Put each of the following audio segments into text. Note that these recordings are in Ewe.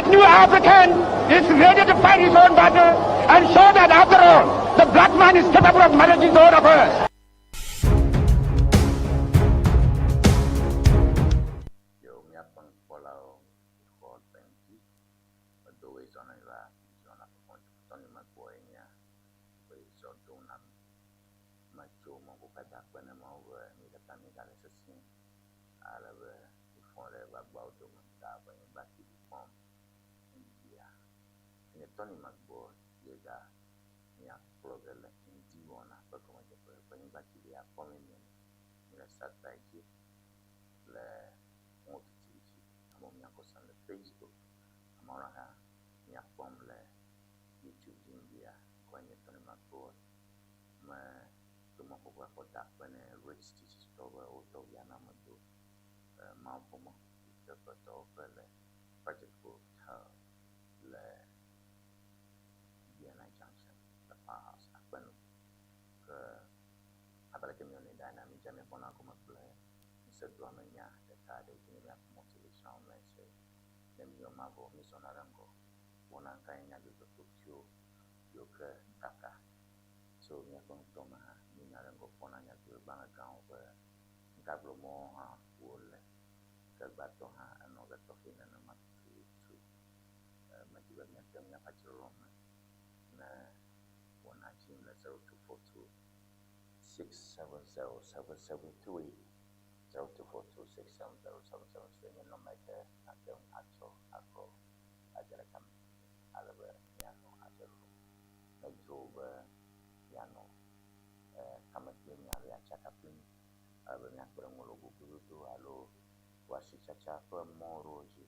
That new African is ready to fight his own battle and show that after all, the black man is capable of managing his own affairs. Yo míaƒe nukpɔlawo xɔ bɛnki edowoe zɔna va zɔna kɔkɔtɔni megbɔe nye be zɔ do na mi. Metso mɔ katã kpe ne mawo be mi katã mi gale sesĩe ale be mifɔ ɖe gbagbawo dome ta be nyigba TV kpɔm ŋdia. Nye Tony Magbɔ ye ga míakplɔ ge le ŋdi wɔna ƒe gɔmedzeƒe ƒe nyigba TV akpɔ mi miene. Míle satellite dzi le Moto TV dzi. Amewo míakɔ sem le Facebook. Amewo hã míakpɔm le YouTube dzi ŋdia. Ŋkɔe nye Tony Magbɔ. Me to mɔkpɔkpɔ kɔ da akpe ne Rich Stitches tɔwo be wotɔ via na me do Mount yi ke ƒe dɔwɔƒe le Project Hotel le BNI Junction le Powerhouse Akpenu. Ke abe leke míewɔnɛ ɖa ene, mídze míakpɔna gɔme kple ŋusẽdoamenya ɖeka aɖe yi ke nye míaƒe motivational message. Ne míewɔ ma vɔ, mízɔna ɖe ŋgɔ wɔna ŋka nye nyadzɔdzɔ tokyo yiwo ke kaka tso míaƒe ŋutɔ me hã míenya ɖe ŋgɔ kpɔna nyadzɔdzɔgbalẽ gãwo ƒe ŋkagblɔmɔwo hã wole. Ke gbãtɔ hã enɔ ge tɔxɛ nenema tututu. Medi be míate míaƒe adzrɔrɔ me ne wɔna dzim le 0242 670 773 0242 670 773 nye nɔma yi ke nàte ŋu atsɔ akɔ adze ɖeka me ale be míanɔ adze ɖoɖo. Medzro be míanɔ kame kpli mí alo yeatsaka kpli mí ale be míakpe ɖe ŋu le gogododo alo wò asitsatsa ƒe mɔ ɖewo dzi.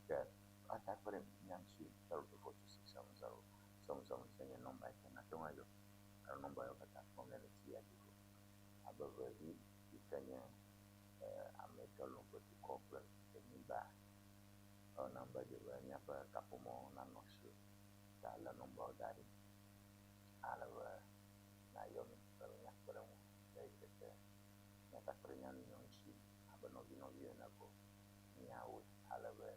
Ke ate akpe ɖe mía ŋuti 0242 670 773 nye nɔmba yi ke nàte ŋu ayɔ alo nɔmba yiwo katã kpɔm nèle TV dzi vɔ. Abe vevi yi ke nye ame yi ke lɔ̃ ƒe dukɔ kple anyigba ewɔna be dze be míaƒe kaƒomɔwo nanɔ asi ta le nɔmbawo da ɖi ale be nàyɔ mí be míakpe ɖe ŋu le yi ke ke míate akpe ɖe mía nɔewo ŋuti abe nɔvi nɔviwo ene ko míawɔe ale be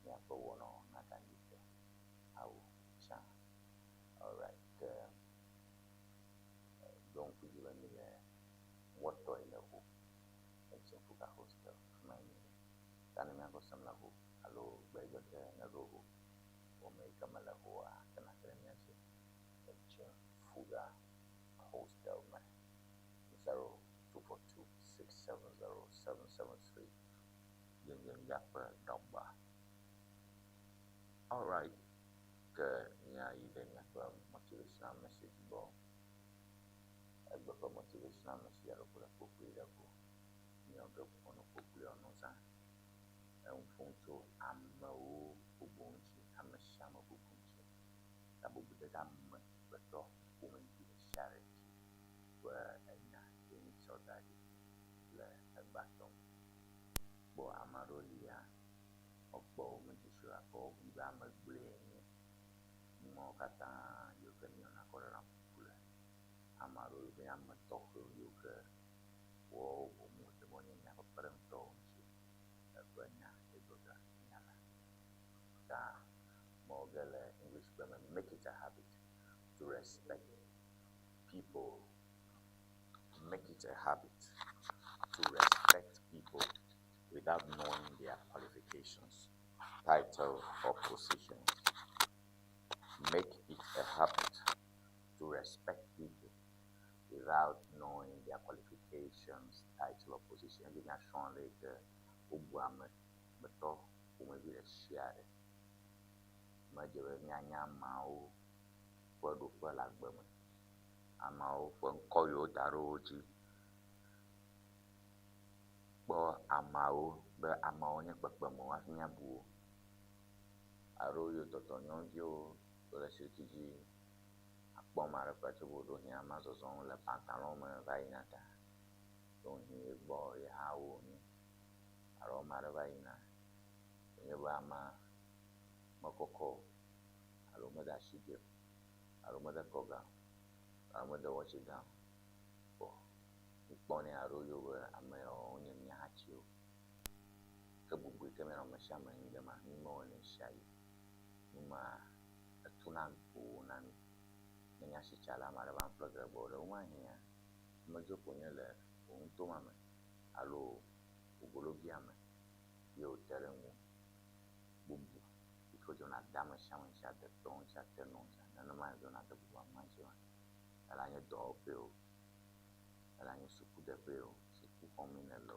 míaƒe wɔnawo naganyi ke awu tsã. Alright, ke ɖo ŋku dzi be míle wɔtɔe le ho Etsefuka hostel fi ma ye míle. Ta ne míagbɔ sem le ho alo gbe yi gbe ke neɖo ho wɔme yi ke mele hoa ke nate ɖe mía dzi Etsefuka hostel me 0242 670 773 ye nye míaƒe nɔmba. Alright, ke míayi ɖe míaƒe motivational message gbɔ. Egbe ƒe motivational message aɖe ku ɖe kpokploe ɖe ko. Míewɔ ge ƒo nu kpokploe no zã. Enu ƒom tso amewo bubu ŋuti, ame sia ame bubu ŋuti. Ta bubudede amegbetɔ ƒomevi ɖe sia ɖe ŋuti ƒe enya ye mítsɔ da ɖi le egbãtɔ me. Kpɔ ame aɖewo lia, wokpɔ wo me dzesi o gake wobui be ame gblɔe yenye. Numawo katã yiwo ke míeyɔna kɔ ɖena kuku le ame aɖewo yi ke nye ame tɔxɛwo yiwo ke woawo boŋ wote be wonye míaƒe kpeɖeŋutɔwo ŋuti eƒe nya ye gblɔ ge míala. Ta mewɔ ge le English gbe me make it a habit to respect people. Make it a habit to respect people without knowing their qualifications, title, or positions. Make it a habit to respect people without knowing their qualifications, title, or position. Ebi nya srɔ̃ le yi ke wobu amegbetɔ ƒomevi ɖe sia ɖe. Medze be míanya ameawo ƒe ɖoƒe le agbe me, ameawo ƒe ŋkɔ yiwo woda ɖe wo dzi. Kpɔ ameawo be ameawo nye kpekpemewo hafi míabu wo. Alo yiwo tɔtɔ nyɔnuviwo le siriki dzi akpɔ ame aɖe kura tso ɖewohĩ amea zɔzɔm le pantalon me va yina ta. Ɖewohĩ egbɔ ye hã wonye alo ame aɖe va yina wònye be amea mekɔkɔ o alo mede asigɛ o alo mede kɔga o alo mede wɔtsi gã o. Kpɔ míkpɔnɛ alo yiwo be ame yawo wonye mía hatiwo. Ke bubu yi ke míanɔ ame sia ame ŋu ɖe ma, mímewɔnɛ ɣesiaɣi. mea, etuna go na mi. Ne nye asitsala ame aɖe va ƒle ge gbɔ ɖe womahĩa, amedzro ko nye le wò ŋutoma me alo wò gologbia me ye wòte ɖe ŋuwò. Bubu yi ke wodzona de ame sia ame ŋuti, ade tɔwo ŋuti, ade nɔwo ŋuti, nenema ye wòdzona de bubu amea ŋuti ma. Ele nye dɔwɔƒe o, ele nye sukudeƒe o, sukuxɔmee nèle o,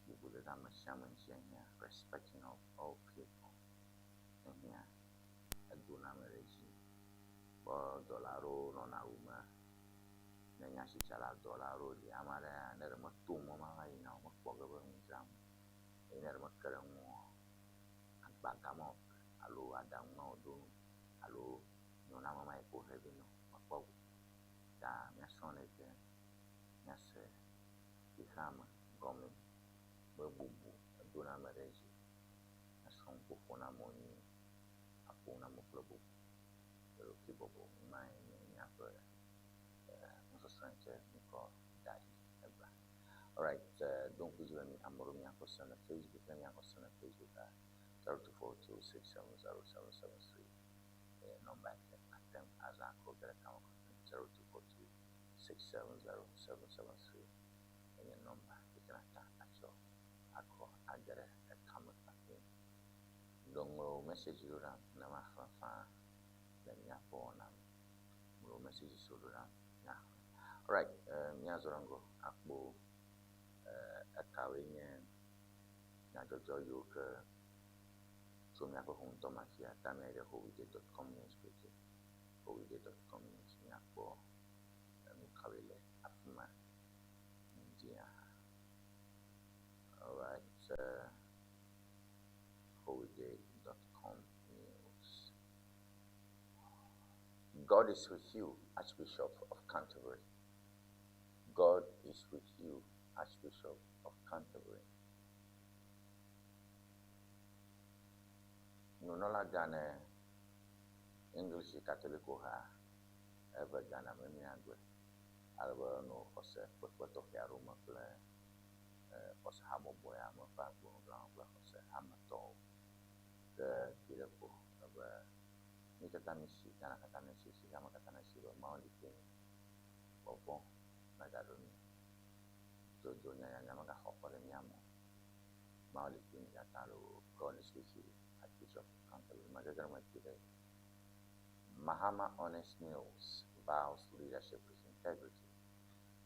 bubu dede ame sia ame ŋuti ehiã. Respecting of all people ehiã. Edona ame ɖe dzi. Kpɔ dɔla aɖewo nɔna awu me. Ne nye asitsala dɔla aɖewo li, ame aɖe ne ɖe meto mɔ ma va yina o, mekpɔ ge be nu dzram o. Eye ne ɖe meke ɖe ŋu oa, agba gama alo aɖaŋu ma wòɖo nu alo nyɔname ma yi ke wohe vɛ nɛ mekpɔ go. Ta míasrɔ̃ nu yi ke míase xexeame gɔme be bubu edona ame ɖe dzi. Míasrɔ̃ nuƒoƒo na amewo nyuie, aƒo nu na amewo kple bubu. Ɖokuibɔbɔ mae nye míaƒe nusɔsrɔ̃ yi ke míkɔ da ɖi egbea. Alright, ɖo ŋku dzi be mi ame ɖewo miakɔ se le Facebook. Ne miakɔ se le Facebook a, 0242670773 nɔmba yi ke ate ŋu azã akɔ ge ɖe kame 0242670773 enye nɔmba yi ke nata atsɔ akɔ age ɖe ekame kpakple. Ŋlɔ message ɖo ɖam ne maxlẽ faa le míaƒe wɔna me. Ŋlɔ message siwo ɖo ɖam míaxlẽ. Alright, míazɔ ɖe ŋgɔ akpɔ ekawoe nye nyadzɔdzɔ yiwo ke tso míaƒe ŋutɔ me afia ta míayi ɖe howide.com news page. howide.com news míakpɔ nu kawoe le afi ma. Ŋdia. Alright, howide.com news. God is with you, Archbishop of Canterbury. God is with you, Archbishop of Canterbury. Nunɔlagã ne English Katoliko ha eve Ghana me míagbe ale be no xɔse kpekpe tɔxɛ aɖewo me kple xɔse habɔbɔ ya me ƒe agbonugãwo kple xɔse hametɔwo ke dzi ɖe ƒo ebe mí katã mísi Ghana katã nesi xexeame katã nesi be Mawu li kpli mí. Vɔvɔ̃ megaɖo mí o. Dzodzo nyanyanya megaxɔ ƒe ɖe mía me o. Mawu li kpli mí katã loo. God is with you, Archbishop of Canterbury. Megege ɖe me kpui ɖe. Mahama Honest Mills vows leadership with integrity.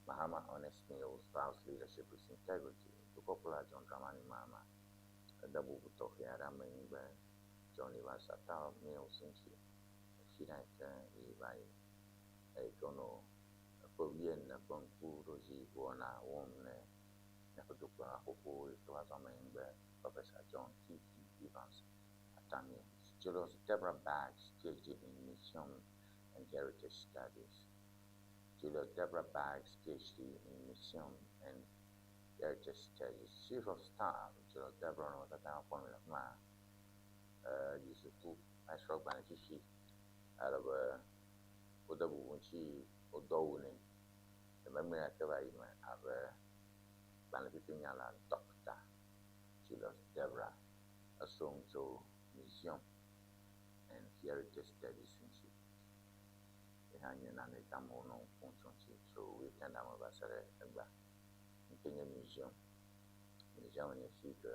Mahama Honest Mills vows leadership with integrity. Dukɔkplɔla John Dramani Mahama ede bubu tɔxɛ aɖe ame ŋu be John Evans Atta Mills ŋuti efi ɖe yi ke yi va yi eyi ke wonɔ eƒe wuiene ƒe ŋkuɖodzi wɔna wɔm ne míaƒe dukplɔla xoxo yi ke va zu ame ŋu be Professor John T.P. Evans Atta Mills. Julius Deborah Baggs, PhD in Museum and Heritage Studies. Julius Deborah Baggs, PhD in Museum and Heritage Studies. Chief of Staff, Julius Deborah no katã kpɔ mi le afi ma. Dzi suku esrɔ̃ gbalẽ fifi ale be wode bubu ŋuti wodɔ awu nɛ. Le megbe ya ke va yi me abe gbalẽ fifi nyala Dr. Julius Deborah esrɔ̃ nu tso Museum and Heritage Studies ŋuti. Ye hã nye nane yi ke amewo nɔ nu ƒom tso ŋuti tso weekend me va se ɖe egbea. Ŋke nye museum. Museum nye fi yi ke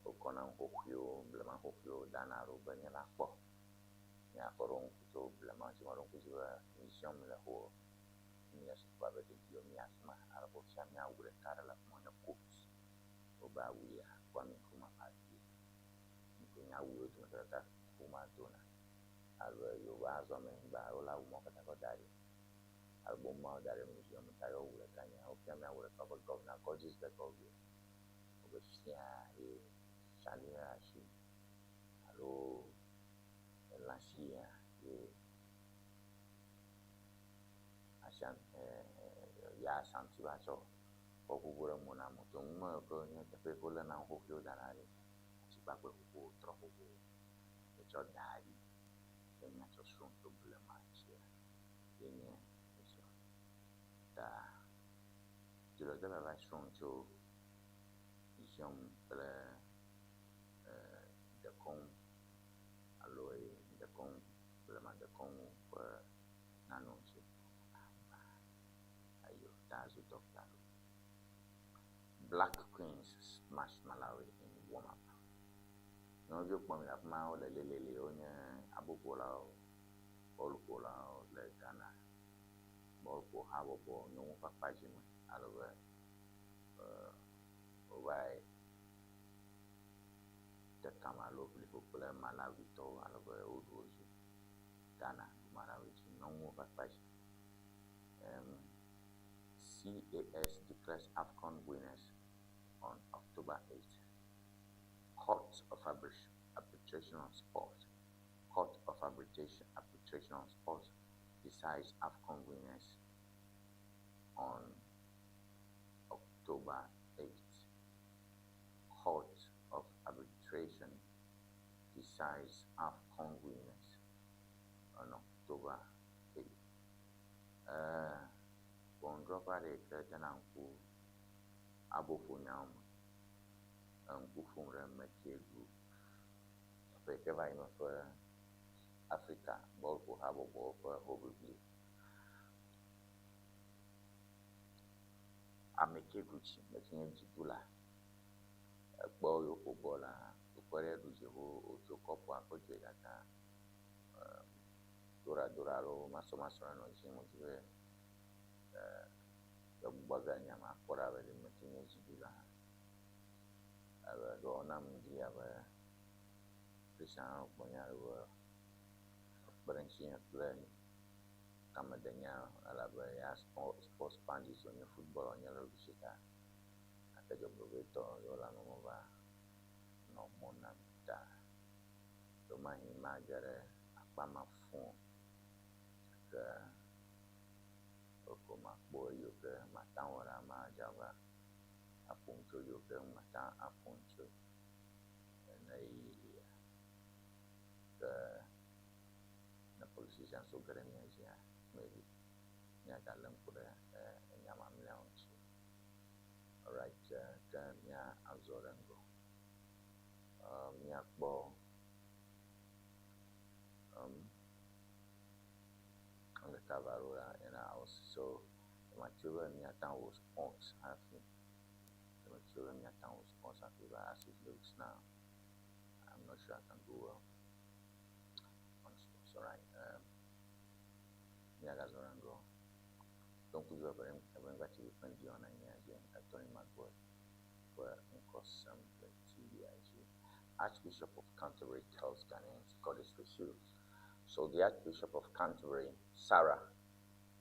wokɔna nu xoxoewo, blema xoxoewo dana ɖo be míava kpɔ. Míakpɔ ɖo ŋku tso blema ŋuti meɖo ŋku dzi be museum le xɔ míle suku abe ɖeviwo mía afi ma ale be wofia mí awu ɖeka ɖe le afi ma wonye coat. Wobe awu ya Kwame Nkrumah ƒe avi. Ŋke nye awu yiwo dometɔ ɖeka Nkrumah dona. Alo yewo azɔ ame gba wole awu mawo katã kɔ da ɖi. Ale be woma wo da ɖe museum ta ye wowu ɖeka nye wofia mí awu ɖeka wobe Governor Gorges de Gaulle. Wobe fia ye tsaɖi ɖe asi alo elã sia ye Asian ya Ashanti va tsɔ kɔ ʋuʋu ɖe mo na amewo. To nume yi ke nye teƒe yi ke woléna nu xoxoewo dana ɖi. Atikpakpɛ xoxowo, trɔ xoxowo wotsɔ da ɖi be míatsɔ srɔ̃ tso blema ŋutia ye nye museum. Ta Julius Deborah va srɔ̃ nu tso museum kple dekɔnu alo kɔnu ƒe nanu ŋuti. Ayo, ta zu dɔkta ɖo. Black Queens smash Malawi in warm-up. Nyɔnuviwo kpɔm le afi ma wole lelele wonye aboƒolawo, bɔluƒolawo le Ghana. Bɔluƒo habɔbɔ nyɔnuwo ƒe akpa dzi me ale be wovae te kame alo ʋli ho kple Malawitɔwo ale be woɖu wo dzi. Ghana ɖu Malawi dzi nyɔnuwo ƒe akpa dzi. CAS declares AFCON winners on October 8. Court of Arbitration on Sport. Court of Arbitration on Sport decides AFCON winners on October 8. Court of Arbitration decides AFCON winners on October 8. Ʋɔnudrɔ̃ƒe aɖe yi ke tena ŋku aboƒonyawo me. Eŋku ƒom ɖe Mekee Group. Teƒe yi ke va yi me ƒe Afrika bɔluƒohabɔbɔwo ƒe hoʋiʋli. Ameke Gucci meke nye dziɖula ekpɔ yi woƒo bɔl la wokpɔ ɖe eɖu dzi wotso kɔpua kɔ dzoe gake doradora alo masɔmasɔ nɔ edzi yim wòdzi be yeagbugbɔ ga nya ma akpɔ ɖa be meke nye dziɖula hã. Abe ɖewo nam ŋdi abe Christian gbɔnya alo be kpe ɖe ŋutinye kple kamedenya elabe ya sports pundit wònye football wònye le ɖusi ta gake dzɔgbevɔ̃etɔ ye wole ame meva nɔ mɔ nam ta ɖewomahi mage ɖe akpa ma fũu o gake eko makpɔ eyiwo ke mate ŋu awɔ ɖa madze agbagba aƒo nu tso eyiwo ke ŋu mate ŋu aƒo nu tso ne ɣeyiɣi lia. Ke ne politicians wo ge ɖe mía dzia maybe míagalé ŋku ɖe enya mamlɛawo ŋuti. Alright, ke mía azɔ ɖe ŋgɔ. Míakpɔ ɖeka va ɖo ɖa in our house so matso be míate ŋu awɔ sports hafi. Matso be míate ŋu awɔ sports hafi but as it looks now, I'm not sure I can do well on sports. Alright, míagazɔ ɖe ŋgɔ. Ɖo ŋku dzi be Ebenezer TV ƒe ŋdi wɔna nye dzi Tony Magboy ƒe ŋkɔ sem le TV-a dzi. Archbishop of Canterbury tells Ghanaians God is with you. So the Archbishop of Canterbury, Sarah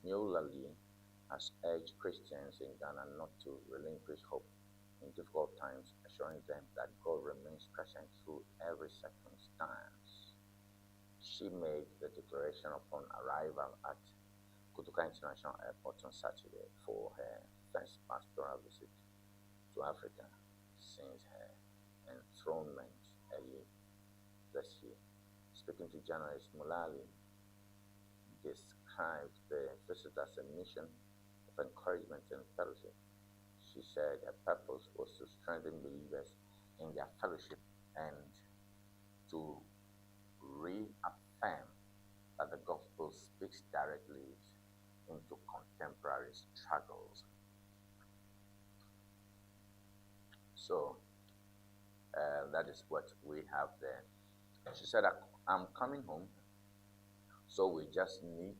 Mullally, has urged Christians in Ghana not to relinquish hope in difficult times, assuring them that God remains present through every circumstance. She made the declaration upon arrival at Kotoka International Airport on Saturday for her first pastoral visit to Africa since her enthronement early this year. Speaking to journalist Mulali, described the visit as a mission of encouragement and fellowship. She said her purpose was to strengthen believers in their fellowship and to reaffirm that the gospel speaks directly into contemporary struggles. So that is what we have there. She said, I'm coming home, so we just need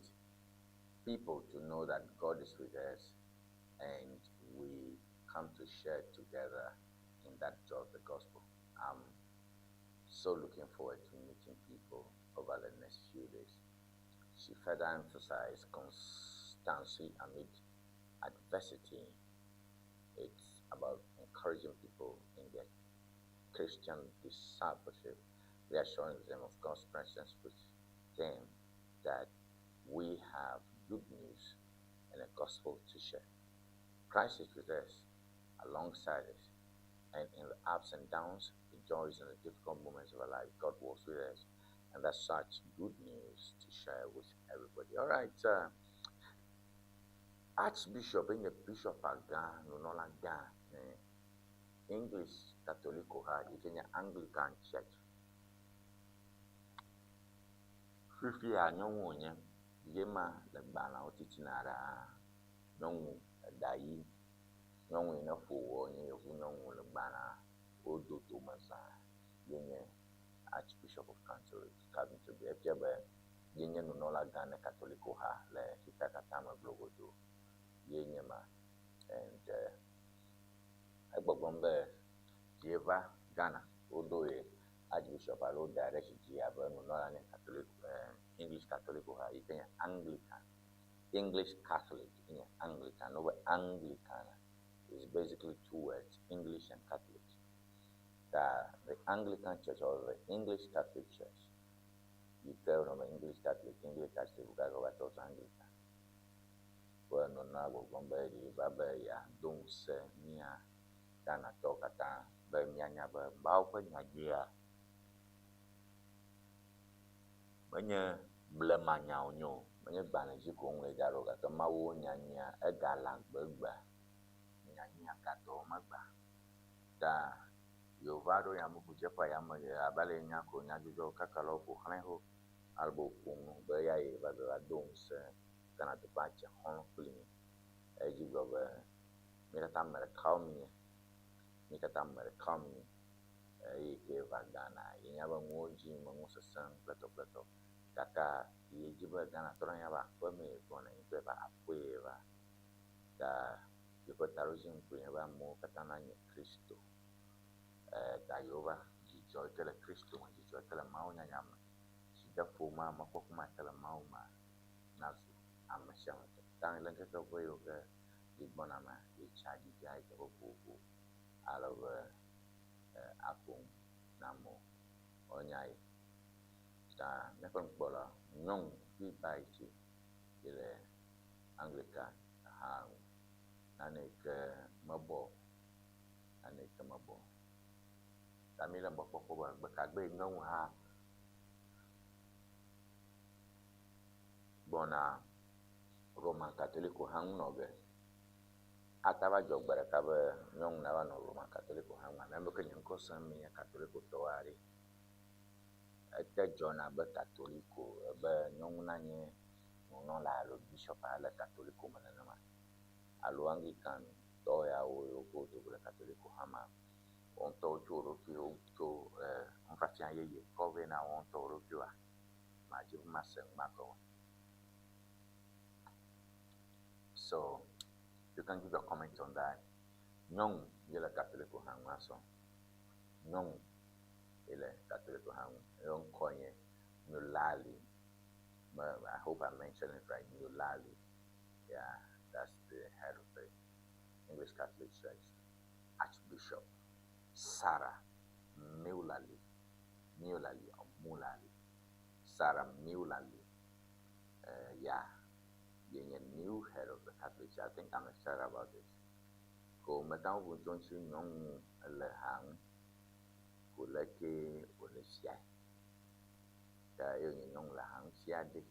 people to know that God is with us and we come to share together in that joy of the gospel. I'm so looking forward to meeting people over the next few days. She further emphasized constancy amid adversity. It's about encouraging people in their Christian discipleship, reassuring them of God's presence with them, that we have good news and a gospel to share. Christ is with us, alongside us, and in the ups and downs, the joys and the difficult moments of our life, God walks with us, and that's such good news to share with everybody. All right, Archbishop enye Bishop gã, nunɔla gã ne English Katoliko ha yi ke nye Anglican Church. Fifia nyɔnu wònye ye ma le gbalẽawo titina ɖaa. Nyɔnu eɖa ɣi, nyɔnu yi ne ƒo wɔ nye yevu nyɔnu le gbalẽa wo dodome zã ye nye Archbishop of Canterbury. Efia be ye nye nunɔlagã ne Katoliko ha le xexea katã me globodo ye nye ma. And egbɔgblɔm be yeva Ghana woɖo ye Archbishop alo wodae ɖe dzi abe nunɔla ne Catholic English Catholic ha yi ke nye Anglican. English Catholic nye Anglican. No, but Anglican is basically two words, English and Catholic. The Anglican Church or the English Catholic Church. Yi ke wonɔ English Catholic, English Catholic, gake Anglican. Ƒe nunɔla gbɔgblɔm be yeva be yeado ŋusẽ mía Ghanatɔwo katã be míanya be Mawu ƒe nyadzia menye blemanya wònye o, menye gbalẽ dzi ko woŋlɔe da ɖo o gake Mawu ƒe nyanyuia egale agbe egbea. Nyanyuia gadɔ wɔm egbea. Ta yewo va ɖo yameʋudzeƒe yame abe ale nya ko nyadzɔdzɔwo kakalawo ƒo xlãe xoxo ale be wòƒo nu be eya ye va be yewoado ŋusẽ Ghana dukɔa dze xɔlɔ̃ kpli mí. Edzi gblɔ be mí katã ame ɖekawo míenye. Mí katã ame ɖekawo míenye. Eye ke va Ghana yenya be nuwo dzi me nu sesẽm kple tɔ kple tɔ. Gake yi edzi be Ghanatɔ nanya be aƒemee gbɔna ye ŋutɔ va aƒee va. Ta yeƒe taɖodzinu koe nye be amewo katã nanye Kristo. Ta yewova dzidzɔ yi ke le Kristo me, dzidzɔ yi ke le Mawu nyanya me, dzideƒo ma, mɔkpɔkpɔ ma yi ke le Mawu mea nazu ame sia ame tɔ. Ta le ŋkeke ʋɛ yiwo ke dzi gbɔna mea, yetsa ɖi ayi teƒe vovovo ale be aƒo nu na amewo woanya ye. Ta míaƒe nukpɔla nyɔnu Bibaitse yi le Anglican ha ŋu. Nane yi ke mebɔ o, nane yi ke mebɔ o. Ta míele mɔkpɔkpɔ be gbe ka gbee nyɔnu hã gbɔna Roman Katoliko ha ŋu nɔ ge. Ate va dzɔ gbe ɖeka be nyɔnu nava nɔ Roman Katoliko ha ŋu. Ame ke nye ŋkɔ sem menye Katolikotɔwo aɖe. Ete dzɔna be Katoliko be nyɔnu nanye nunɔla alo bishop le Katoliko me nenema alo Anglican tɔ yawo yiwo ke wodo go le Katoliko ha mea, wo ŋutɔwo tso wo ɖokuiwo tso nufiafia yeye kɔ vɛ na wo ŋutɔ wo ɖokuiwoa, madzi be mase nu ma gɔme. So you can give your comment on that. Nyɔnu ye le Katoliko ha ŋu asɔ. Nyɔnu ye le Katoliko ha ŋu. Eƒe ŋkɔ nye Mullally. I hope I mentioned it right. Mullally. Yeah, that's the head of the English Catholic Church. Archbishop Sarah Mullally. Mullally or Mullally. Sarah Mullally. Yeah, being a new head of the Catholic Church. I think I'm excited about this. Ko metawo ŋu tso nyɔnu le ha ŋu ko leke wòle fiae. Ta ye wònye nyɔnu le ha ŋu fia ɖe.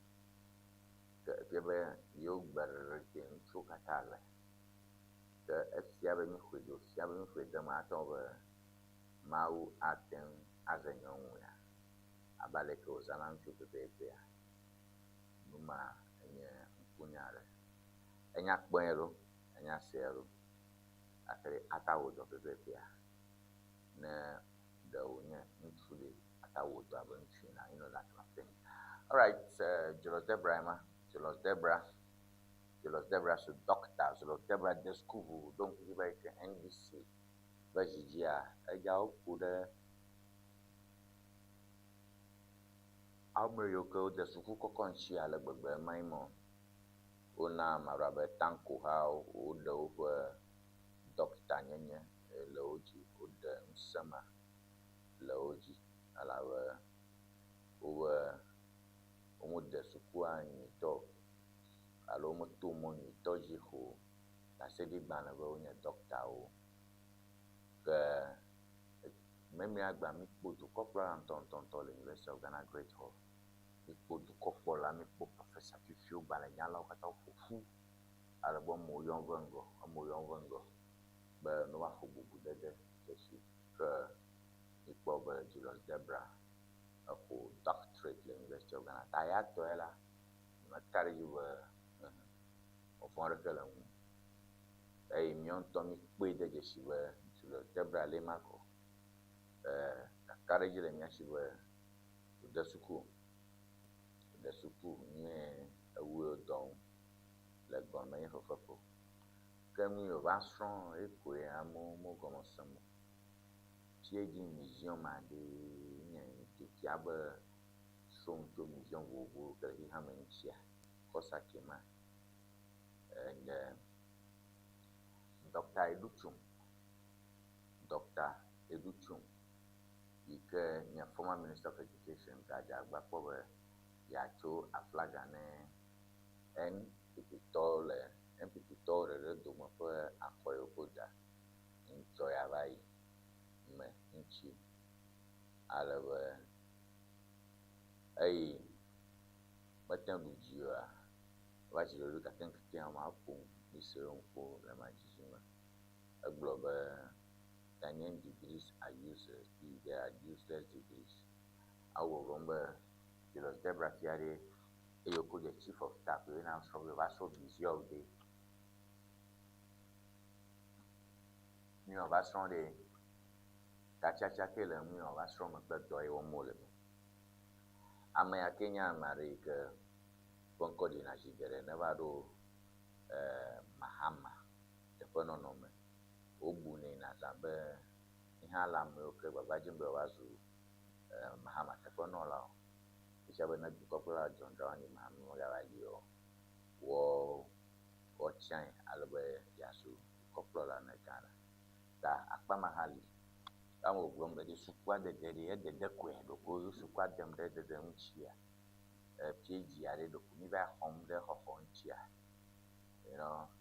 Ke efia be yewo gbe ɖeɖe ke ŋutsuwo katã le. Ke efia be míxɔe do, fia be míxɔe de eme atɔ be Mawu ate ŋu aze nyɔnu ya abe aleke wòzãna ŋutsu pɛpɛpɛa. Nu ma enye ŋkunya aɖe. Enya kpɔe ɖo, enya see ɖo gake ate awɔ dɔ pɛpɛpɛa ne ɖe wònye ŋutsu ɖe ate awɔ dɔ abe ŋutsu ene, you know that kind of thing. All right, Julius Debrah ema, Julius Debrah, Julius Debrah so doctor, Julius Debrah de suku ɖo ŋku dzi be yi ke NDC ƒe dzidzia edzawo ku ɖe ame yiwo ke wode suku kɔkɔ ŋuti ale gbegbe ema yi me wona ame aɖewo abe Tanko hã woɖe woƒe dɔktanyenye le wo dzi, woɖe ŋusẽ ma le wo dzi elabe wobe womede sukua nyuitɔ o alo wometo mɔ nyuitɔ dzi xɔ ɖaseɖigbalẽ be wonye dɔktawo. Ke memea gbea míkpɔ dukɔkplɔla ŋutɔŋutɔŋutɔ le University of Ghana Great Hall. Míkpɔ dukɔkplɔla, míkpɔ professor fifiwo, gbalẽnyalawo katã woƒo ƒu ale be amewo yɔm va ŋgɔ, amewo yɔm va ŋgɔ be ne woaxɔ bubudede dzesi. Ke míkpɔ be Julius Debrah exɔ doctorate le University University of Ghana. Ta ya tɔe la, meka ɖe edzi be vɔvɔ̃ aɖeke le eŋu o. Eye míawo ŋutɔ míkpɔe de dzesi be Julius Debrah Lemakɔ, kakaɖedzi le mía si be wòde suku, wòde suku nyuie ewu yewo dɔ ŋu le gɔme menye fefe ko. Ke nu yi wòva srɔ̃ ye koe amewo megɔme sem o. PhD museum aɖee nye ɖevia be srɔ̃ nu tso museum vovovowo ke le xexea me ŋutia, kɔsa ke ma. And Dr. Adutwum, Dr. Adutwum yi ke nye former Minister of Education gadze agbagba kpɔ be yeatso aflaga ne NPP tɔwo le NPP tɔwo ɖeɖe dome ƒe akɔ yi wokɔ da ŋtsɔ ya va yi me ŋuti ale be eyi mete ŋu ɖu dzi oa, va dzi ɖoɖoe gake ŋkekea maƒo nu mise yewo ŋku le madzidzi me. Egblɔ be Ghanaian degrees are useless, they are useless degrees. Awɔ gbɔgblɔm be Julius Debrah fia ɖe eye wokɔ dze chief of staff ye na srɔ̃ be va srɔ̃ museum ɖe. Nu yi wòva srɔ̃ ɖe, tatsiatsia ke le nu yi wòva srɔ̃ me kple dɔ yi wɔm wole me. Ame ya ke nye ame aɖe yi ke ƒe ŋkɔ ɖina zi geɖe ne va ɖo Mahama teƒenɔnɔ me. Wobunɛ nazã be ye hã le ame yiwo ke gbagba dzem be yewoava zu Mahama teƒenɔlawo. Efia be ne dukɔkplɔla John Dramani Mahama megava li o, wɔ woatsiãe ale be yeazu dukɔkplɔla ne Ghana. Ta akpa ma hã li. Ame wògblɔm be ɖe sukua dede ɖe edede koe ɖeko sukua dem ɖe dede ŋutia. PhD aɖe ɖeko mi va xɔm ɖe xɔxɔ ŋutia.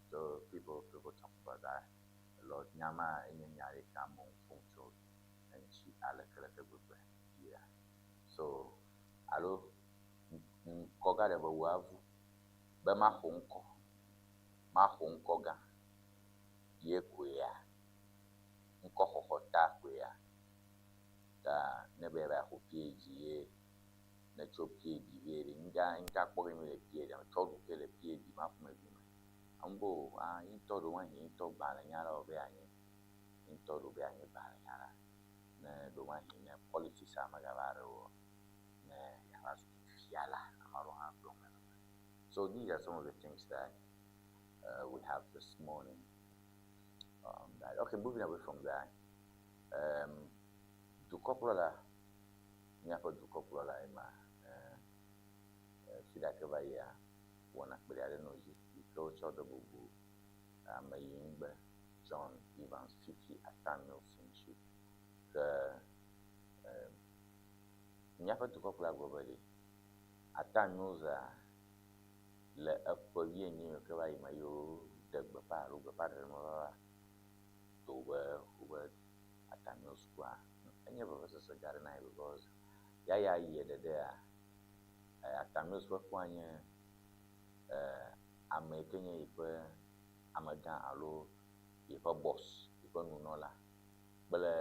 So people talk about that a lot. Nyama enye nya ɖeka amewo ƒom tso eŋuti aleke leke gbegbe. Yeah. So alo ŋkɔ gã ɖe be woavu be maxɔ ŋkɔ, maxɔ ŋkɔ gã ye koea, ŋkɔxɔxɔ ta koea. Ta ne be yeva xɔ PhD ye ne tso PhD vɛ ɖe ŋga ŋga kpɔ ge mi le PhD ame tsɔ ɖu ke le PhD ma ƒomevi me. Amewo bo ah ŋutɔ ɖo mahi ŋutɔ gbalẽnyala be anyi, ŋutɔ ɖo be anyi gbalẽnyala. Ne ɖo mahi ne politics a megava ɖe o ne yeava zu fiala ame aɖewo hã gblɔm nenema. So these are some of the things that we have this morning. That, okay, moving away from that, dukɔkplɔla, míaƒe dukɔkplɔla ye ma, fi ɖe ke va yia, wɔna kpeɖi aɖe nɔ dzi yi ke wotsɔ de bubu ame yi ŋugbe John Evans Fifi Atta Mills ŋuti. Ke míaƒe dukɔkplɔla gblɔ be ɖe Atta Mills le eƒe wuienyi yi ke va yi me yi woɖe gbeƒã alo gbeƒãɖeɖe me va to be wobe Atta Mills kua, enye vevesese gã aɖe na ye because yaya yie ɖeɖea, Atta Mills ƒe kua nye ame yi ke nye yiƒe amegã alo yiƒe boss, yiƒe nunɔla kple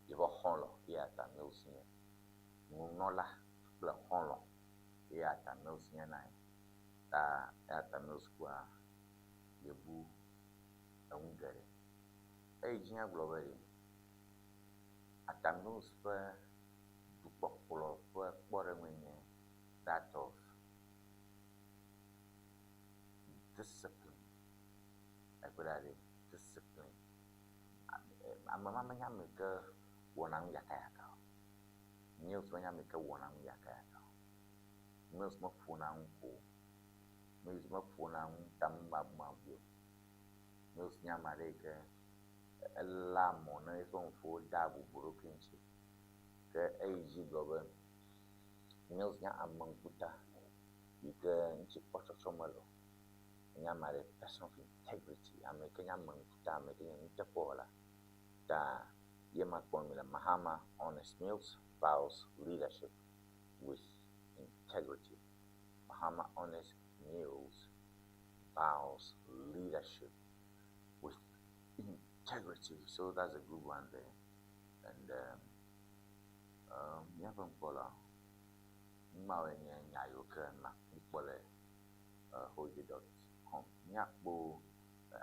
yiƒe xɔlɔ̃ ye Atta Mills nye. Nunɔla kple xɔlɔ̃ ye Atta Mills nye na ye. Ta Atta Mills kua, yebu eŋu geɖe. Eyi dzi agblɔ be ɖe Atta Mills ƒe dukpɔkplɔ ƒe kpɔɖeŋue nye that of discipline. Ekpe ɖa ɖe discipline. Ame ma menye ame yi ke wɔna nu yakayaka o. Mills menye ame yi ke wɔna nu yakayaka o. Mills meƒona nu ko o. Mills meƒona nu tamebumabu o. Mills nye ame aɖe yi ke eléa mɔ na eƒe nuƒowo dea bubu eɖokui ŋuti. Ke eyi dzi gblɔ be Mills nye ame ŋkuta yi ke ŋuti kpɔtsɔtsɔ mele o. Enye ame aɖe person of integrity, ame yi ke nye ame ŋkuta, ame yi ke nye nuteƒewɔla. Ta ye ma kpɔm mi le Mahama Honest Mills vows leadership with integrity. Mahama Honest Mills vows leadership with integrity. So that's a good one there. And míaƒe ŋkpɔla Numawoe nye nya yiwo ke míkpɔ le hoje.com. Míakpɔ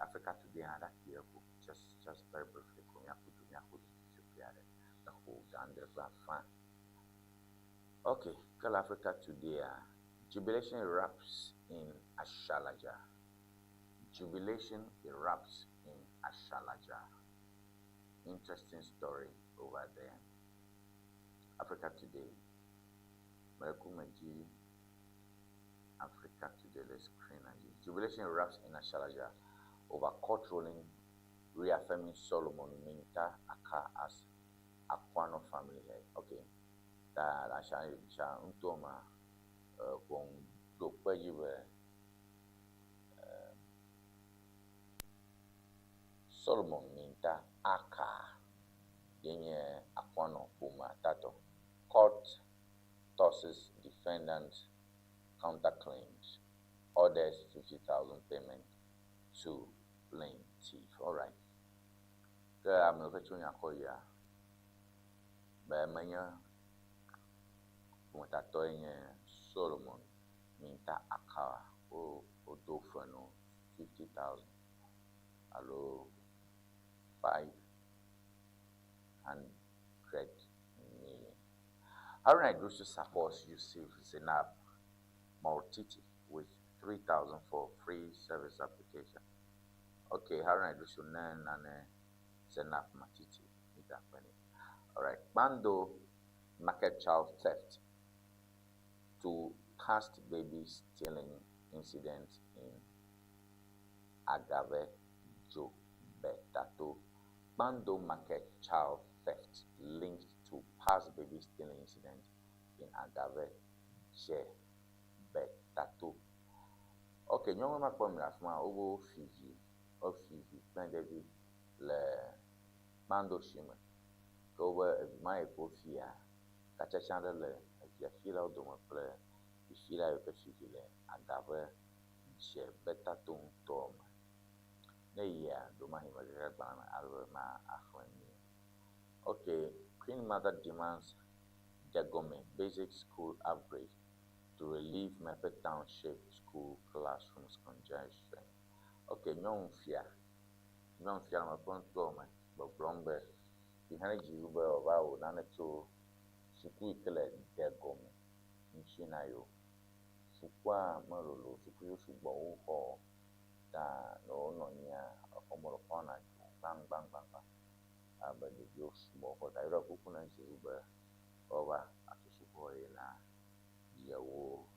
Africa Today hã ɖa kpuie ko, just very briefly ko míaƒu du míaƒo dzodzodzoe aɖe exo ga adre kple afã. Okay, ke le Africa Today-a, jubilation erupts in Ashalaja. Jubilation erupts in Ashalaja. Interesting story over there. Africa Today. Mekumeji Africa Today le screen dzi. Jubilation erupts in Ashalaja over court ruling reaffirming Solomon Minta Aka as Akwano family head. Okay. Ta asha sha ŋutɔ ma ʋɔnu ɖo kpe dzi be Solomon Minta Aka ye nye Akwano ƒomea tatɔ. Court tosses defendant counterclaims, orders 50,000 payment to plaintiff. All right. Ke amewo ke tso nya kɔ yia be menye ƒometatɔe nye Solomon Minta Aka wo wodo fe no 50,000 alo 500 million. Haruna Iddrisu supports Yusuf Zainab Maltiti with 3,000 for free service application. Okay, Haruna Iddrisu ne nane Zainab Matiti. All right, Bando market child theft to past baby stealing incident in Agave Betato. Bando market child theft linked to past baby stealing incident in Agave Betato. Okay, nyɔnu ma kpɔm le afi ma wobe fi vi wofi vi kple ɖevi le Kpando si me. Ke wobe evi ma yi ke wofia, katsatsa aɖe le evia filawo dome kple fifila yiwo ke fi vi le Agave dze Betato ŋutɔ me. Ne eyia, ɖewomahi megage agbalẽ me ale be ma axlẽ nyuie. Okay, Queen Mother demands Degome Basic School upgrade to relieve Mepe Township School classrooms congestion. Okay, nyɔnu fia, nyɔnu fia le meƒe ŋutɔ me gbɔgblɔm be yi hã ne dziɖuɖu be wòava wɔ nane tso suku yi ke le Degome ŋuti na yewo. Sukua melolo, sukuviwo sugbɔ wu xɔ ta ne wonɔ anyia, exɔme ɖe xɔna dzo gbãgbãgbãgbã abe ɖeviwo sugbɔ xɔ ta yeɖɔ kuku na dziɖuɖu be woava atu sukuxɔ ye na yewo.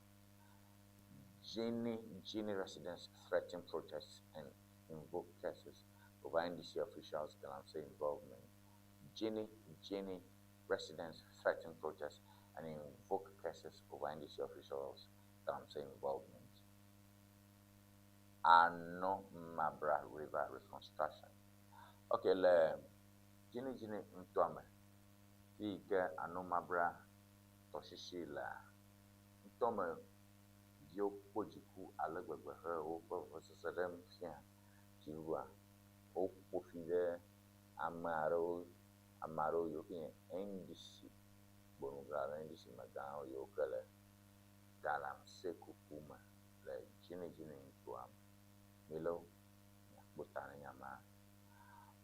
Gini, Gini residents threaten protests and invoke cases over NDC officials' Galamsey involvement. Gini, Gini residents threaten protests and invoke cases over NDC officials' Galamsey involvement. Ano Mabra River reconstruction. Okay, le Gini Gini ŋutɔa me, fi yi ke Ano Mabra tɔsisi lea, ŋutɔ me viwo kpɔ dziku ale gbegbe he woƒe vevesese ɖem fia dziɖuɖua. Woƒo fi ɖe ame aɖewo, ame aɖewo yiwo ke nye NDC gbɔnudzra alo NDC megãwo yiwo ke le Galamsey kuku me le Gini Gini ŋutɔa me. Milewo miakpɔ ta ne nya ma.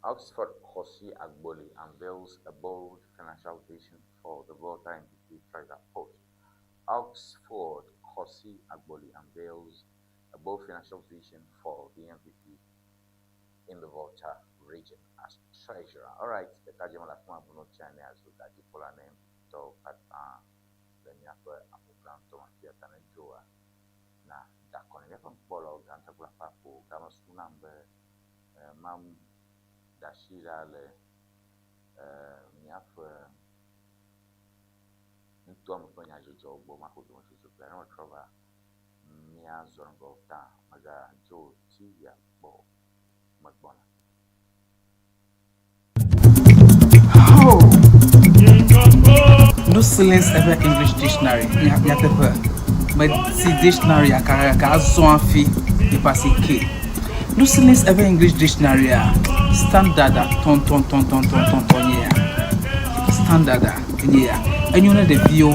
Oxford Kosi Agboli unveils a bold financial vision for the Volta NPP Treasurer post. Oxford Kosi Agboli unveils a bold financial vision for the NPP in the Volta region as treasurer. All right, ɖekadze la fima bunu tsia ne azu gadzikpɔla ne NPP katã le míaƒe aƒogã ŋutɔ me afia ta ne dzoa na dakɔ ne míaƒe ŋkpɔlawo gãtɔ kple aƒaƒo game su nam be mam da asi ɖa le míaƒe nutoa me ƒe nyadzɔdzɔwo gbɔ maƒo dometsotso kple ne metrɔ va míazɔ ŋgɔ ta megadzo TV-a kpɔ o megbɔna. Oh. No silence ever English dictionary. Nyateƒe. Meti dictionary kakaka azɔ hafi nipa si ke. No silence ever English dictionary a standard a tɔntɔntɔntɔntɔntɔn nye ya. Standard a nye ya. Enyo ne ɖeviwo.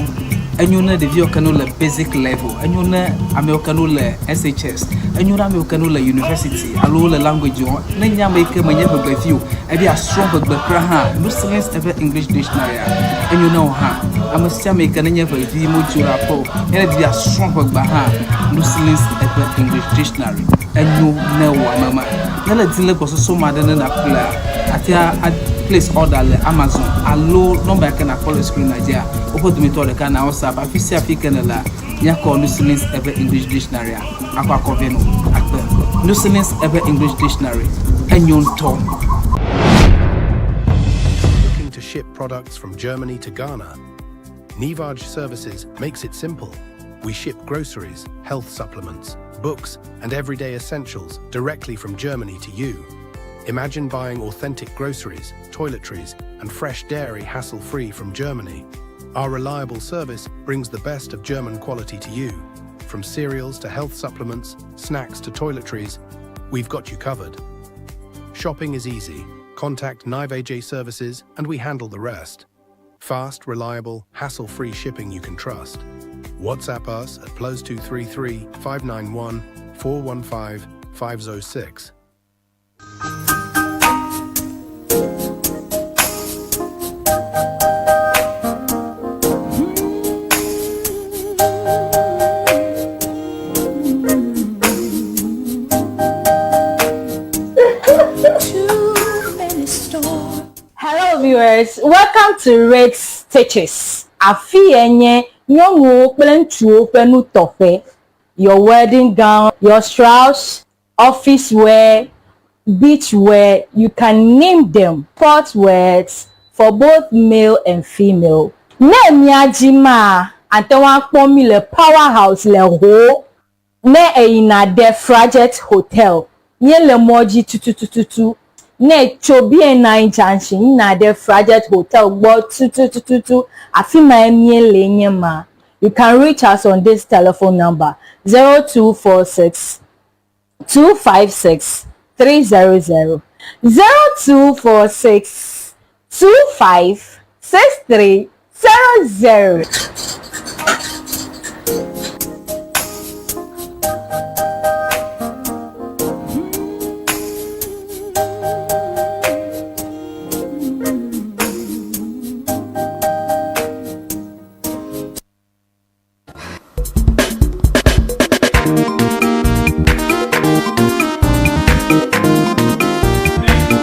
Enyo ne ɖeviwo ke no le basic level, enyo ne amewo ke no le SHS, enyo ne amewo ke no le university alo wole language wɔm. Ne nye ame yi ke menye ʋegbevi o, ebe yeasrɔ̃ ʋegbe kura hã, Nuslins eƒe English dictionary-a, enyo ne wò hã. Ame sia ame yi ke nenye ʋevi modzo ɖe aƒe o, ye ne di be yeasrɔ̃ ʋegbea hã, Nuslins eƒe English dictionary, enyo ne wò ame ma. Ne le di le gbɔsɔsɔ me aɖe ne nàƒlea, àte ŋu a place order le Amazon alo nɔmba yi ke nàkpɔ le screen-a dzia, woƒe dometɔ ɖeka na WhatsApp. Afi sia afi ke nèlea, míakɔ Nuslins eƒe English dictionary-a akɔ akɔ vɛ nɔ akpe. Nuslins eƒe English dictionary, enyo ŋutɔ. Looking to ship products from Germany to Ghana? Nivaj Services makes it simple. We ship groceries, health supplements, books, and everyday essentials directly from Germany to you. Imagine buying authentic groceries, toiletries, and fresh dairy hassle-free from Germany. Our reliable service brings the best of German quality to you. From cereals to health supplements, snacks to toiletries, we've got you covered. Shopping is easy. Contact Nive AJ Services and we handle the rest. Fast, reliable, hassle-free shipping you can trust. WhatsApp us at +233 591 415 506. Hello viewers, welcome to Red Stitches. Afi ye nye nyɔnuwo kple ŋutsuwo ƒe nutɔƒe. Your wedding gown, your shrouds, office wear, beach wear, you can name them. Sport wears for both male and female. Ne mía dzi maa, ate ŋu akpɔ mí le Power House le Ho. Ne èyina ɖe Frajet Hotel, míele mɔ dzi tutututu. Ne ètso BNI Junction yina ɖe Frajet Hotel gbɔ tutututu, afi mae míele nye ma. You can reach us on this telephone number, 0246 256 300, 0246 25 63 00.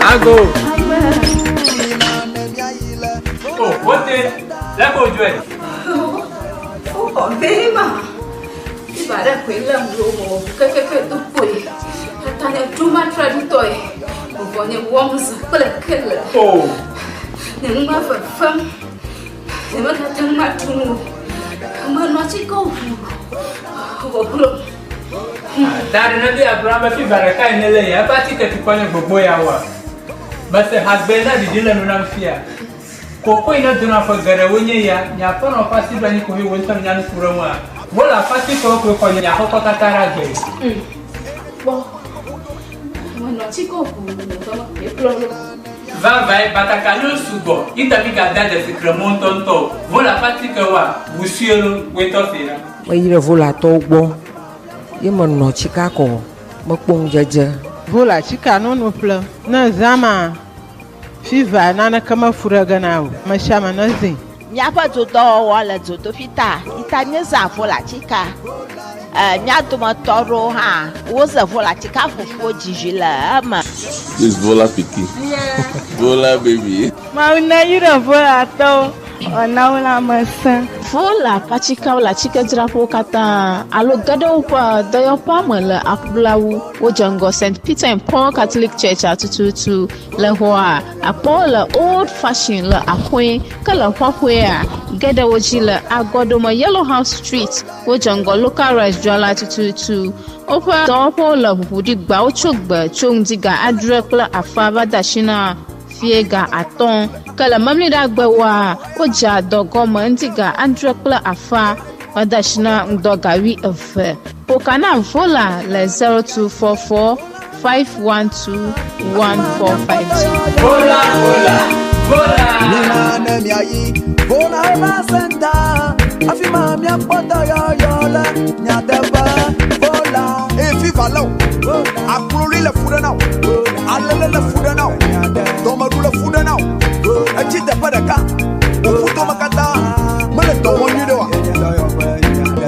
Ago. Oh, wote, lẹ́kọ̀ọ́ ojú ẹ̀. Ó bẹ́ẹ̀ mà. Ibà rẹ̀ pé lẹ́mu ló wọ̀ kẹ́kẹ́kẹ́ tó pò yìí. Àtàlẹ̀ dúró tọ́ yìí. Òbọ̀ ni wọ́n ń sàn kpẹ̀lẹ̀kẹ̀lẹ̀. Oh. Ní ń gbà fẹ̀fẹ́m. Èmi kà tẹ́ ń má tún o. Ọmọ ẹnu àti kò wù. Ọ̀bọ̀ kúrò. Dari na bi Abraham fi baraka yi ne le ya, eƒe atike tukɔ nye gbogbo ya wa. Mese hagbe na ɖiɖi le nu nam fia. Koko yi ne dona ƒe geɖewo nye ya, nye aƒenɔ ƒe asi ɖo anyi ko he wo ŋutɔ nya nu ku ɖe ŋua. Wole afatikewo koe xɔ nye aƒekɔ katã ɖe agbe. Kpɔ. Ọmọ ẹnu àti kò wù. Ọmọ ẹnu Vavae batakaliwo sugbɔ ita mi gada dzesi kremo ŋutɔŋutɔ o. Wole afatike wa wusue lo woetɔ se la. Meyi ɖe Volatɔwo gbɔ ye menɔ tsika kɔ mekpɔ ŋudzedze. Vola tsika nunu ƒlem. Ne zã ma fiva naneke mefu ɖe ge na o. Ame sia ame ne zĩ. Míaƒe dodɔwɔwɔ le dzodoƒi ta ita míezã vola tsika. Mía dometɔ aɖewo hã woze vola tsika fufuwo dzizi le eme. This Vola pikin. Vola baby. Mawu ne yra Volatɔwo wòana wo lãmesẽ. Vola ƒe le atsikedzraƒewo katã alo ge ɖe woƒe dɔyɔƒea me le aƒlawu. Wodze ŋgɔ St. Peter and Paul Catholic Church atututu le xɔa akpɔwo le old fashion le aƒe ke le ƒaƒea ge ɖe wo dzi le agɔdome Yellow House Street wodze ŋgɔ local rice dzrala tututu. Woƒe dɔwɔƒewo le ʋuʋuɖigba wotso gbe tso ŋdi ga adre kple afa va de asi na fie ga atɔ̃ ke le memleɖagbewoa wodzea dɔ gɔme ŋdi ga adre kple afa va de asi na ŋdɔ ga wuieve. Ƒoka na Vola le 0244 512 1452. Vola, vola, vola. Nina ne miayi, vola eva senta. Afi ma míakpɔ dɔyɔyɔ le nyateƒe vola. Eye fiva lé wò, akloli le fu ɖe na wò, alele le fu ɖe na wò, dɔmeɖu le fu ɖe na wò, etsi teƒe ɖeka, wò ƒudome katã mele dɔ wɔm nyuiɖe oa?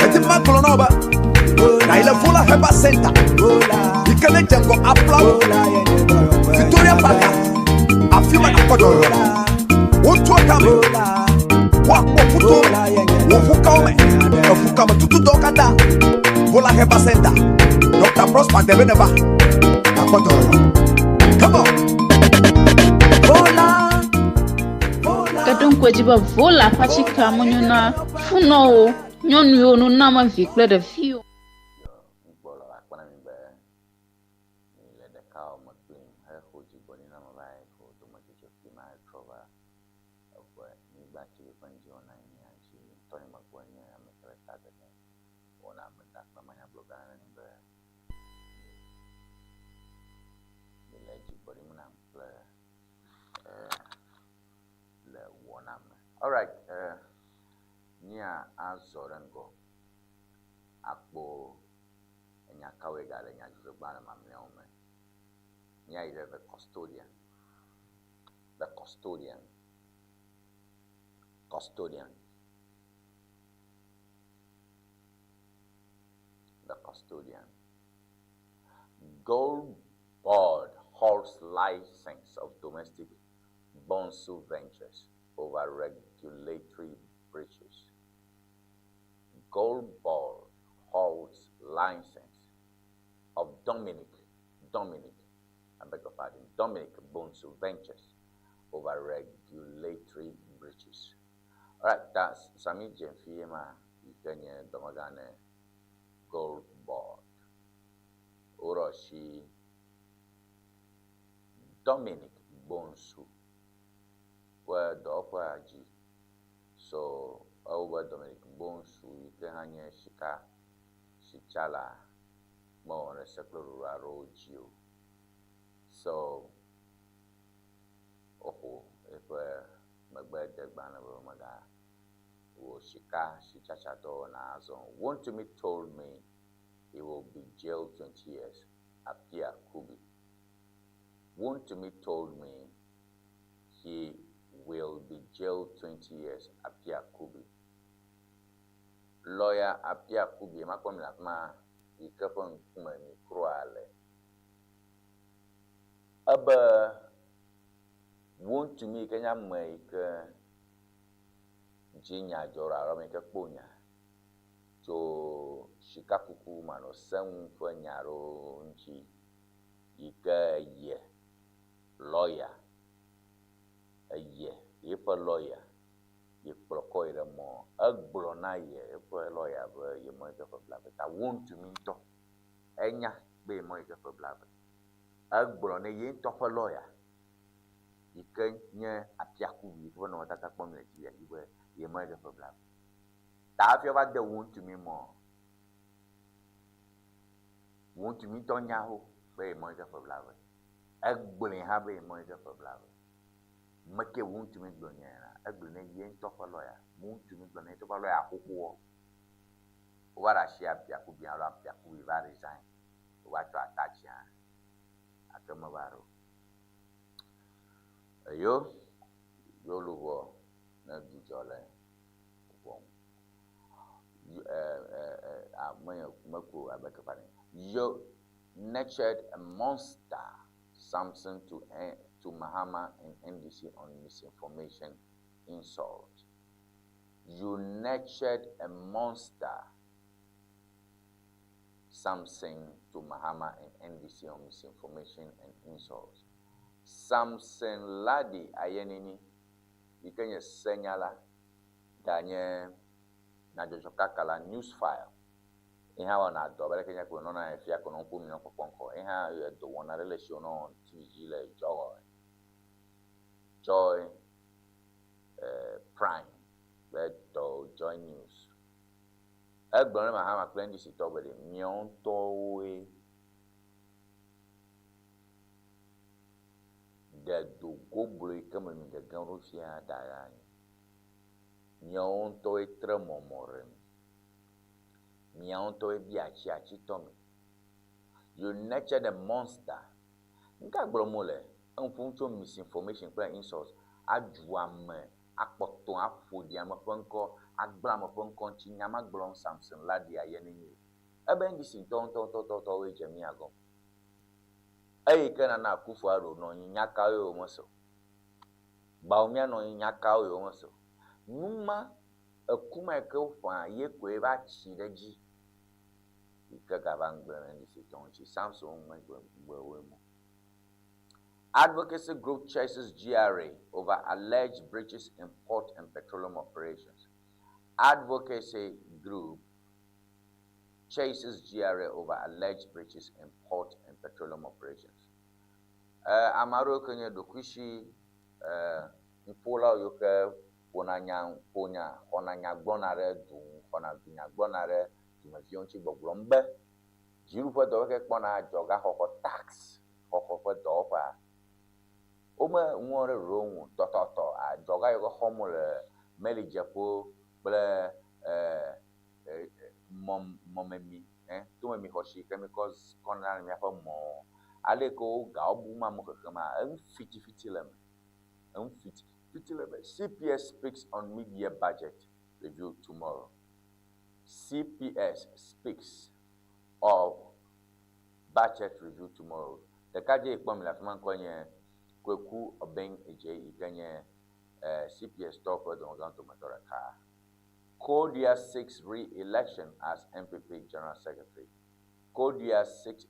Edi be magblɔ na wò be nàyi le Vola Herbal Center yi ke ne dze ŋgɔ Aflawo, Victoria Park, afi ma nàkpɔ dɔyɔyɔ le. Wotua kame, woakpɔ ƒuto me, wò ʋukawo me, eʋukame tutudɔwo katã. Vola Herbal Center, Dr. Prosper Debe neva, nàkpɔ dɔyɔyɔ. Come on! Vola. Ke ɖo ŋku edzi be Vola ƒe atikea menyo na funɔwo, nyɔnuwo, nunɔamevi kple ɖeviwo. Yɔ ŋgbɔ le akpa na mi be mi le ɖeka wɔ me kplim hexo dzigbɔɖi na me va yi xo dometsotso fi ma hetrɔ va eʋe nyigba TV ƒe ŋdzi wɔna nyia dzi ŋutɔ nye megbɔ nye ame ke le ta dede wɔna me da akpe manyagblɔ gã na mi be mi le dzigbɔɖi nam kple le wɔna me. Alright, mía azɔ ɖe ŋgɔ akpɔ enya kawoe gale nyadzɔdzɔgbalẽ mamlɛawo me. Míayi ɖe The Custodian. The Custodian. Custodian. The Custodian. Gold Board halts license of domestic Bonsu Ventures over regulatory breaches. Gold Board halts license of Dominic, Dominic, I beg your pardon, Dominic Bonsu Ventures over regulatory breaches. All right, that's Sami Jemfiema, Ikenye Domagane Gold Board. Oroshi Dominic Bonsu ƒe dɔwɔƒea dzi. So ewɔ be Dominic Bonsu yi ke hã nye sika sitsala mewɔ ɖe se kple ɖoɖo aɖewo dzi o. So woxo eƒe megbedegbalẽ be mega wɔ sika sitsatsa dɔ wɔna azɔ o. Wontumi told me he will be jailed 20 years. Appiah Kubi. Wontumi told me he will be jailed 20 years. Appiah Kubi. Lawyer Appiah Kubi, makpɔ mi le afi ma yi ke ƒe ŋkume mikroa le. Ebe Wontumi yi ke nye ame yi ke dzi nya dzɔ ɖo alo ame yi ke kpɔ nya tso sikakuku manɔseŋu ƒe nya aɖewo ŋuti yi ke ye lɔya eye yeƒe lɔya yi kplɔ kɔ yi ɖe mɔ egblɔ na ye eƒe lɔya be yemɔ yi ke ƒe blave ta Wontumi ŋutɔ enya be yemɔ yi ke ƒe blave. Egblɔ ne ye ŋutɔ ƒe lɔya yi ke nye Appiah Kubi yi ke ƒe nɔnɔmetata kpɔm le TV dzi be yemɔ yi ke ƒe blave. Ta hafi woava de Wontumi mɔ Wontumi ŋutɔ nya ho be yemɔ yi ke ƒe blave. Egblɔe hã be yemɔ yi ke ƒe blave. Meke Wontumi gblɔ nyae la, egblɔe ne ye ŋutɔ ƒe lɔya. Wontumi gblɔ ne ye ŋutɔ ƒe lɔya xoxoɔ. Wova ɖe asi Appiah Kubi alo Appiah Kubi va resign. Wova tsɔ atatsia gake meva ɖo. Eyo, yo luʋɔ ne dzudzɔ le ʋɔm. Menye meku abe teƒe aɖe. Yo nurtured a monster Samson to, to Mahama and NDC on misinformation insult. You nurtured a monster Samson to Mahama and NDC on misinformation and insults. Samson Ladi Ayenini, yi ke nye senyala, ganye nyadzɔdzɔkakala news file. Ye hã wɔna dɔ abe leke nye ko nɔna fia ko nɔ ŋku mi nɔ kpɔkpɔ ŋkɔ. Ye hã edɔ wɔna ɖe le si wonɔ TV dzi le Joy, Joy Prime kple tɔ Joy News. Egblɔ ne Mahama kple NDC tɔwo be ɖe miawo ŋutɔwoe ɖe do goblo yi ke me mi gegem ɖo fia da ɖe anyi. Miawo ŋutɔwoe tre mɔ mɔ ɖe mi. Miawo ŋutɔwoe bia atsi atsi tɔ mi. You nurture the monster. Nuka gblɔm wole? Enu ƒom tso misinformation kple insults. Adzu ame, akpɔtɔ aƒo ɖi ame ƒe ŋkɔ, agblẽ ame ƒe ŋkɔ ŋuti. Nya ma gblɔm Samson Ladia ye nenye. Ebe NDC ŋutɔŋutɔŋutɔŋutɔwoe dze mía gɔme. Eyi ke Nana Akufo-Addo nɔ anyi, nya kawoe womese o? Bawumia nɔ anyi, nya kawoe womese o? Numa, eku ma yi ke woƒã ye koe va tsi ɖe edzi yi ke gava ŋugble le NDC tɔwo ŋuti. Samson ŋugbe mo. Advocacy group chases GRA over alleged breaches in port and petroleum operations. Advocacy group chases GRA over alleged breaches in port and petroleum operations. Eh, ame aɖewo ke nye ɖokuisi eh, nuƒolawo yiwo ke ƒona nya, ƒo nya, xɔna nya gblɔna ɖe du ŋu, xɔna dunya gblɔna ɖe dumeviwo ŋuti gbɔgblɔm be dziɖuƒe dɔwɔƒe ke kpɔna adzɔgaxɔxɔ, tax xɔxɔ ƒe dɔwɔƒea, wome ŋuɔ ɖe ɖoɖo ŋu o. Tɔtɔtɔ adzɔga yiwo ke xɔm wole melidzeƒewo kple eh, mɔ mɔmemi eh tomemi xɔ si ke mikɔ kɔna le míaƒe mɔwo. Ale yi ke wo gawo bum amewo xexlẽmea, enu fitifiti le eme. Enu fitifiti le eme. CPS speaks on mid-year budget review tomorrow. CPS speaks of budget review tomorrow. Ɖekadze yi kpɔm le afi ma ŋkɔe nye Kweku Obeng Adjei yi ke nye eh, CPS tɔwo ƒe dɔmegãwo dometɔ ɖeka. Kodia seeks re-election as NPP General Secretary. Kodia seeks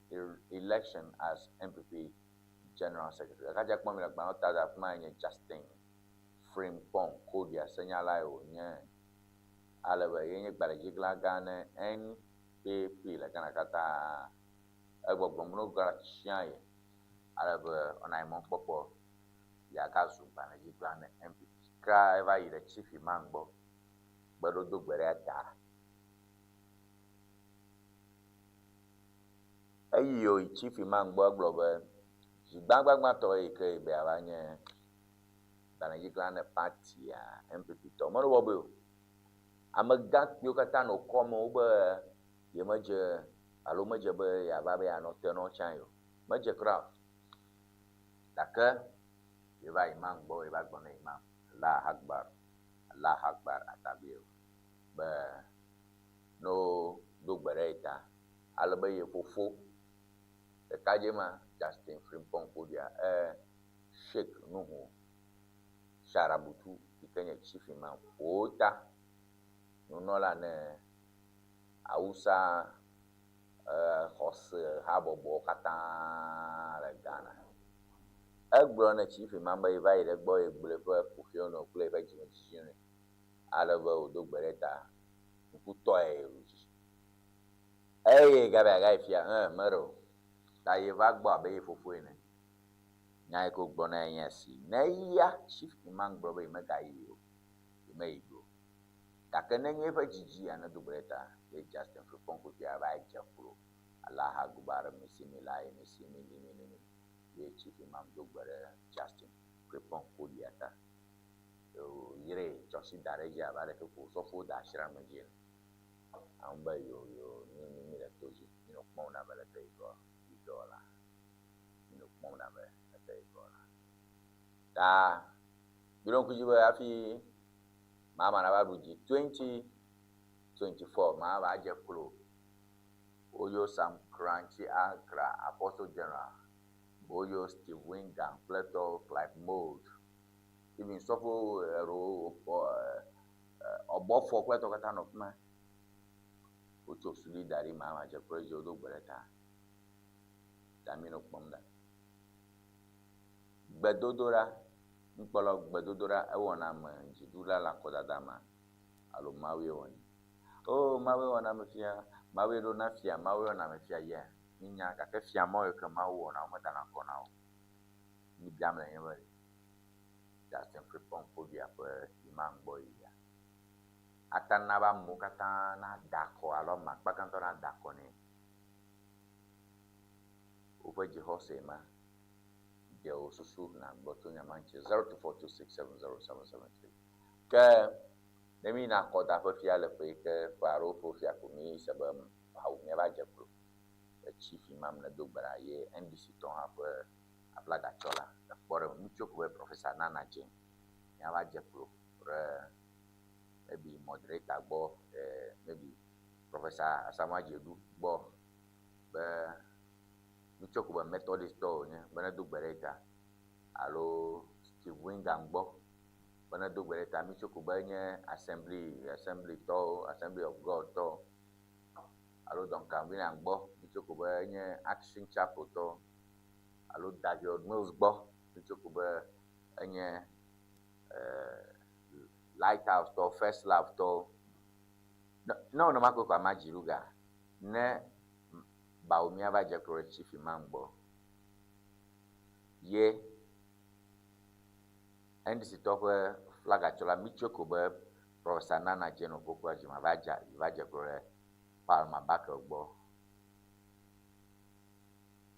election as NPP General Secretary. Ɖekadze kpɔm le agbalẽwo ta le afi ma nye Justin Frimpong Kodia senyalae wònye. Ale be ye nye gbalẽdzigla gã ne NPP le Ghana katã. Egbɔgblɔm ne woga tsiã ye ale be wòna ye mɔkpɔkpɔ yeagazu gbalẽdzigla ne NPP. Kea eva yi ɖe Chief Imam gbɔ be ɖo do gbe ɖe eta. Eyi wòyi Chief Imam gbɔ egblɔ be dzigbãgbagbãtɔ yi ke yi be yeava nye gbalẽdzigla ne partia NPP tɔ. Menɔ bɔbɔe o. Amegãkpuiwo katã nɔ kɔme wobe yemedze alo medze be yeava be yeanɔ te na wo tsã o. Medze kura o. Gake yeva Imam gbɔ yeva gblɔ na Imam, Allah Akbar, Allah Akbar Atabir be ne wodo gbe ɖe ye ta ale be ye fofo ɖekadze ma Justin Frimpong Kodia e Sheikh Nuhu Sharabutu yi ke nye Chief Imam ƒo wo ta nunɔla ne Awusa xɔse habɔbɔwo katã le Ghana. Egblɔ ne Chief Imam be yeva yi ɖe egbɔ ye gblɔ eƒe kuxiwo nɛ kple eƒe dzimedzidzi nɛ ale be wòdo gbe ɖe ta ŋkutɔe ɖu dzi. Eye gabe yeagayi fia, ẽ, meɖe o. Ta yeva gbɔ abe ye fofo ene. Nya yi ke wògblɔ nɛ nye esi, ne eya Chief Imam gblɔ be yemegayi o, yemeyi o. Gake nenye eƒe dzidzi ya nedo gbe ɖe ta ye Justin Frimpong Kofi ava dze klo Allah Akbar Misimilayi Misimilimilimi ye Chief Imam do gbe ɖe Justin Frimpong Kodia ta. Wòyrae tsɔ asi da ɖe edzi abe aleke ko osɔfowo da asi ɖe ame dzi ene. Ame be yo yo mi mi mi le to dzi mi nɔ kpɔm ɖa be leke yi gɔ yi gɔ la. Mi nɔ kpɔm ɖa be leke yi gɔ la. Ta mi ɖo ŋku dzi be hafi Mahama nava ɖu dzi 2024 Mahama adze klo woyɔ Sam Korankye Ankrah Apostle General woyɔ Steve Wingham kple tɔwo Clive Mould even sɔfo eɖewo ɔbɔfɔ kple tɔwo katã nɔ fi ma. Wotso suli da ɖi Mahama dze klo edzi wodo gbe ɖe ta. Ta mi nɔ kpɔm ɖa. Gbedodoɖa, nukpɔlawo gbedodoɖa ewɔna ame dziɖula le akɔdada mea alo Mawue wɔnɛ? Oo, Mawue wɔna ame fia, Mawue ɖona fia, Mawue wɔna ame fia ya, mínya gake fia mawo yi ke Mawu wɔna womedana akɔ na wo o. Nu biam le nye be Justin Frimpong Kodua ƒe imam gbɔ yia, ate ŋu na be amewo katã nada akɔ alo ame akpa gãtɔ nada akɔ nɛ. Woƒe dzixɔsee ma. Ɖe wò susu nàgblɔ tso nya ma ŋuti 0242670773. Ke Ne mi yina akɔdaƒe fia le ƒe yi ke ƒe alo ƒe fia ko mi se be hawu miava dze klo le chief imam ne do gbe ɖa ye NDC tɔ hã ƒe aflaga tsɔla ekpɔ ɖe ŋutsu ko be Professor Nana Jane miava dze klo ɖe maybe moderator gbɔ eh, maybe Professor Asamoah Dzedu gbɔ be ŋutsu ko be Methodist tɔ wònye be ne do gbe ɖe ta alo Steve Wingham gbɔ be ne do gbe ɖe ta ŋutsu ko be nye Assembly Assembly tɔwo Assembly of God tɔ alo Duncan William gbɔ ŋutsu ko be nye Action Chapel tɔ alo David Mills gbɔ ŋutsu ko be enye eh, Lighthouse tɔ First Love tɔ ne ne wònɔ ko ama dzi ɖu ga ne Bawumia va dze klo ɖe Chief Imam gbɔ ye NDC tɔ ƒe flaga tsɔla mitso ko be Professor Nana Jane Opoku Agyemang va dze va dze klo ɖe Palmer Buckle gbɔ.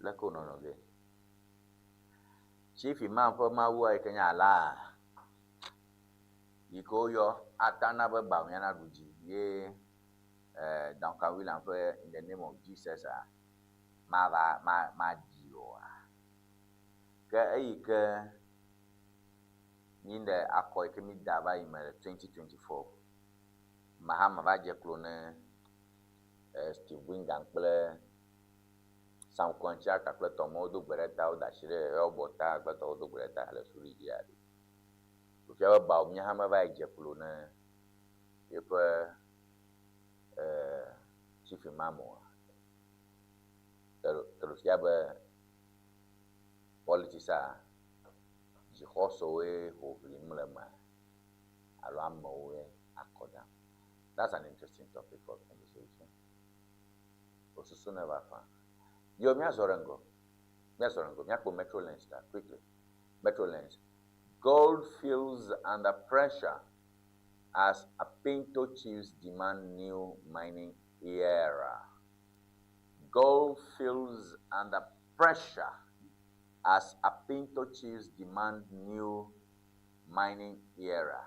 Leke wònɔnɔ ge? Chief Imam ƒe mawua yi ke nye Allah yi ke woyɔ ata na be Bawumia naɖu dzi ye eh, Duncan William ƒe In the name of Jesus a mava ma maɖi oa. Ke eyi ke mi ɖe akɔ yi ke mi da va yi me le 2024 Mahama va dze klo ne eh, Steve Wingham kple Sam Korankye kple tɔmewo do gbe ɖe ta woda asi ɖe yewoabɔ ta kple tɔwo do gbe ɖe ta le suri dzi aɖe. Wòfia be Bawumia hã meva yi dze klo ne yeƒe eh, Chief Imam oa. Ke ɖo fia be politics a dzixɔsewoe ho ʋlim le eme alo amewoe akɔ dam. That's an interesting topic for conversation. Osusu ne va fa. Yo, míazɔ ɖe ŋgɔ. Míazɔ ɖe ŋgɔ. Míakpɔ Metrolens ta quickly. Metrolens. Gold feels under pressure as Apinto chiefs demand new mining era. Gold feels under pressure as Apinto chiefs demand new mining era.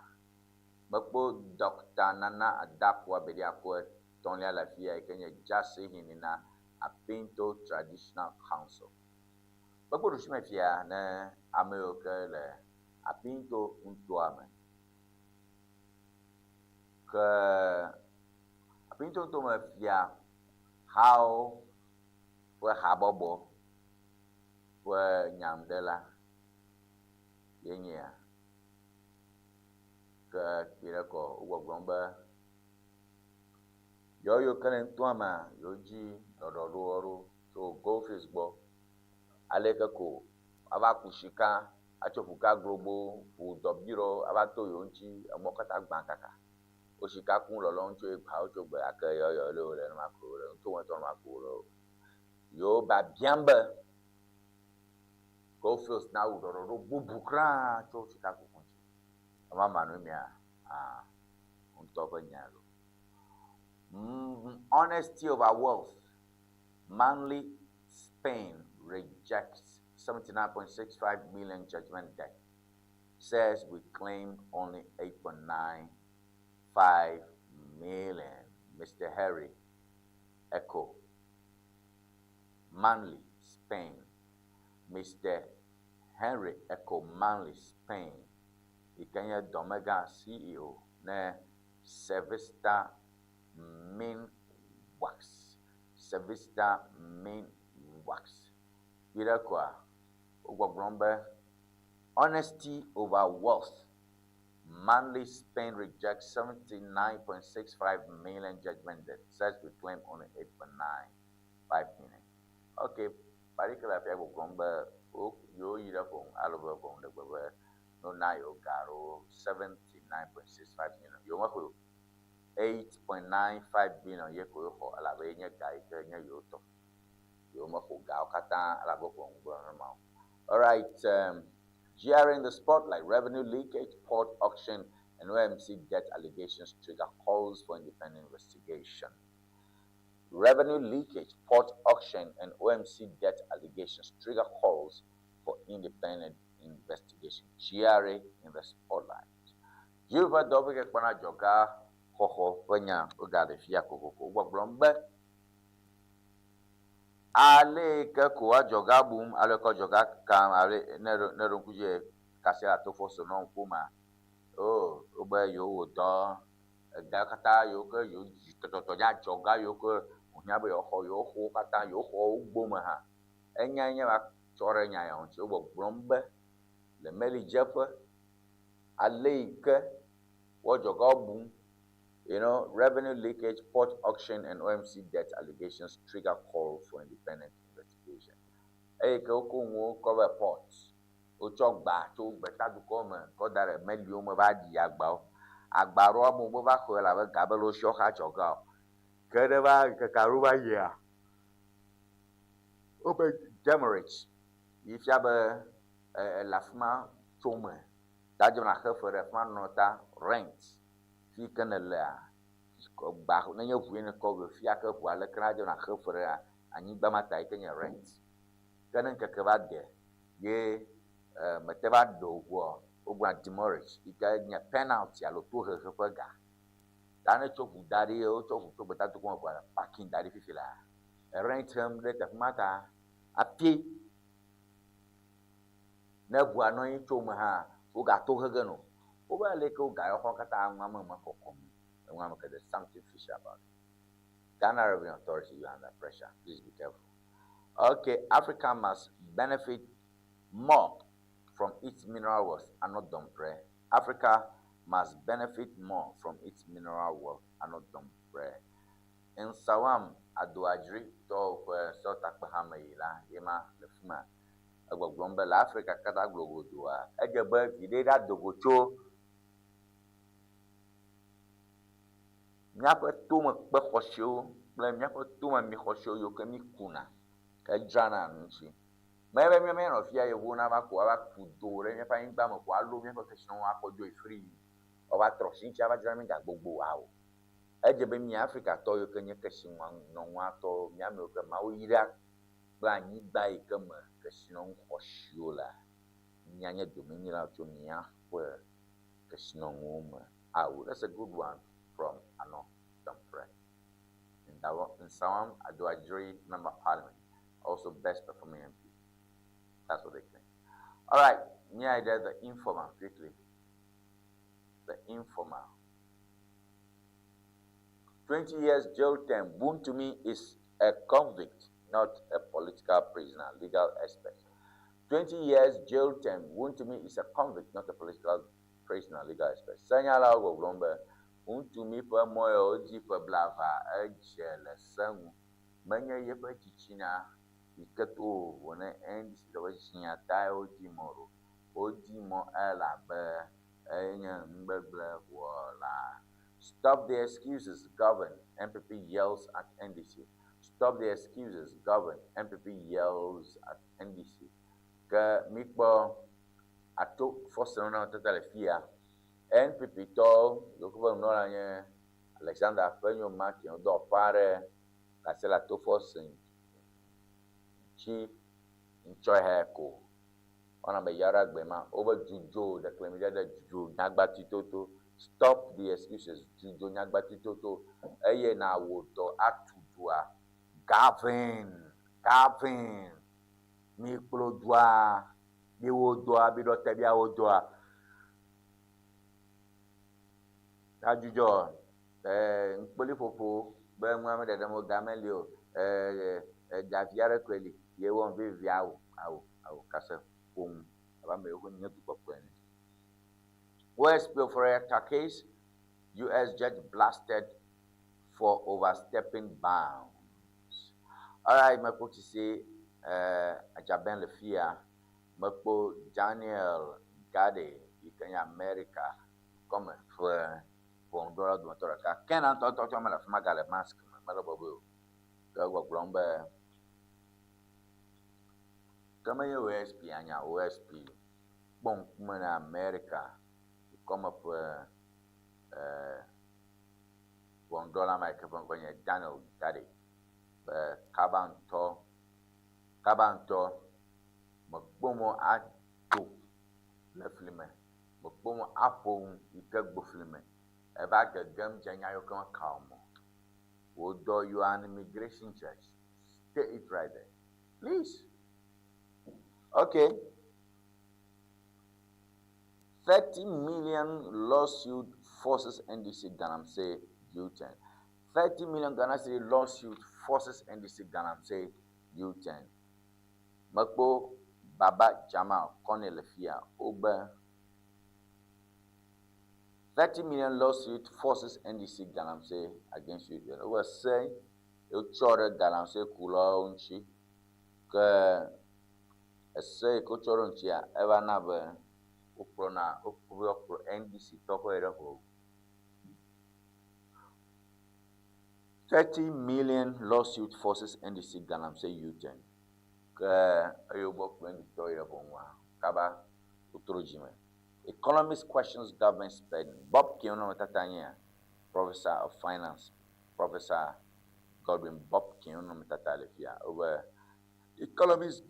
Mekpɔ Dr. Nana Adakua Bediako etɔ̃lia le afi ya yi ke nye Dzasehene na Apinto Traditional Council. Mekpɔ ɖusime fia ne ame yiwo ke le Apinto nutoa me. Ke Apinto nutome fia hawo ƒe habɔbɔ ƒe nyanuɖela ye nye ya. Ke kpi ɖe kɔ wogbɔgblɔm be yewo yiwo ke le nutoa mea yewo dzi ɖɔɖɔɖo aɖewo tso Goldfields gbɔ. Ale ke ko woava ku sika atso ƒuka globo ʋu dɔbiɖɔ ava to yewo ŋuti emɔ katã gbã kaka. Wo sika kum lɔlɔm tso egbawo tso gbe gake yewo yewo le wo le nenema ko le nutometɔ nenema ko le o. Yewo biabiam be Goldfields nawu ɖɔɖɔɖo bubu kura tso sikakuku ŋuti. Ema ma nu mia ah ŋutɔ ƒe nya lo. Honesty over wealth. Manly Spain rejects 79.65 million judgment debt. Says we claim only 8.95 million. Mr. Harry Echo. Manly, Spain. Mr. Henry Echo Manly, Spain. Yi ke nye dɔmegã CEO ne Sevista Min Wax. Sevista Min Wax. Yi ɖe koa, wogbɔgblɔm be honesty over wealth. Manly Spain rejects 79.65 million judgment debt. Says we claim only 8.95 million. Okay, particular fia gbɔgblɔm be wo yewo yi ɖe ƒo alo be ƒo ɖe gbe be no na yewo ga ɖo 79.65 million. Yewo mexɔe o. 8.95 billion ye ko woxɔ elabe ye nye ga yi ke nye yewo tɔ. Yewo mexɔ gawo katã elabe ƒo gblɔ nenema o. All right, GRA in the spotlight, revenue leakage, port auction, and OMC debt allegations trigger calls for independent investigation. Revenue leakage, port auction, and OMC debt allegations trigger calls for independent investigation. GRA in the spotlight. Dziɖuɖu ƒe dɔwɔƒe yi ke kpɔna adzɔga xɔxɔ ƒe nya wogaɖe fia kokoko. Wogbɔgblɔm be ale yi ke ko adzɔga bum alo ke adzɔga kam alo ne ɖo ne ɖo ŋku dzi kasia ato fɔ so nɔ ŋkume o wobe yewowɔ dɔ ega katã yiwo ke yewo dzi tɔtɔtɔ nye adzɔga yiwo ke wòhiã be yewoaxɔ yewoxɔ wo katã yewoxɔ wo gbome hã. Enyae nye va tsɔ ɖe nya ya ŋuti. Wogbɔgblɔm be le melidzeƒe ale yi ke woadzɔgawo bum You know, revenue leakage, port auction, and OMC debt allegations trigger call for independent investigation. Eye ke woko nuwo kɔ be port, wotsɔ gba tso gbetadukɔ me kɔ da ɖe meliwo me va ɖi agbawo. Agba ɖewo amewo meva xɔe elabe ga be le wo si woaxɔ adzɔga o. Ke ne va ŋkeke aɖewo va yia, wobe demurrage yi fia be ele afi ma tso me ta dze be nàxe fe ɖe afi ma nɔ ta rent fi yi ke nèlea gba nenye ʋue nèkɔ vɛ fia ke ʋua leke na dze be nàxe fe ɖe anyigba ma ta yi ke nye rent. Ke ne ŋkeke va de ye mete va ɖe wò ʋua wogblɔna demurrage yi ke nye penalty alo tohehe ƒe ga. Ta ne etsɔ ʋu da ɖi wotsɔ ʋu tso gbetadukɔ me ʋua parking da ɖi fifi laa rent xem ɖe teƒe ma ta hafi ne ʋua nɔ anyi tso eme hã wogato he ge nɔ. Wobe aleke wogayɔ xɔ katã nua me mekɔkɔm enua me ke there's something fishy about it. Ghana Revenue Authority you are under pressure. Please be careful. Okay, Africa must benefit more from its mineral wealth and not dumpre. Africa must benefit more from its mineral wealth and not dumpre. Nsawam Adoadri tɔwo ƒe sewɔtakpehame yi la ye ma le fi ma. Egbɔgblɔm be le Afrika katã glogodoa, edze be viɖe ɖado go tso míaƒe tomekpe xɔasiwo kple míaƒe tomemi xɔasiwo yiwo ke míkuna hedzrana ŋuti. Menye be míawo míanɔ fia yevuwo nava ko ava ku do ɖe míaƒe anyigba me ko alo míaƒe kesinɔnuwo akɔ dzoe frii woava trɔ asi ŋuti ava dzra mí ga gbogbo ao. Edze be mí Afrikatɔ yiwo ke nye kesinɔnuatɔwo, mía ame yiwo ke Mawu yra kple anyigba yi ke me kesinɔnu xɔasiwo lea, míanye domenyilawo tso míaƒe kesinɔnuwo me. Ao, that's a good one from Ano Dompreh. Nsawam Adoagyiri Member of Parliament, also best performing MP. That's what they claim. All right, me I did the informer quickly. The informer. 20 years jail term. Wontumi is a convict, not a political prisoner. Legal expert. 20 years jail term. Wontumi is a convict, not a political prisoner. Legal expert. Senyalawo gbɔgblɔm be Wontumi ƒe mɔ ya wodi ƒe blava edze le se ŋu. Menye yeƒe dzitsinya yi ke to vovo ne NDC ƒe dzitsinya tae wodi mɔ ɖo. Wodi mɔ elabe enye nugbegblẽ wɔla. Stop the excuses, govern, NPP yells at NDC. Stop the excuses, govern, NPP yells at NDC. Ke míkpɔ ato fɔsenu na tata le fia. NPP tɔwo yiwo ke ƒe nunɔla nye Alexander Afenyo Martin wodɔ aƒe aɖe gase le ato fɔsen ŋuti ŋtsɔe he ko. Woana be yaɖa gbe ma wobe dzudzo ɖeklemiɖeɖe dzudzo nyagbatitoto stop the excuses dzudzo nyagbatitoto eye nawò dɔ atu dua Gavin Gavin mi kplo dua mi wo dɔa mi ɖɔ te mia wo dɔa adzudzɔ eh, ŋkpoli ƒoƒo be nua me ɖeɖem o ga meli o eh, egavi aɖe koe li ye wɔm vivi awo awo awo kase ƒo nu abe ame yiwo nye dukɔkɔe ene. OSP Ofori-Atta case, US judge blasted for overstepping bounds. Alright, mekpɔ tsi eh, Ajaben le fia, mekpɔ Daniel Gade yi ke nye Amerika dukɔme ƒe ʋɔnudrɔ̃lawo dometɔ ɖeka. Ke na ŋutɔŋutɔ mele afi ma gale mask me, mele bɔbɔe o. Ke gbɔgblɔm be ke menye OSP anya OSP kpɔ ŋkume na Amerika dukɔme ƒe eh, ʋɔnudrɔ̃la ma yi ke ƒe ŋkɔe nye Daniel Gade be kaba ŋutɔ, kaba ŋutɔ mekpɔ mɔ ato le fli me. Mekpɔ mɔ aƒo nu yi ke gbofli me. Eva gegem dze nya yiwo ke meka o me. Wò dɔ you are an immigration judge. Stay it right there. Please. Okay. 30 million lawsuit forces NDC Galamsey U-turn. 30 million Ghana cedi lawsuit forces NDC Galamsey U-turn. Mekpɔ Baba Jamal kɔnɛ le fia wobe 30 million lawsuit forces NDC Galamsey against U-turn. Wobe se wotsɔ ɖe Galamsey kulawo ŋuti ke ese yi ke wotsɔ ɖe ŋutia eva na be wokplɔna wobe woakplɔ NDC tɔ ƒe ɖe ʋɔ. 30 million lawsuit forces NDC Galamsey U-turn. Ke eye wobe wokplɔ NDC tɔ yi ɖe ʋɔnua kaba wotrɔ dzime. Economist questions government spending. Bob Keon nɔnɔmetata nyea Professor of Finance, Professor Godwin Bob Keon nɔnɔmetata le fia. Wobe Economists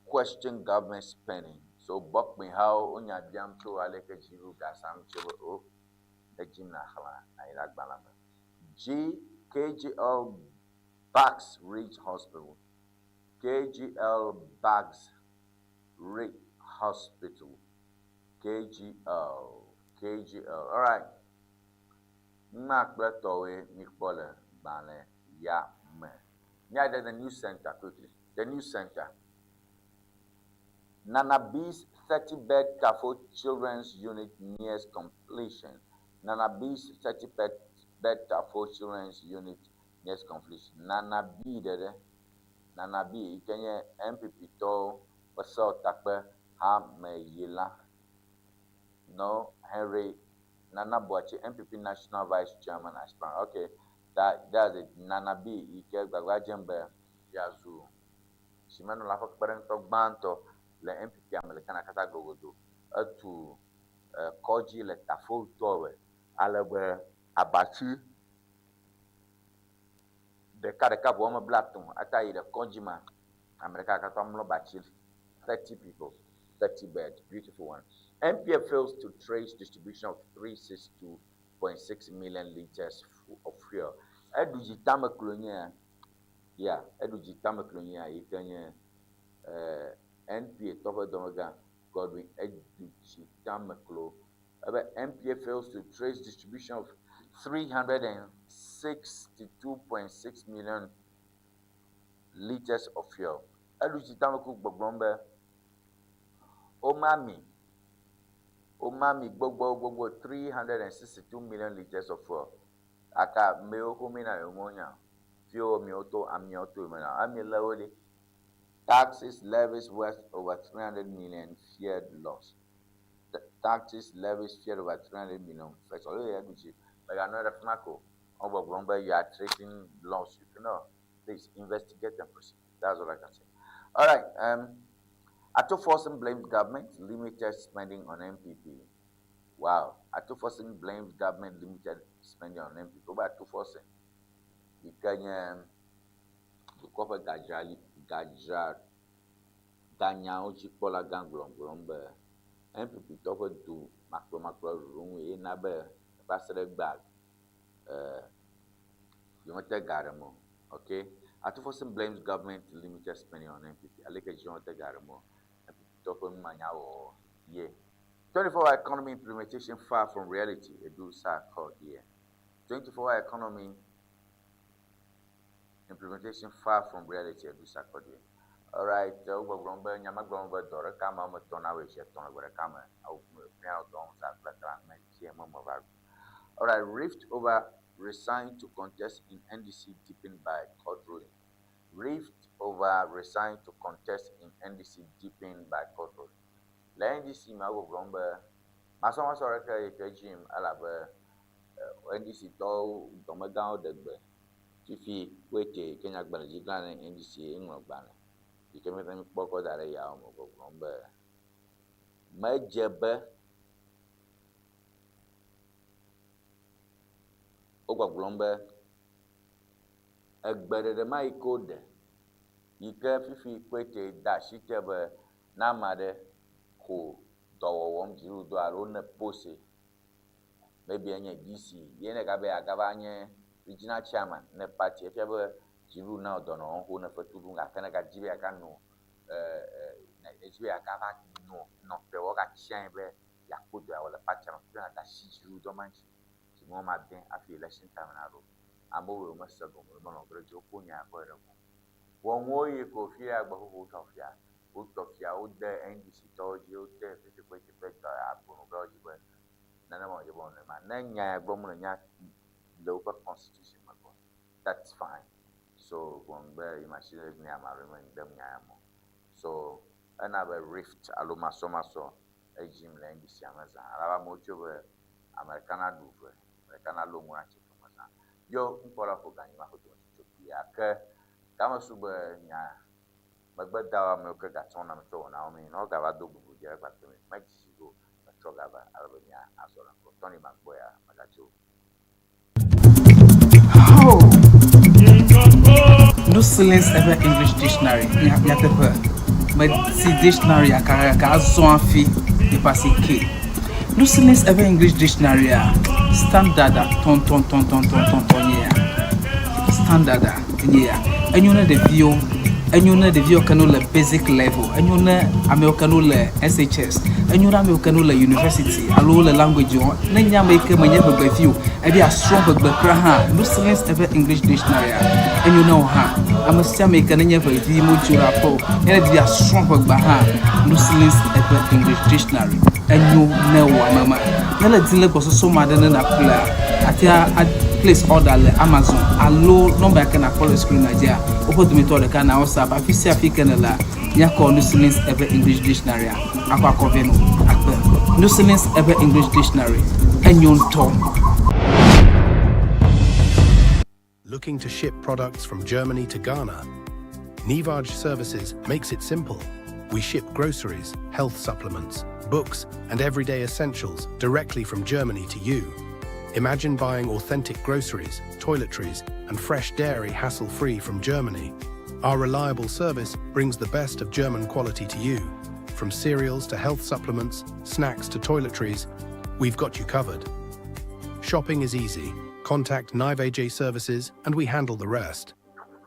question government spending. So Bob Keon hawo wonya biam tso aleke dziɖuɖu ga zãm tso be o edzim naxlẽ anyi ɖe agbalẽ me. G KGL Bucks Ridge Hospital. KGL Bucks Ridge Hospital. KGL. KGL. All right. Numa kple tɔwoe mikpɔ le gbalẽ ya me. Míaɖe the news center quickly. The news center. Nana B's 30 bed Tafo Children's Unit nears completion. Nana B's 30 bed, bed Tafo Children's Unit nears completion. Nana B ɖeɖe. Nana B yi ke nye NPP tɔwo ƒe sewɔtakpe hameyila. No, Henry Nana Boakye, NPP National Vice Chairman aspirant. Okay, that, that's it. Nana B yi ke gbagba dzem be yeazu zimenɔla ƒe kpeɖeŋutɔ gbãtɔ le NPP me le Ghana katã gogodo. Etu eh, kɔdzi le Tafo tɔwe ale be abatsi ɖeka ɖeka vɔ wɔme blatɔ̃ ata yi ɖe kɔdzi ma. Ame ɖeka ɖeka tɔ mlɔ batsi 30 people, 30 beds, beautiful one. NPA fails to trace distribution of 362.6 million liters of fuel. Eɖu dzi tame klo nye ya, eɖu dzi tame klo nye yi ke nye eh, NPA tɔ ƒe dɔmegã Godwin eɖu dzi tame klo. Ebe NPA fails to trace distribution of 362.6 million liters of fuel. Eɖu dzi tame ku gbɔgblɔm be woma mi woma mi gbogbo gbogbo 362 million liters of fuel. Aka mewo ko mi na yewo mo nya. Fiwo miwo to amiwo to me na ami le wo ɖi. Taxes levies worth over 300 million feared loss. Taxes levies feared over 300 million. First, alo ya ɖu dzi. Meganɔ ɖe fi ma ko. Wo gbɔgblɔm be you are tracing lawsuit. No, please investigate and proceed. That's all I can say. All right. Ato Forson blames government limited spending on NPP. Wow. Ato Forson blames government limited spending on NPP. What about Ato Forson? Yi ke nye dukɔ ƒe gadzra gadzra ganyawo dzikpɔla gã gblɔgblɔm be NPP tɔ ƒe du makplɔmakplɔ ɖoɖo ŋu ye na be va se ɖe gbea eh, yewomete ga ɖem o. Okay. Ato Forson blames government limited spending on NPP. Aleke dzi womete ga ɖem o. NPP tɔ ƒe numanyawɔwɔ ye. 24-hour economy implementation far from reality. Edu Sarkodie. 24-hour economy implementation far from reality. Edu Sarkodie. Alright, wogbɔgblɔm be nyamegblɔm be dɔ ɖeka me woame etɔ̃ na woe zi etɔ̃ le gbe ɖeka me. Awu míanɔ dɔ wɔm zã kple klã me tsie me me va ɖu. Alright, rift over resign to contest in NDC deepened by court ruling. Rift over resign to contest in NDC deepened by court ruling. Le NDC me wogbɔgblɔm be masɔmasɔ ɖeke yi ke dzi yim elabe NDC tɔwo dɔmegãwo ɖe gbe fifi woete yi ke nye agbalẽ dzi gã ne NDC eŋlɔ gbalẽ yi ke míate ŋu kpɔ kɔ da ɖe yawo me gbɔgblɔm be medze be wogbɔgblɔm be egbeɖeɖe ma yi ke woɖe yi ke fifi kpete de asi te be ne ame aɖe xɔ dɔ wɔwɔm dziɖuɖudɔ alo ne post maybe enye DC ye ne gabe yeagava nye regional chairman ne party efia be dziɖuɖu na wò dɔ nɔ wɔm xoxo ne fetu ɖum gake ne gadzi be yeaganɔ edzi be yeagava nɔ nɔƒe woagatsi anyi be yeakpɔ dɔ yeawɔ le partia me fifia nàde asi dziɖuɖudɔ ma ŋuti. Dziŋɔ made hafi election time naɖo. Amewo yiwo mese gɔme o melɔ̃ ge ɖe edzi o wokpɔ nya ya kpɔ ɖe go. Vɔ nuwo yi ko fia gbeƒoƒo wotsɔ fia, wotsɔ fia wode NDC tɔwo dzi wote ƒeƒeƒe dɔ agbonugawo dzi be nenema wòdze be wòanɔ ema. Ne nya ya gblɔm wole nya le woƒe constitution me kɔ that's fine. So vɔ ŋgbe yi masi ɖe edzi ne ame aɖewo me ŋdem nya ya me o. So ena be rift alo masɔmasɔ edzim le NDC me zã. Ale be amewo tso be ame ɖeka naɖu ve, ame ɖeka nalɔ ŋu na tsike me zã. Yo ŋkpɔ la ƒo ganyi ma ƒe dometsotso kpuie ake game su be nya megbe dawo amewo ke gatsɔ na metsɔ wɔ na wo mi ne wogava do bubu dze kpakple mi medzi go metrɔ gava ale be mia azɔ le ŋgɔ Tony magbɔ ya megatso. Oh! No Ceilings eƒe English Dictionary nyateƒe meti dictionary kakaka azɔ hafi yeƒe asi ke. No Ceilings eƒe English Dictionary a standard a tɔntɔntɔntɔntɔntɔn nye ya. Standard a nye ya. Enyo ne ɖeviwo, enyo ne ɖeviwo ke no le basic level, enyo ne amewo ke no le SHS, enyo ne amewo ke no le university alo wole language wɔm. Ne nye ame yi ke menye ʋegbevi o, ebe yeasrɔ̃ ʋegbe kura hã, No Ceilings eƒe English Dictionary a enyo ne wò hã. Ame sia ame yi ke nenye ʋevi modzo ɖe aƒe o, ne èdi be yeasrɔ̃ ʋegbea hã, No Ceilings eƒe English Dictionary enyo ne wò ame ma. Ne èle di le gbɔsɔsɔ me aɖe ne nàƒlea, àte ŋu a place order le Amazon alo nɔmba yi ke nàkpɔ le screen dzia, woƒe dometɔ ɖeka na WhatsApp. Afi sia afi ke nèlea, míakɔ No Ceilings eƒe English Dictionary a akɔ akɔ vɛ nɔ akpe. No Ceilings eƒe English Dictionary enyo ŋutɔ. Looking to ship products from Germany to Ghana? Nivaj Services makes it simple. We ship groceries, health supplements, books, and everyday essentials directly from Germany to you. Imagine buying authentic groceries, toiletries, and fresh dairy hassle-free from Germany. Our reliable service brings the best of German quality to you. From cereals to health supplements, snacks to toiletries, we've got you covered. Shopping is easy. Contact Nive Services and we handle the rest.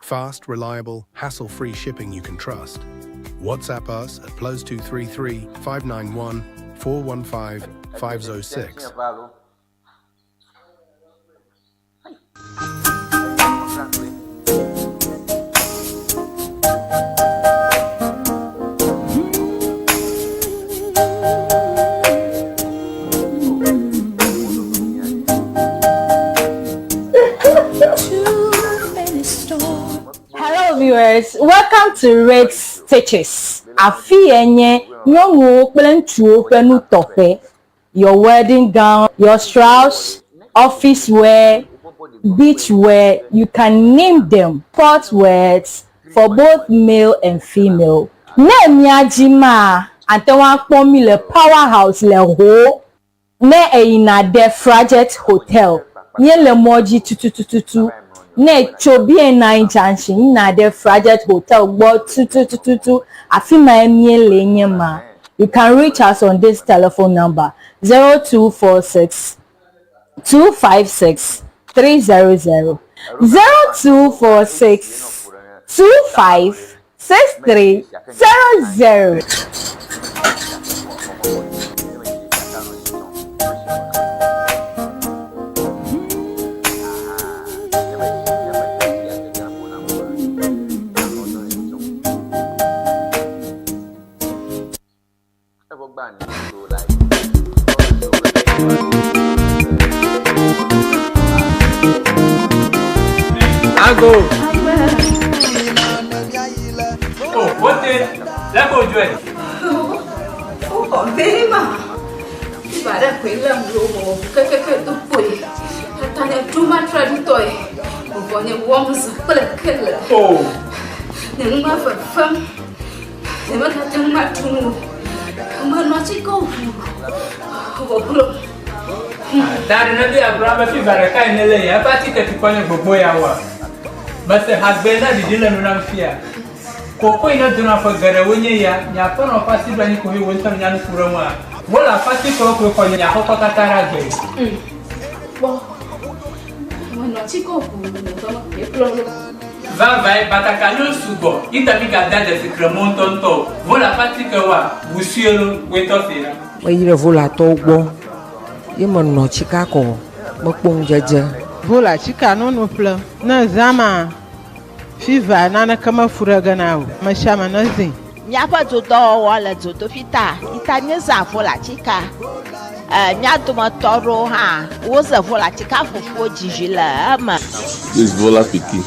Fast, reliable, hassle-free shipping you can trust. WhatsApp us at +233 591 415 506. Hello viewers, welcome to Red Stitches. Afi ye nye nyɔnuwo kple ŋutsuwo ƒe nutɔƒe. Your wedding gown, your shrouds, office wear, beach wear, you can name them. Sport wears for both male and female. Ne mía dzi maa, ate ŋu akpɔ mí le Power House le Ho. Ne èyina ɖe Frajet Hotel, míele mɔ dzi tutututu. Ne ètso BNI Junction yina ɖe Frajet Hotel gbɔ tutututu, afi mae míele nye ma. You can reach us on this telephone number 0246 256 300 0246 25 6300. Ago. Oh, wote. Lẹ́kọ̀ọ́ ojú ẹ̀. Wokɔ bema. Ba ɖe koe lém ɖo wɔ kekeke do kpoe. Tata nye ɖo matre ŋutɔe. Vɔ nye wɔm zã kple kele. Oh. Nye nu ma fefem. Nye megate ŋu aɖu nu o. Menɔ atike ʋu vɔ glo. Ta ɖe ne be agblɔ abe fiva ɖeka yi ne le ya eƒe atike tukɔ nye gbogbo ya wa. Mese hagbe na ɖiɖi le nu nam fia. Koko yi ne dona ƒe geɖewo nye ya, nye aƒenɔ ƒe asi ɖo anyi ko he wo ŋutɔ nya nu ku ɖe ŋua. Wole afati kɔe koe xɔ nye kɔkɔ katã ɖe agbe. Kpɔ. Menɔ tsi kɔ ʋu le dɔme kplɔ ɖo. Vavae, batakaliwo sugbɔ, yi ta mi gada dzesi kremɔ ŋutɔŋutɔ o. Vola ƒe atikewoa, ʋu sue lo, woe tɔ si ɖa. Meyi ɖe Volatɔwo gbɔ ye menɔ tsika kɔ mekpɔ ŋudzedze. Vola tsika nono ƒlem. Ne zã ma, fiva naneke mefu ɖe ge na o. Mesiame nezĩ. Míaƒe dodɔwɔwɔ le dzodoƒi ta yi ta míezã volatika. E, mía dometɔ aɖewo hã woze volatika fufuwo dzi vi le eme. This Vola pikin.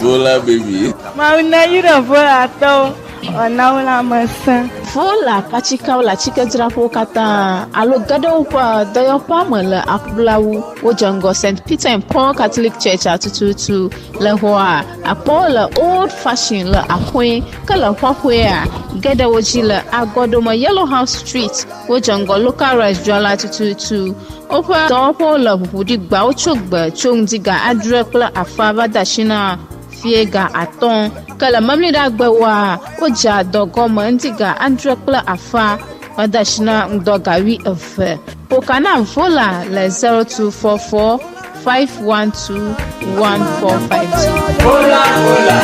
Vola baby. Mawu neyra Volatɔwo wòana wo lãmesẽ. Vola ƒe atikewo le atsikedzraƒewo katã alo ge ɖe woƒe dɔyɔƒea me le Aƒulawu. Wodze ŋgɔ St. Peter and Paul Catholic Church tututu. Le xɔa, akpɔwo le Old Fashion le Axoe, ke le Ƒaƒoea, ge ɖe wo dzi le Agɔdome Yellow House Street. Wodze ŋgɔ Local Rice dzrala tututu. Woƒe dɔwɔƒewo le ʋuʋu ɖi gbawo tso gbe tso ŋdi ga adre kple afã va de asi na fie ga atɔ̃. Ke le Memleɖagbewoa, wodzea dɔ gɔme ŋdi ga adre kple afã va de asi na ŋdɔ ga wuieve. Ƒo ka na Vola le 0244 512 145 dzi. Vola, vola,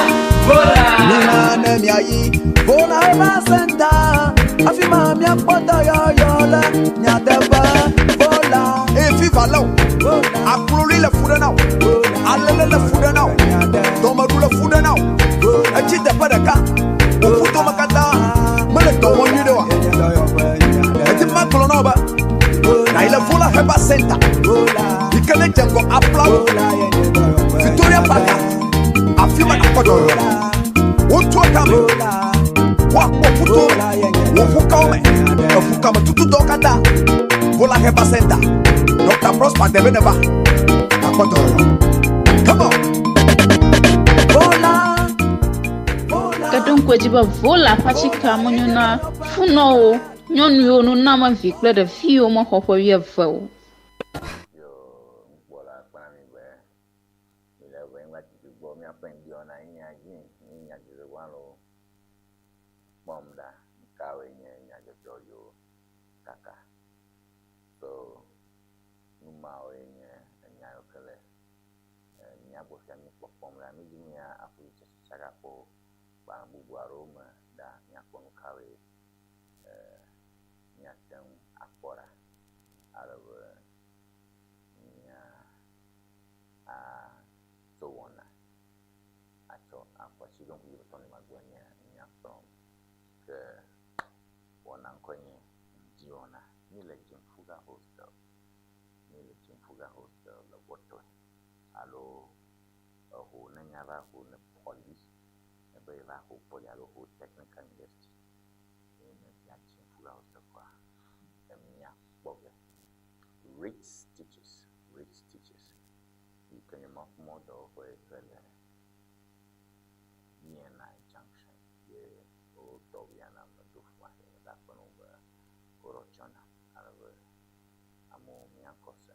vola. Mina ne miayi Vola Herbal Center, afi ma miakpɔ dɔyɔyɔ le nyateƒe. Vola. Eye fifa lé wò, akloli le fu ɖe na wò, alele le fu ɖe na wò, dɔmeɖu le fu ɖe na wò, etsi teƒe ɖeka, wò ƒutome katã mele dɔ wɔm nyuiɖe oa? Edi be magblɔ na wò be nàyi le Vola Herbal Center yi ke ne dze ŋgɔ Aplawo, Victoria Park, afi ma nàkpɔ dɔyɔyɔ le. Wotua tame, woakpɔ ƒuto me, wò ʋukawo me, eʋukame tutudɔwo katã. Vola Herbal Center, Dr. Prosper Debe neva, nàkpɔ dɔyɔyɔ. Come on! Vola. Ke ɖo ŋku edzi be Vola ƒe atikea menyo na funɔwo, nyɔnuwo, nunɔamevi kple ɖeviwo mexɔ ƒe wuieve o. Yo nukpɔla kpena mi be mi le ʋe ŋgba tutu gbɔ miaƒe ŋdi wɔna yi nya dzi ni nyadzɔdzɔgbalẽwo kpɔm ɖa nukawoe nye nyadzɔdzɔ yiwo kaka. So numawoe nye enya yiwo ke le míagbɔ fia mi kpɔkpɔm ɖa. Mi dzi mía aƒu tsatsa gakpɔ gbalẽ bubu aɖewo me ɖa míakpɔ nukawoe míate ŋu akpɔ ɖa ale be mía ato wɔna atsɔ akpɔ tsi ɖo ŋku dzi be magblɔ nye míakplɔ ke wɔna ŋkɔe nye ŋdi wɔna. Mi le Jimfuga Hostel. Mi le Jimfuga Hostel le Wɔtɔe alo eho ne nya va ho ne Poly ebe va ho Poly alo ho Technical University eye ne via Jimfuga Hostel kɔa emia kpɔ ge. Rich Stitches, Rich Stitches yi ke nye mɔdɔwɔƒe yi ke le BNI Junction ye wotɔ via na me do fua ye megakpɔ no be woɖɔ tsɔna ale be amewo miakɔ se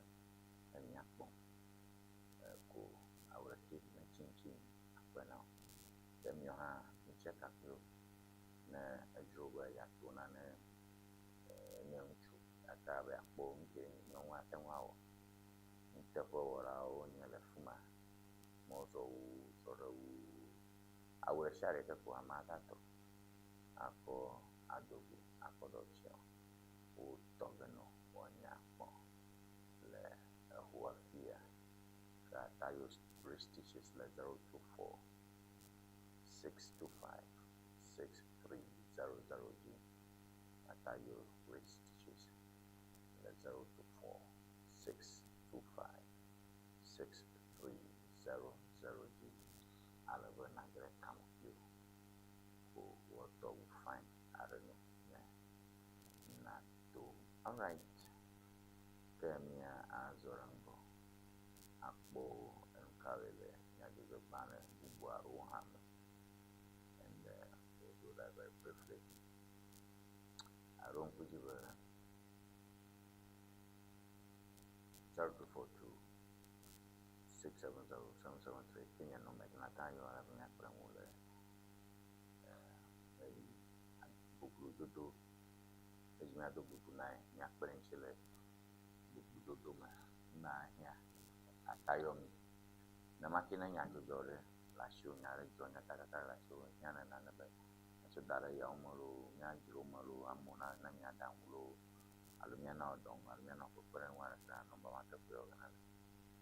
emiakpɔ ko awureti metsintsi akpe na wo. Ke miawo hã mitse kaklo ne edzro be yeato nane nye ŋutsu gake be yeakpɔ nu ke nyɔnu ate ŋu awɔ. Nuteƒewɔlawo nye le fi ma. Mɔzɔwu, srɔ̃ɖewu, awu ɖe sia ɖe ke ko ame ava tɔ akɔ ado go akɔ ɖe tsiɔ wotɔ ge nɔ woanya kpɔ le exɔa fia. Ke Tayo Stitches le 024 625 6300 dzi. Atayo Stitches le 024 625 6300 dzi. Ale be nage ɖe kame kpli wo ko woatɔ wu fine aɖe no ne nado. Alright, ke mía azɔ ɖe ŋgɔ akpɔ enu kawoe le nyadzɔdzɔgbalẽ bubu aɖewo hã me and we'll do that very briefly. Aɖo ŋku dzi be 0242 670 773 ke nye nɔmɛ ke nate ŋu ayɔ ale be míakpe ɖe ŋuwò le maybe boblododo edzi. Míedzi míado bubu nae, míakpe ɖe eŋuti le bubudodo me. Na hiã atayɔ mi. Nenema ke ne nyadzɔdzɔ ɖe le asiwò, nya ɖe dzɔ, nyatakaka ɖe le asiwò, ehiã ne nane be míatsɔ da ɖe yawo me loo, míadzro eme loo, amewo nana mí aɖaŋu loo, alo míana wò dɔŋu alo míana wò kpekpeɖeŋu aɖeke hã, nɔmba ma ke ƒe yɔ ge nale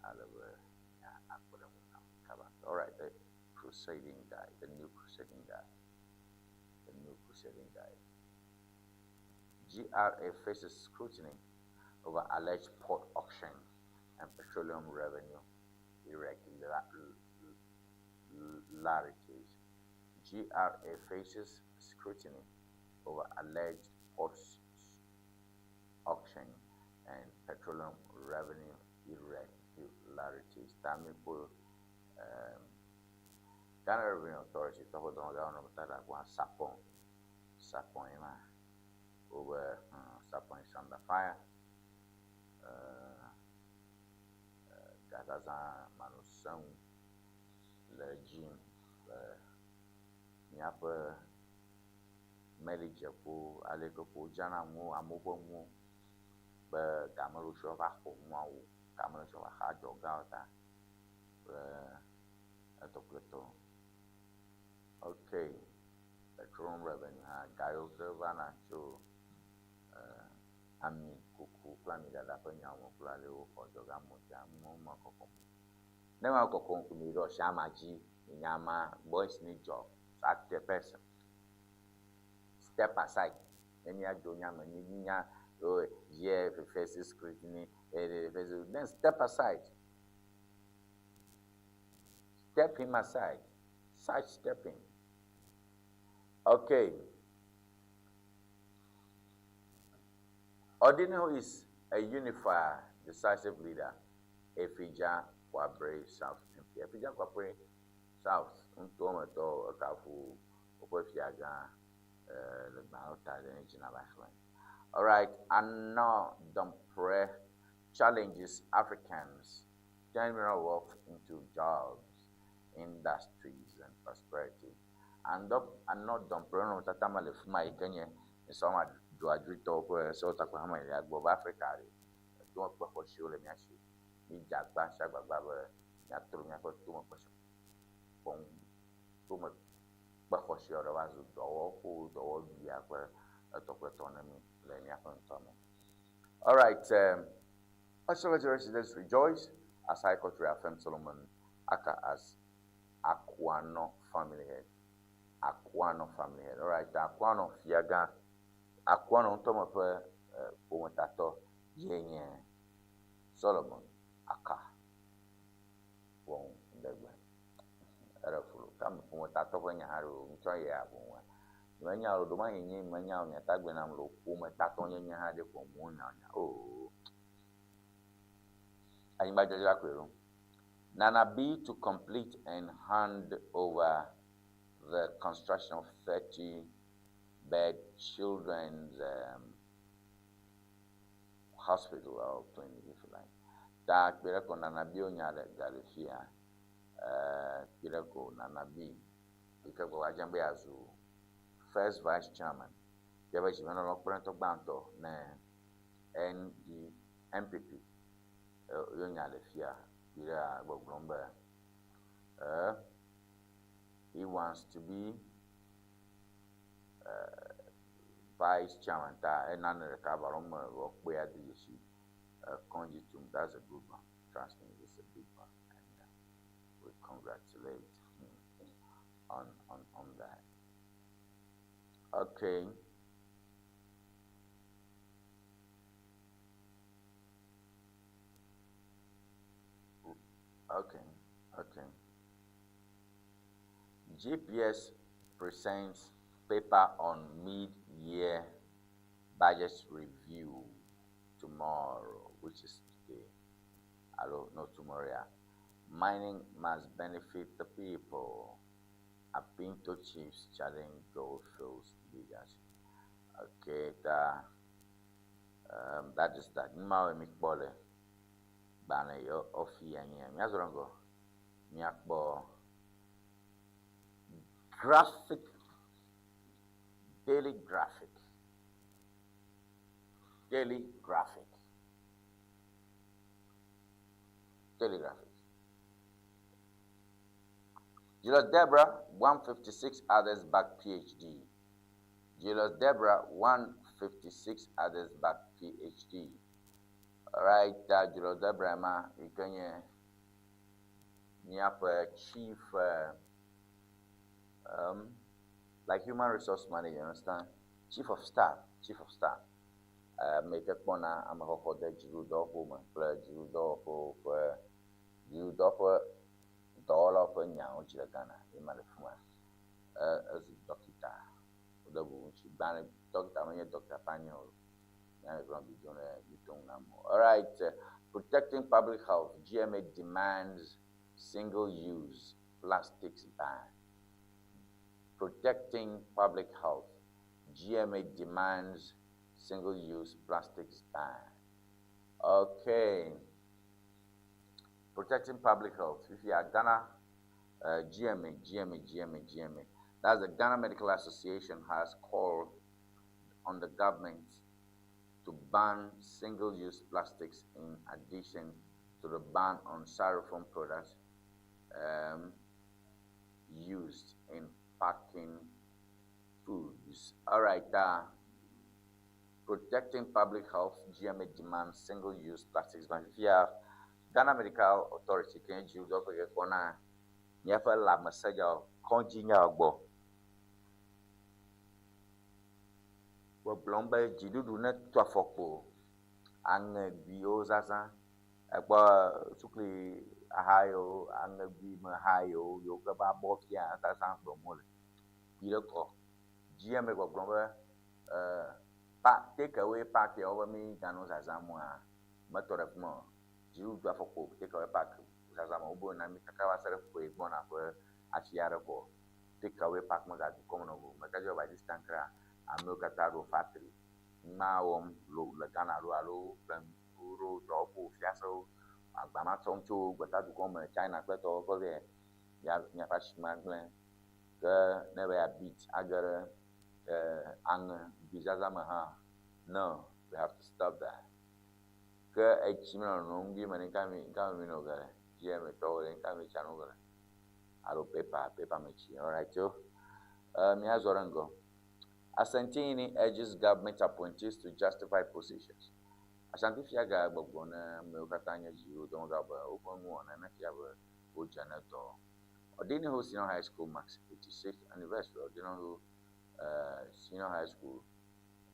ale be míakpe ɖe ŋuwò kaba. Alright, the crusading guy, the new crusading guy, the new crusading guy. GRA faces scrutiny over alleged port auction and petroleum revenue irregularities. GRA faces scrutiny over alleged port auction and petroleum revenue irregularities. Tamikpo um, Ghana Revenue Authority tɔ ƒe dɔwɔgãwo nɔ ta ɖe akpɔ Sapon. Sapon ye ma. Wobe Sapon is under fire. Gazazã manɔseŋu le edzi yim le míaƒe melidzeƒewo ale yi ke ko wodzrana nuwo, amewo ƒe nuwo be ga mele wo si woava xɔ nuawo o, ga mele wo si woava xe adzɔgawo ta kple etɔ kple etɔwo. Okay, petroleum revenue hã, ga yiwo ke vana tso ami kuku kple amiɖaɖa ƒe nyawo me kple ale woxɔ adzɔga amewo sia, nuwo ma kɔkɔm. Ne ma kɔkɔm ko mi ɖo asi ama dzi, nya ma boys need job. Sack the person. Step aside. Ne míadzo nya me, mi nya oh, yeah, faces scrutiny, faces, then step aside. Step him aside. Side stepping. Okay. Odino is a unifier, decisive leader. Efija Kwabre South MP. Efija Kwabre South ŋutɔ me tɔ ekafu woƒe fiagã le gbalẽ ta ɖe edzi na va xlẽ. All right, Anna Dompre challenges Africans turn mineral wealth into jobs, industries and prosperity. Anna Dompre nɔ tata me le fi ma yi ke nye nsɔma dzoadzroetɔwo ƒe sewɔtakpɔ hame lia gbɔ va Afrika ɖe. Tomekpe xɔasiwo le mía si. Mídze agba sia agbagba be míatrɔ míaƒe tomekpe kpɔm tomekpe xɔasiwo ɖe va zu dɔwɔƒewo, dɔwɔɖuia kple etɔ kple etɔ ne mí le míaƒe ŋutɔ me. All right, Astrology residents rejoice as High Court reaffirmed Solomon Aka as Akuano family head. Akuano family head. All right, Akuano fiagã, Akuano ŋutɔ me ƒe ƒometatɔ ye nye Solomon Aka. Wɔn ŋdegbe. Eɖe flu. Kame ƒometatɔ ƒe nya hã ɖo ŋutsɔ ye aboŋua. Menya o, ɖomahi nye menya o, miatagbe nam lo ƒometatɔ nyenye hã ɖe ƒo mu nya nya. Oh. Anyigba dzadzra koe ɖo. Nana B to complete and hand over the construction of 30 bed children's hospital or clinic, if you like. Ta kpe ɖe ko Nana B wonya ɖe ga ɖe fia. Kpe ɖe ko Nana B yi ke gbɔ va dze be yeazu first vice chairman. Fia be zimenɔlawo kpe ɖe ŋutɔ gbãtɔ ne ND NPP yo nya le fia kpe ɖe gbɔgblɔm be he wants to be vice chairman ta enane ɖeka va ɖo me wɔ kpe ade dzesi kɔndzi tum. That's a good one. Trust me, it's a big one, and we congratulate him on that. Okay. Okay. GPS presents paper on mid-year budget review tomorrow, which is today. Hello, not tomorrow. Yeah. Mining must benefit the people. Apinto Chiefs challenge Goldfields leaders. Okay, that is that. Nma mi kpɔ le gbalẽ yɔ ɔfi anyi. Míazɔ ŋgɔ. Míakpɔ graphic, daily graphic. Daily Graphic. Daily Graphic. Julius Debrah, 156 others back PhD. Julius Debrah, 156 others back PhD. All right, Julius Debrah ma yi ke nye míaƒe chief like human resource manager, you understand? Chief of staff, chief of staff. Ame yi ke kpɔna amexɔxɔ de dziɖuɖudɔwɔƒewo me kple dziɖuɖudɔwɔƒewo ƒe dziɖuɖudɔ ƒe dɔwɔlawo ƒe nyawo dzi le Ghana ye ma le fi ma. Ezu dɔkita. Wode bubu ŋuti. Gbã dɔkita menye dɔkita ƒe anyi o. Míawo gblɔ bi do ɖe mi to ŋu na amewo. All right, protecting public health. GMA demands single-use plastics ban. Protecting public health. GMA demands single-use plastics ban. Okay. Protecting public health. If you are Ghana, GMA, GMA, GMA, GMA. That's the Ghana Medical Association has called on the government to ban single-use plastics in addition to the ban on styrofoam products used in packing foods. All right, protecting public health, GMA demands single-use plastics ban. If you have Ghana Medical Authority, can you do the corner? Míaƒe lãmesẽnyawo kɔdzinyawo gbɔ. Gbɔgblɔm be dziɖuɖu netu afɔkpo aŋegbiwo zazã. Ekpɔ sukli aha yiwo aŋegbi me ha yiwo yiwo ke va bɔ fia zazã gblɔm wole. Yi ɖe kɔ. GMA gbɔgblɔm be pa take away pack yawo be mi ganɔ zazãm oa metɔ ɖe fi ma o. Dziɖuɖu tu afɔkpo take away pack zazã me wobe na mi kaka va se ɖe ƒe gbɔna ƒe asi aɖe kɔ. Take away pack megadu kɔm nɔ o. Meka dzi be by this time kra amewo katã ɖo factory ma wɔm le Ghana ɖo alo ƒlem woɖo dɔwɔƒewo fiasewo agba ma tsɔm tso gbetadukɔ me China kple tɔwo ƒe vɛ ya miaƒe asi ma gblẽ. Ke ne be ya beat age ɖe aŋe gbi zazã me hã no, we have to stop that. Ke etsi mi nɔ nom ŋgui me ɖe ŋka mi ŋka mi no ge ɖe GMA tɔwo ɖe ŋka mi tsa no ge ɖe alo paper paper me tsi. Alright, so míazɔ ɖe ŋgɔ. Asantehene urges government appointees to justify positions. Asante fiaga gbɔgblɔ ne amewo katã nye dziɖuɖudɔmegã be woƒe nuwɔna ne fia be wodze ne dɔ. Odeneho Senior High School marks 86th anniversary. Odeneho Senior High School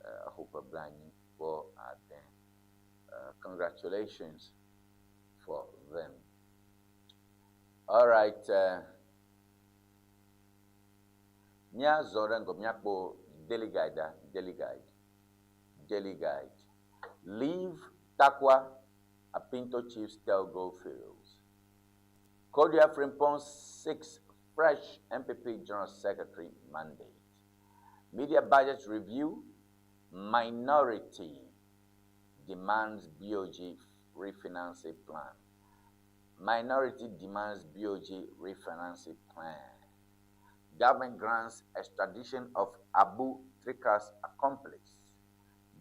exo ƒe blanyi vɔ ade. Congratulations for them. All right. Míazɔ ɖe ŋgɔ míakpɔ Daily Guide, Daily Guide, Daily Guide. Leave Tarkwa, Apinto Chiefs tell Goldfields. Kodia Frimpong seeks fresh NPP General Secretary mandate. Media budget review, minority demands BOG refinancing plan. Minority demands BOG refinancing plan. Government grants extradition of Abu Trika's accomplice.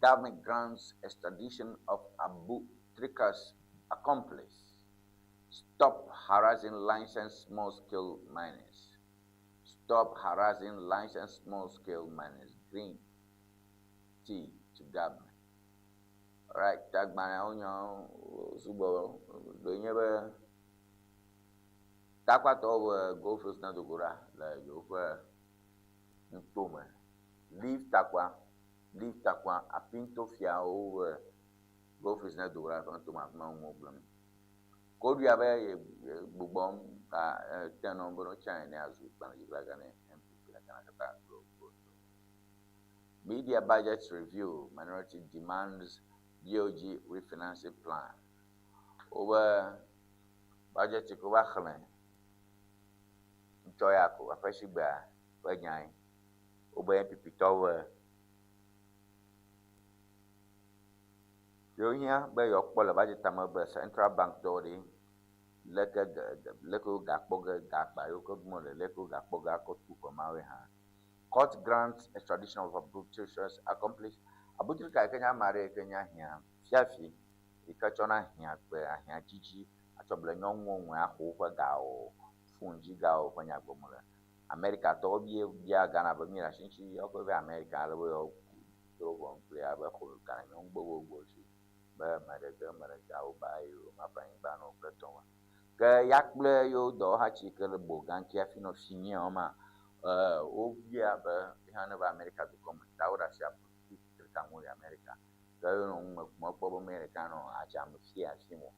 Government grants extradition of Abu Trika's accomplice. Stop harassing licensed small-scale miners. Stop harassing licensed small-scale miners. Green tea to government. All right, tagbalẽawo nyawo sugbɔ ɖo nye be Tarkwatɔwo be Goldfields ne dogo ɖa le yewoƒe ŋutome. Leave Tarkwa, leave Tarkwa, Apinto fiawo be Goldfields ne dogo ɖa le eƒe ŋutome afi ma ŋu gblɔm. Koɖia be ye gbugbɔm ka te nɔ be no tsa ne azu gbalẽdzigblẽga ne NPP le Ghana katã glo glo. Media budget review, minority demands BOG refinancing plan. Wobe budget ko va xlẽ ŋutɔ ya ko aƒe si gbea ƒe nyae. Wobe NPP tɔwo be yewo hiã be yewoakpɔ le budget me be Central Bank tɔwo ɖe leke leke wo gakpɔ ge gakpa yiwo ke gblɔm le leke wo gakpɔ ge akɔ tu xɔ mawoe hã. Court grants extradition of Abu Trika's accomplice. Abutrika yi ke nye ame aɖe yi ke nye ahiã fiafi yi ke tsɔna ahiãgbe, ahiãdzidzi atsɔ ble nyɔnuwo ŋue axɔ woƒe gawo, fon dzi gawo ƒe nya gblɔm wole. Amerikatɔwo bia bia Ghana be míele asi ŋuti yewoƒe va Amerika ale be yewoaku drɔ̃ ʋɔnu kpli abe xɔ Ghana nyɔnu gbogbogbò si be ame ɖe ge ame ɖe gawo ba eye womava anyigba nɔ kple tɔwo. Ke ya kple yewo dɔwɔhati yi ke le Boganki hafi nɔ Finia ma, wobia be ye hã neva Amerika dukɔ me ta woɖe asi Afrika ŋu yi Amerika. Ke wonɔ nu me kum ekpɔ be mɛ ɖeka nɔ adzame fia fim o.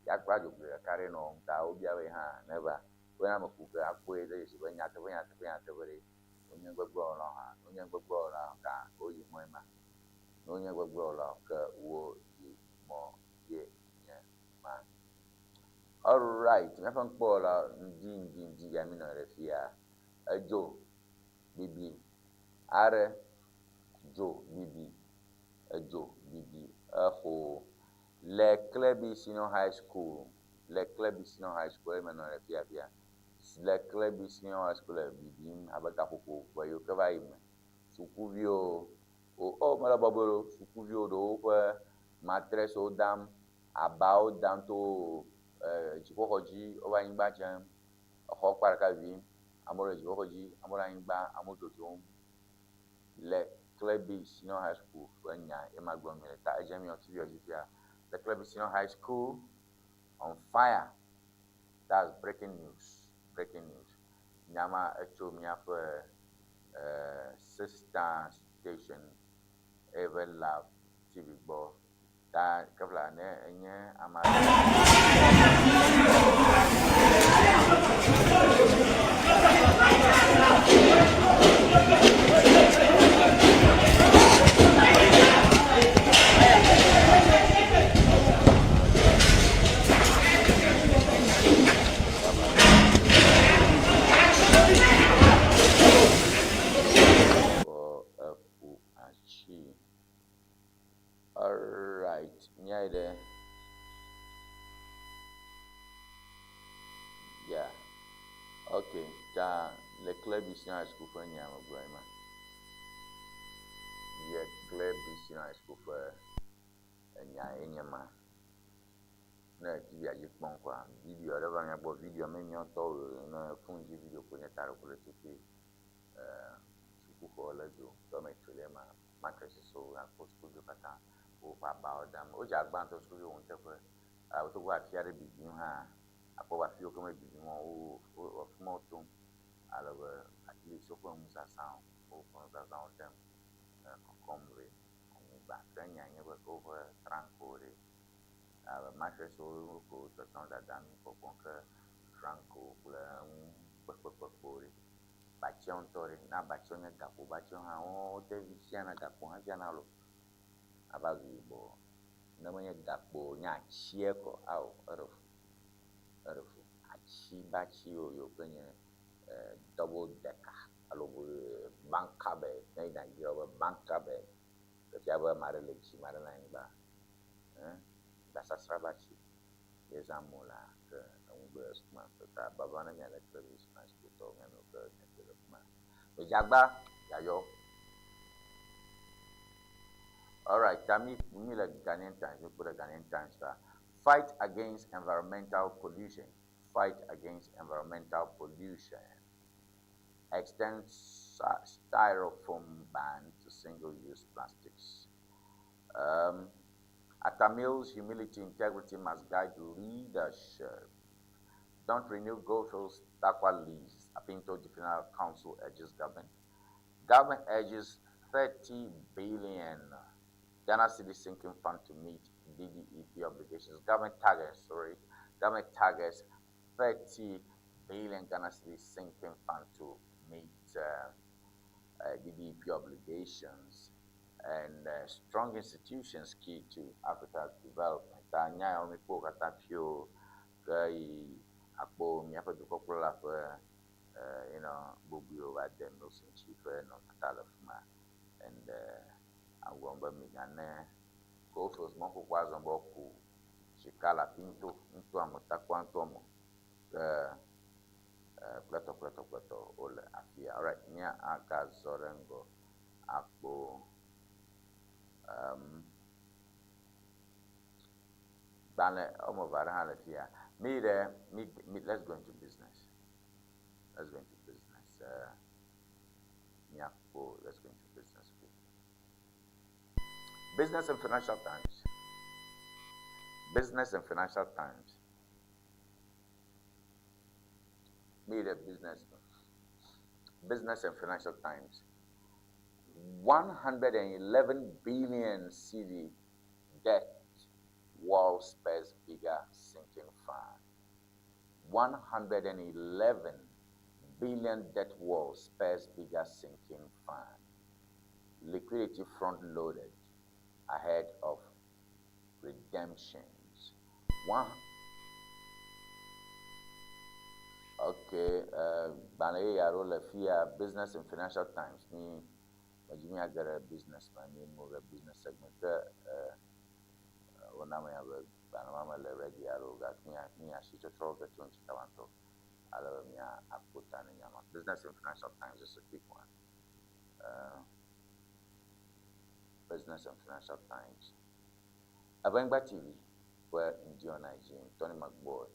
Ya kple adzogli ɖeka ɖe nɔ wɔm ta wobia be ye hã neva. Wona ame ku ke akpɔe de dzesi be nyateƒe nyateƒe nyateƒe ɖe wonye gbegblẽwɔlawo hã. Ne wonye gbegblẽwɔlawo ka woyi mɔe ma. Ne wonye gbegblẽwɔlawo ke woyi mɔ ye nye ma. Alright, míaƒe nukpɔwɔla ŋdi ŋdi ŋdi ya mi nɔ ɖe fia. Edzo bibi aɖe, dzo bibi, edzo bibi exo le Klebi Senior High School, le Klebi Senior High School eye menɔ ɖe fia fia. Le Klebi Senior High School le bibim abe gaƒoƒo eve yiwo ke va yi me. Sukuviwo, o, o mele bɔbɔe o, sukuviwo ɖewo ƒe matreswo dam Abawo dam to dziƒoxɔ dzi, wova anyigba dzem, exɔ kpa ɖeka vivim, amewo le dziƒoxɔ dzi, amewo le anyigba, amewo dzodzom le Klebi Senior High School ƒe nya ye ma gblɔm miele ta edze miɔ TV dzi fia. Le Klebi Senior High School on fire. That's breaking news. Breaking news. Nya ma etso míaƒe sister station Eve Love TV gbɔ. Ta kevla ne enye ame aɖe. Vɔ eƒu atsi. Alright, míayi ɖe. Yeah. Okay, ta le Clearby Senior High School ƒe nya megblɔ ema. Yeah, Clearby Senior High School ƒe enya ye nye ma. Ne TV-a dzi kpɔm koa, video aɖe va mía gbɔ. Video me míawo ŋutɔwo ne phone dzi video koe nye ta ɖeko le tutu. Eh, sukuxɔ le dzo, dormitory le ema. Matresiwo akpɔ sukuviwo katã woƒe abawo dam. Wodze agbã ŋutɔ sukuviwo wɔ nuteƒe. Togbɔ be afi aɖe bibim hã, akpɔ be afi yiwo ke mebibim o wo wo afi ma wotom ale be at least woƒe nuzazãwo woƒe nuzazãwo dem kɔkɔm ɖi anyigba. Ke nyae nye be woƒe tranko ɖi abe matresiwo ko wotsɔtsɔm dadam kpɔkpɔm ke tranko kple enu kpekpekpekpewo ɖi. Batsiawo ŋutɔ ɖe, ne abatsiawo nye gakpo batsiawo hã, wote ŋu fiana gakpo hã fiana loo ava zu yibɔ. Ne menye gakpo o, nye atsie kɔ, ao, eɖe fu, eɖe fu. Atsi batsi yiwo ke nye double decker alo bunker bed, ne yi Nigeria wobe bunker bed, efia be ame aɖe le dzi, ame aɖe le anyigba. Gasasra batsi. Ye zãm wolea, ke eŋugbe le sukuma ta baba ne mia le kple vi sukuma sukutɔwo mia nɔ ke mia le sukuma. Midzagba yayɔ. Alright, ta mi mi le Ghanaian Times, mi kpɔ ɖe Ghanaian Times ta. Fight against environmental pollution. Fight against environmental pollution. Extend styrofoam ban to single-use plastics. Atta Mills, humility, integrity must guide leadership. Don't renew Goldfields Tarkwa lease. Apinto Juvenile Council urges government. Government urges 30 billion Ghana Cedi sinking fund to meet DDEP obligations. Government targets, sorry, government targets 30 billion Ghana Cedi sinking fund to meet DDEP obligations and strong institutions key to Africa's development. Ta nya yawo mikpɔ wo katã fio ke yi akpɔ míaƒe dukɔkplɔla ƒe you know bubui va de Milson tsi ƒe nɔnɔmetata le fi ma and agblɔ be migane Goldfields mɔƒoƒo azɔ be woaku sika le afi ŋutɔ ŋutɔa me takpoa ŋutɔ me ke kpletɔ kpletɔ kpletɔ wole afia. Alright, mía agazɔ ɖe ŋgɔ akpɔ. Um, gbalẽ woame eve aɖe hã le fi ya. Mi yi ɖe, mi, mi, let's go into business. Let's go into business. Uh, míakpɔ, let's go into business quickly. Business and Financial Times. Business and Financial Times. Mi yi ɖe business, Business and Financial Times. 111 billion cedi debt wall spurs bigger sinking fund. 111 billion debt wall spurs bigger sinking fund. Liquidity front loaded ahead of redemptions. One Okay, gbalẽ yeye aɖewo le fiya, Business and Financial Times, mi medzi miage ɖe business me, mi move ɖe business segment ke wona menya be gbalẽ ma mele ready alo o gake mia mi asitsɔtsɔ ge tso ŋuti kaba ŋutɔ ale be mia akpɔ ta ne nya ma. Business and Financial Times is a quick one. Business and Financial Times. Eʋenyigba TV ƒe ŋdiyɔna dzi Tony McBoy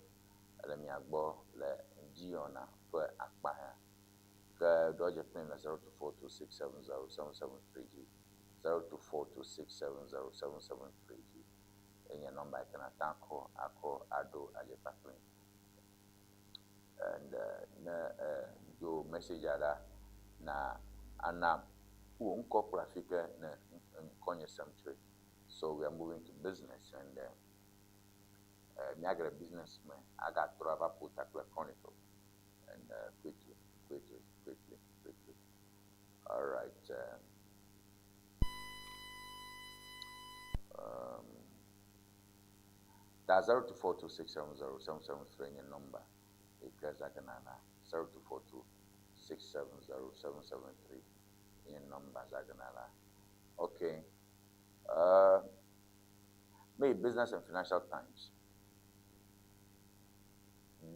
ele mia gbɔ le ŋdiyɔna ƒe akpa hã. Ke ɖɔ dze kplim le 0242670773 dzi. 0242670773 dzi enye nɔmba yi ke nàte ŋu akɔ akɔ aɖo adze kpakplim. And ne do message ɖa na ana wò ŋkɔ kple afi ke ne ŋkɔnye sem tsoe. So we are moving to business and míage ɖe business me agatrɔ ava ƒo ta kple Chronicle and quickly, quickly, quickly, quickly. All right. Ta 0242670773 nye nɔmba yi ke zagena na 0242670773 nye nɔmba zagena la. Okay. May Business and Financial Times.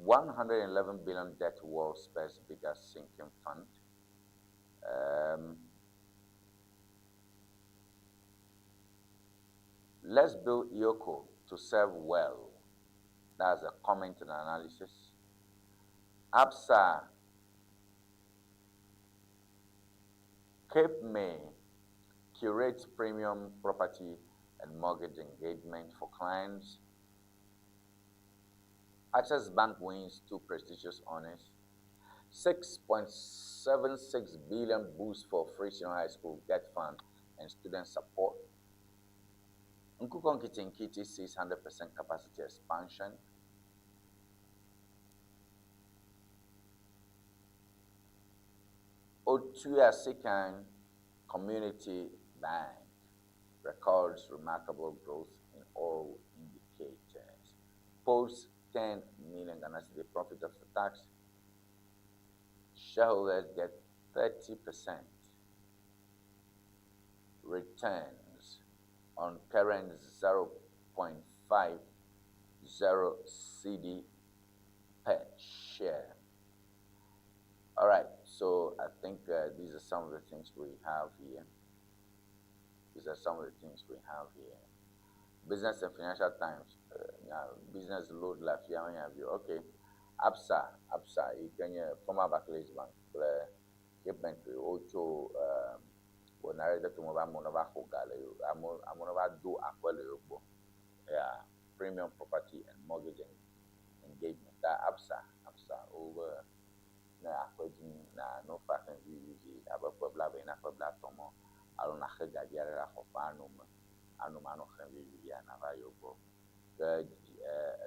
111 billion debt wall spurs bigger sinking fund. Let's build EOCO to serve well. That's a comment and analysis. ABSA Cape May curates premium property and mortgage engagement for clients. Access Bank wins 2 prestigious honors. 6.76 billion boost for Free Senior High School GETFund and student support. Nkukɔ Nkitinkiti sees 100% capacity expansion. Otuasikan Community Bank records remarkable growth in all indicators. Post 10 million Ghana cedi profit after tax. Shareholders get 30% returns on current 0.50 cedi per share. All right, so I think these are some of the things we have here. These are some of the things we have here. Business and Financial Times, yeah, business load la fia view. Okay, ABSA, ABSA, you can former Barclays Bank, Cape Bank, wotso wɔna ɖe to me be amewo neva xɔ ga le yewo, amewo amewo neva do aƒe le yewo gbɔ. Yeah, premium property and mortgage engagement. Ta ABSA, ABSA, wobe ne aƒe dzim na no fa xe vivivi abe ƒe blaeve ene, ƒe blatɔ̃ mɔ alo naxe ga vi aɖe ɖe axɔƒe anɔ me, anɔ me anɔ xem vivivia nava yewo gbɔ. Ke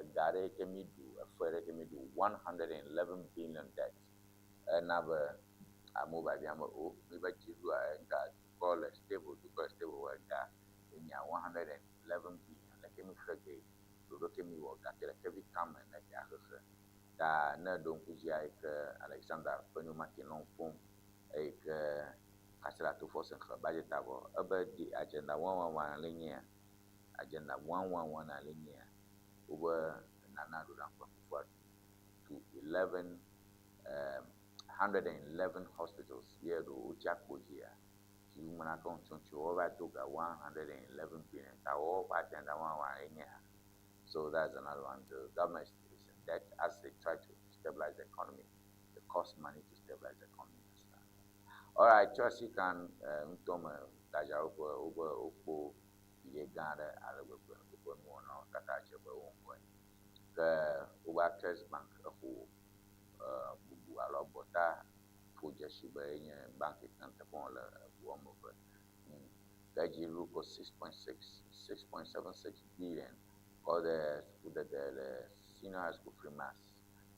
ega ɖe yi ke mi ɖu, efe ɖe ke mi ɖu 111 billion debt ena be amewo biabiam be o mi be dziɖuɖua ega dukɔ le stable, dukɔ le stable wɔ ega enya 111 billion leke mi xe ge ɖoɖo ke mi wɔ gake leke vi kame ne ga xexe. Ta ne ɖo ŋku dzia yi ke Alexander Afenyo Markin nɔ ƒom eyi ke Katsila Forson xlẽ budget vɔ ebe di agenda 111 le nyea agenda 111 le nyea wobe Nana Addo Dankwa Akufo-Addo to 11, 111 hospitals ye ɖo wotsi akpo dzia. Dziɖuɖumena ke ŋutsuŋutsu wova do ga 111 billion ta woƒe agenda wɔwɔ enye ya. So that's another one. The government is in debt as they try to stabilize the economy. It costs money to stabilize the economy. All right, Chelsea kan ŋutɔ me dadzawo ƒe wobe wokpo viɖe gã aɖe ale gbegbe woƒe nuwɔnawo katã dze be wo ŋgɔe. Ke wobe Access Bank exo bubu alo abɔta ƒo dzesi be enye bank yi ke teƒe wòle eʋu woame eve. Ke dziɖuɖu kɔ 6.6 6.76 billion kɔ ɖe sukudede le senior high school free maths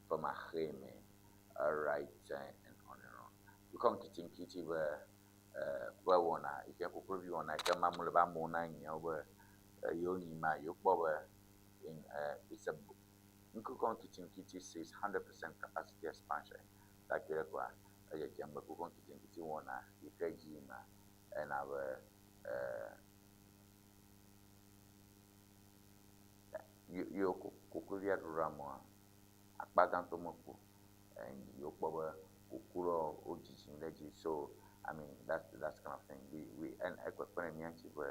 femaxee me. Alright, and on and on. Dukɔ ŋkitiŋkiti be ƒe wɔna yi ke koklovi wɔna yi ke mamu le be amewo na nyawo be yewo nyi ma yewo kpɔ be in it's a Nkukɔ ŋkitiŋkiti sees 100% capacity expansion. Gake ɖe koa edzedzem be kukɔ ŋkitiŋkiti wɔna yi ke dzi ma ena be yewo koklovia ɖu ɖe amewoa akpa gãtɔ meku and yewo kpɔ be kokloa wo dzidzim ɖe edzi so I mean that's that's kind of thing we we and ekpekpe ɖe mía ŋuti be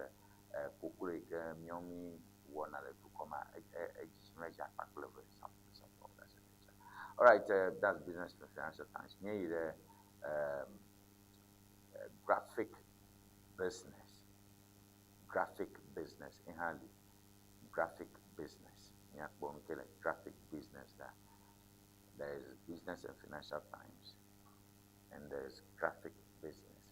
koklo yi ke míawo mí wɔna le dukɔ ma edzidzim ɖe edzi akpa kple eve something something of that nature. All right, that's business in Financial Times. Míeyi ɖe graphic business, graphic business ehã li graphic business. Míakpɔ nu ke le graphic business ɖa. There is Business and Financial Times and there is graphic business.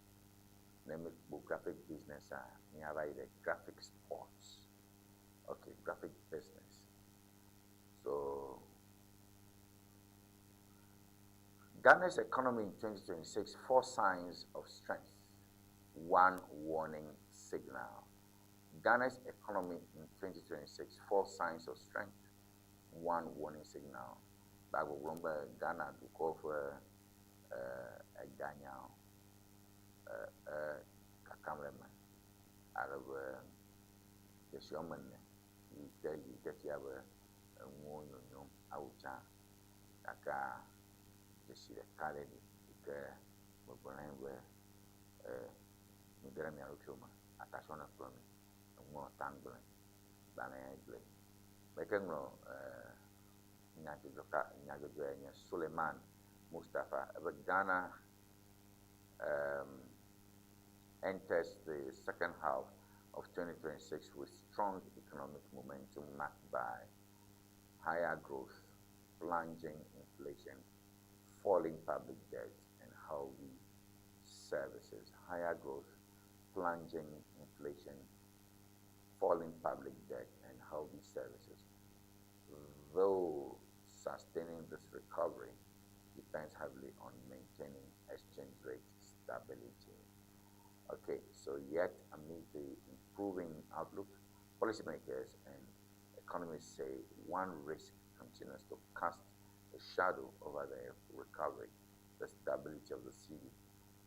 Ne míekpɔ graphic business a, míava yi ɖe graphic sports. Okay, graphic business. So Ghana's economy in 2026, four signs of strength, one warning signal. Ghana's economy in 2026, four signs of strength, one warning signal. Gbagbɔgblɔm be Ghana dukɔ ƒe eganyawo kakam ɖe eme ale be dzesi woame ene yi ke yi ke fia be enuwo nyonyom awu tsã gakea dzesi ɖeka ɖe li yi ke gbɔgblɔ na mi be mige ɖe mia ɖokuiwo me, atasiwo nekplɔ mi, enuwo ta gblẽ, gbalẽ ya gblẽ. Meke ŋlɔ nyadzɔdzɔ ka nyadzɔdzɔ nye Suleiman Mustapha ebe Ghana enters the second half of 2026 with strong economic momentum marked by higher growth, plunging inflation, falling public debt, and healthy services. Higher growth, plunging inflation, falling public debt, and healthy services. Though sustaining this recovery depends heavily on maintaining exchange rate stability. Okay, so yet amid the improving outlook, policymakers and economists say one risk continues to cast a shadow over the recovery, the stability of the cedi.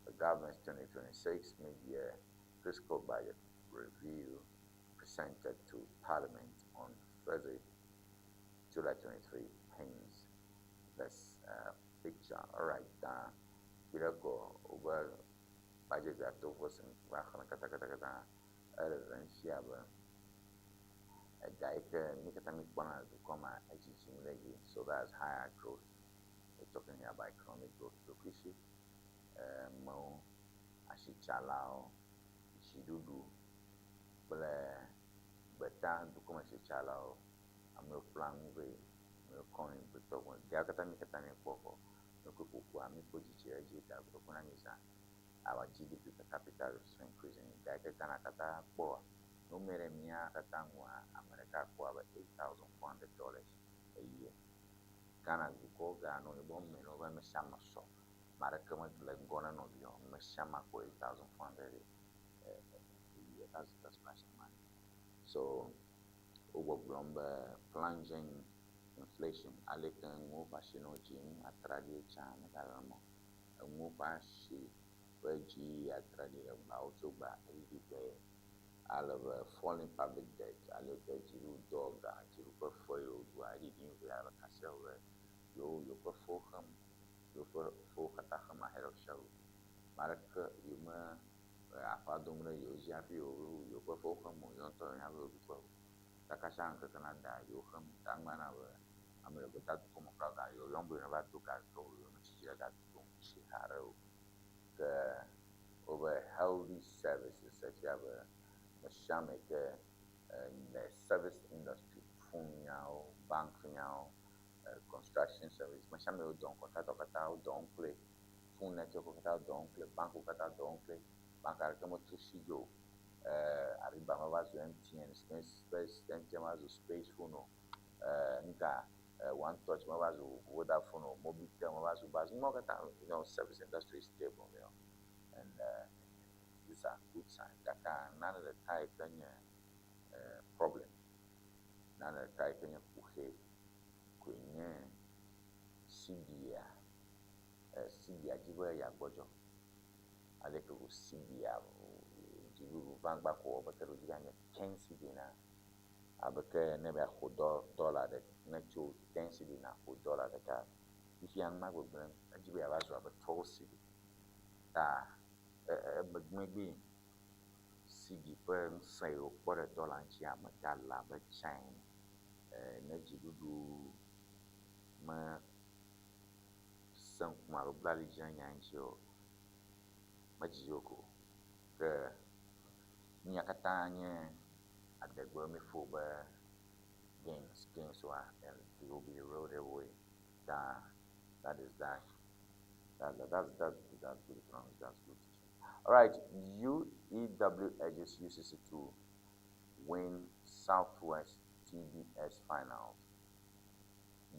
The government's 2026 mid-year fiscal budget review presented to Parliament on Thursday, July 23, paints this picture. All right, Kirako over budget that was in katakata fia be ega yi ke mí katã míkpɔna le dukɔ mea edzidzim ɖe edzi so that's higher growth. We're talking here about economic growth. Ɖokuisi mewo, asitsalawo, dziɖuɖu kple gbeta dukɔmesitsalawo, amewo ƒlea nu vɛ, amewo kɔ nu gbetɔ gbɔ. Gawo katã mí katã míekpɔ kɔ. Míekpɔ ƒoƒua, míekpɔ dzidzi ɖe edzi ga kotoku na mí zã. Our GDP per capita is increasing. Ga yi ke Ghana katã kpɔa, ne wome ɖe mía katã ŋua, ame ɖeka kpɔ abe $8,400 a year. Ghana dukɔ ga nɔ yibɔ me ne wobe ame sia ame sɔ. Ame aɖeke mele ŋgɔ na nɔvia o. Ame sia ame akpɔ 8,400 a year. That's much money. So wogbɔgblɔm be plunging inflation aleke enuwo ƒe asi nɔ dzim atraɖi tsã megale mɔ. Enuwo ƒe asi ƒe dzi yi atraɖi le gbawo tso gba eɖiɖi ge ale be falling public debt aleke dziɖuɖu ga dziɖuƒe fe yiwo ɖua eɖiɖim vɛ ale kasia be yewo yewoƒe fewo xem yewoƒe fewo katã xem ahead of schedule. Ame aɖeke yewome Aƒa dom ɖe yewo dzi hafi yewo yewoƒe fewo xem o, yewo ŋutɔ yewonya be yewoɖu fe o. Kakatsa ŋkeke na da yewo xem ta ŋgba na be ame ɖe gbeta dukɔ me kura ga yewo yɔm be yewo va do ga ke wo yewo metsi dzi ɖe ga dodo ŋuti haɖe o. Ke wobe healthy services efia be mesiame ke le service industry, phone nyawo, bank nyawo, construction service, mesiame wo dɔ contractor katã wo dɔ wɔm kple phone network katã wo dɔ wɔm kple bank wo katã dɔ wɔm kple bank aɖeke metu si dzi o. Aruba meva zu MTN, Space, MTN meva zu Space phone o. Nuka One Touch meva zu Vodafone o, Mobitel meva zu Buzz. Numawo katã, service industry is stable, and these are good signs. Gake nane ɖeka yi ke nye problem, nane ɖeka yi ke nye kuxi koe nye cedi-a. Cedi-a dzi be yeagbɔdzɔ. Aleke ko cedi-a dziɖuɖu va gba ko wɔ be ke ɖo dzi be anye 10 cedi na abe ke ne be yaxɔ dɔla ɖe ne tso 10 cedi na ƒo dɔla ɖeka fifia numa gbegblẽm edzi be yeava zu abe 12 cedi. Ta emegbee cedi ƒe ŋusẽ yi wòkpɔ ɖe dɔla ŋutia megale abe tsã ene. Ne dziɖuɖu me sẽ ŋkume alo bla ali dzi ɖe nya ŋuti o, medidi o ko. Ke nu ya katã nye adegbe mi ƒo be gains, gains wa and it will be eroded away. Ta that is that. That's good. That's good economics. That's good teaching. All right. UEW edges UCC to win Southwest TBS finals.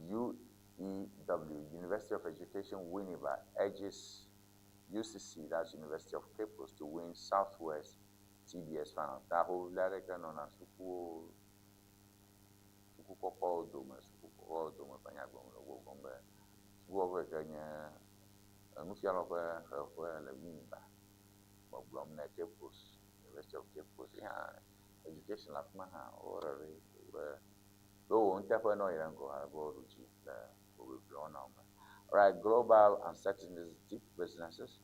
UEW, University of Education Winneba, edges UCC, that's University of Cape Coast, to win Southwest TBS finals. Ta ho ɖeke nɔna sukuwo suku kɔkɔwo dome suku kɔkɔwo dome ƒe nyagbɔm le gbɔgblɔm be suku kɔkɔ yi ke nye nufialawo ƒe xeƒe le Winneba gbɔgblɔm ne Cape Coast, University of Cape Coast. Ya education le afi ma hã wowɔ ɖe be ɖo wò ŋuteƒe nɔ yi ɖe ŋgɔ ale be woɖu dzi le hoʋiʋli wɔnawo me. Alright, global uncertainties dip businesses,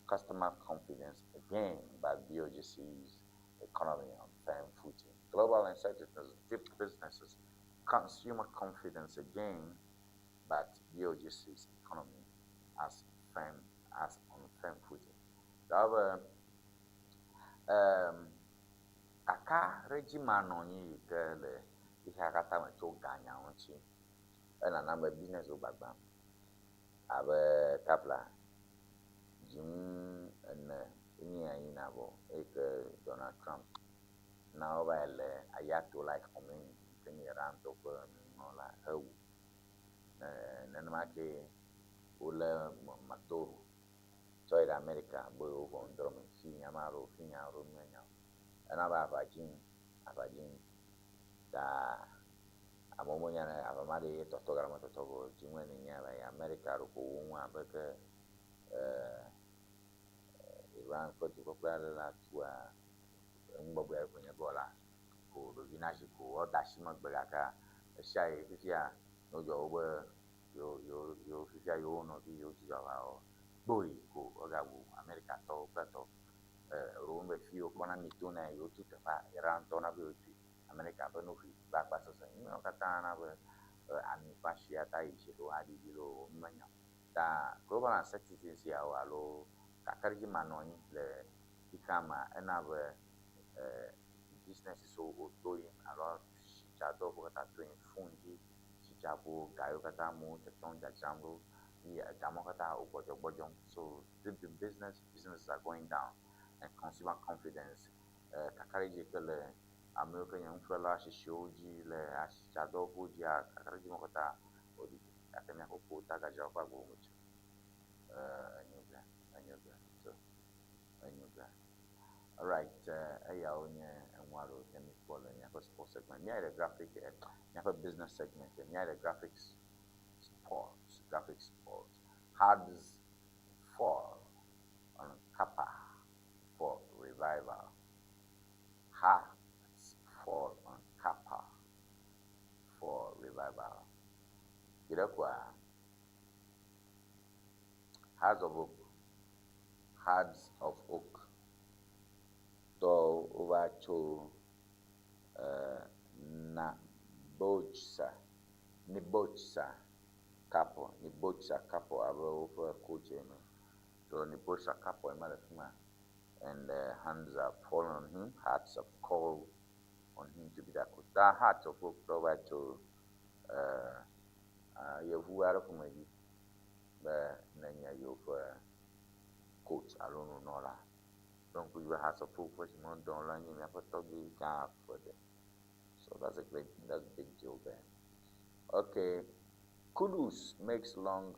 customer confidence again, but BOGC's economy on firm footing. Global uncertainties dip businesses, consumer confidence again, but BOGC's economy as on firm footing. However, kakaɖedzi manɔ anyi yi ke le xexea katã me tso ganya ŋuti enana be business wo gbagbam abe kapla dzinu ene enye ya yina vɔ eyi ke Donald Trump na wova yi le Ayatollah Khomeini yi ke nye Irantɔwo ƒe nunɔla hewu. Nenema ke wolé Maduro tsɔ yi ɖe Amerika be yewo ʋɔnu drɔ̃m fi nya ma ɖo fi nya ɖo menya o. Ena be aʋa dzim aʋa dzim ta amewo menya ne aʋa ma ɖe ye tɔtɔ ge alo metɔtɔ ge o. Dzinu ene nye va yi Amerika ɖo ko wo ŋu abe ke Iran ƒe dukɔkplɔla aɖe la tua enu bɔbɔe aɖe ko nye be la ko ɖevi na zi ko woade asi megbe gake esia yi fifia ne wodzɔ wo be yewo yewo yewo fifia yewo nɔvi yewo dzudzɔ aʋawɔwɔ kpoyi ko wogabu Amerikatɔwo kple tɔ ɖewo be fi wokɔna ami to na yewo tu teƒea Irantɔwo na be yewotui Amerika ƒe nuxui kple akpasesẽ nuyawo katã na be ami ƒe asia ta yi dzi loo aɖiɖi loo menya o. Ta global uncertainties siawo alo kakaɖedzi manɔ anyi le xexea mea ena be businesses wo woto yim alo sitsadɔwo katã to yim phone dzi sitsaƒo ga yiwo katã amewo tsɔtsɔm dzadzram ɖo eye egamawo katã wo gbɔdzɔgbɔdzɔm. So dip in business, businesses are going down and consumer confidence kakaɖedzi yi ke le amewo ke nye nuƒlela sisiwo dzi le asitsadɔwɔƒewo dzia kakaɖedzi mawo katã woɖiɖi gake míaƒe ƒo tagadzrawo ƒe agbowo metso. Enyo ge enyo ge so enyo ge. Alright, eyawo nye enu aɖewo ke míkpɔ le míaƒe sports segment. Míayi ɖe graphic míaƒe business segment míayi ɖe graphics sports graphics sports. Hearts fall on Kappa for revival. Hearts fall on Kappa for revival. Gbe Hearts of Oak. Hearts of Oak. Wova tso eh, Nabojsa, Nibojsa Kapo, Nibojsa Kapo abe woƒe coach ene. So Nibojsa Kapo ema le fi ma and hands have fallen on him, hearts have called on him to be that coach. Ta Hearts of Oak tɔ va tso eh, yevu aɖe ƒomevi be nenye yewoƒe coach alo nunɔla. Ɖo ŋku dzi be Hearts of Oak ƒe dzimedɔwɔla nye míaƒe tɔgbui gã ƒe ɖe. So that's a great, that's a big deal there. Okay, Kudus makes long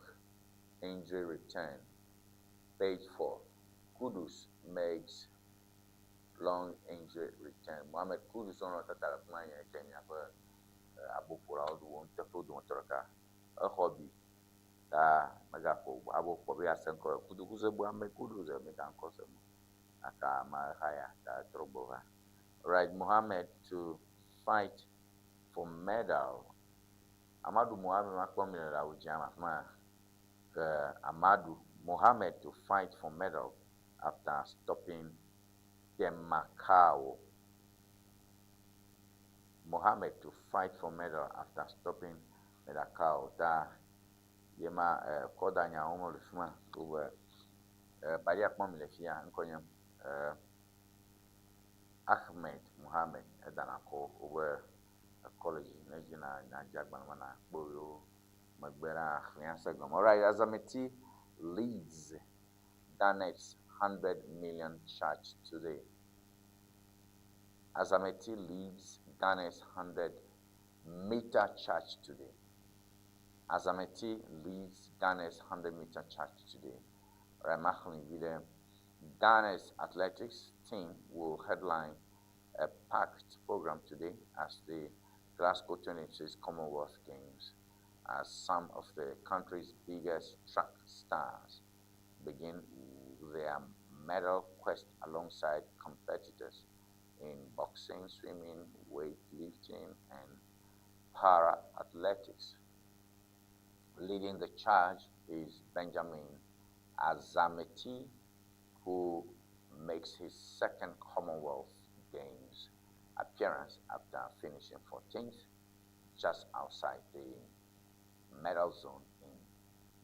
injury return. Page 4. Kudus makes long injury return. Mohamed Kudus ɔnɔ tata le fi ma nye ke míaƒe aboƒolawo ɖu wo ŋuteƒewo dometɔ ɖeka. Exɔ bi ta megaƒo abo kpɔ be yease ŋkɔ le Kudu bu ame Kudus mega ŋkɔ se mo. Aka ma haya ta etrɔ gbɔ va. Right, Mohamed to fight for medal. Amadu Mohamed ma kpɔm le awu dzĩa me afi ma. Ke Amadu Mohamed to fight for medal after stopping Temakao. Mohamed to fight for medal after stopping Medakao. Ta yema kɔda nyawo me le fi ma. Wobe baɖia kpɔm le fia ŋkɔ nye Ahmed Mohamed edana kɔ wobe college ne dzi na nadze agbalẽ me na kpɔ yewo megbe na xlẽa se gɔme. Alright, Azameti leads Ghana's 100 million charge today. Azameti leads Ghana's 100 meter charge today. Azameti leads Ghana's 100 meter charge today. Alright, Vide. Ghana's athletics team will headline a packed program today as the Glasgow 26 Commonwealth Games, as some of the country's biggest track stars begin their medal quest alongside competitors in boxing, swimming, weightlifting, and para athletics. Leading the charge is Benjamin Azameti, who makes his second Commonwealth Games appearance after finishing 14th, just outside the medal zone in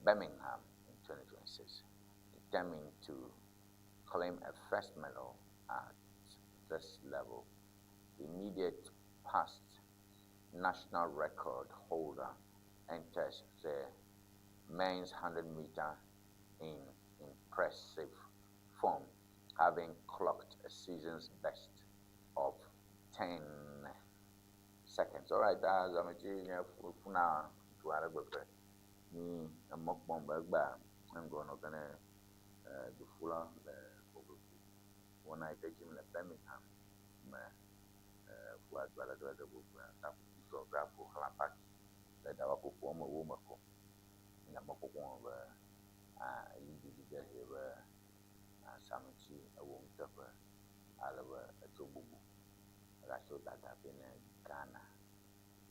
Birmingham in 2026, determined to claim a first medal at this level. The immediate past national record holder enters the men's 100 meter in impressive form, having clocked a season's best of 10 seconds. All right, Azameti funa tu ale gbegbe ni emɔ kpɔm be egbea ŋgɔ nɔ ge ne dufula le wɔna yi ke dzim le Birmingham me ƒua du ale gbegbe gbogbo ta ƒo xlã paki le ɖawaƒoƒo wɔme ewo me ko. Le mɔkpɔkpɔ me be ɣi didi ge he be Azameti ewɔ nuteƒe ale be etso bubu egatso dada vɛ ne Ghana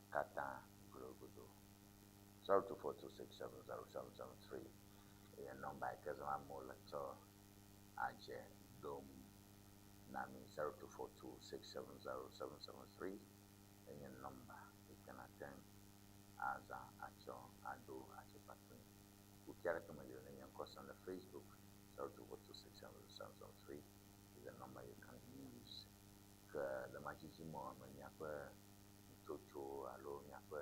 katã glogodo. 0242670773 eye nɔmba yi ke zãm amewo le tsɔ adze ɖom na mi. 0242670773 enye nɔmba yi ke nate ŋu azã atsɔ aɖo adze kpakple. Kuki aɖeke meli o ne nye ŋkɔ sem le Facebook. 0242670773 is the number you can use. Ke le madzidzi mɔ me miaƒe nutsotso alo miaƒe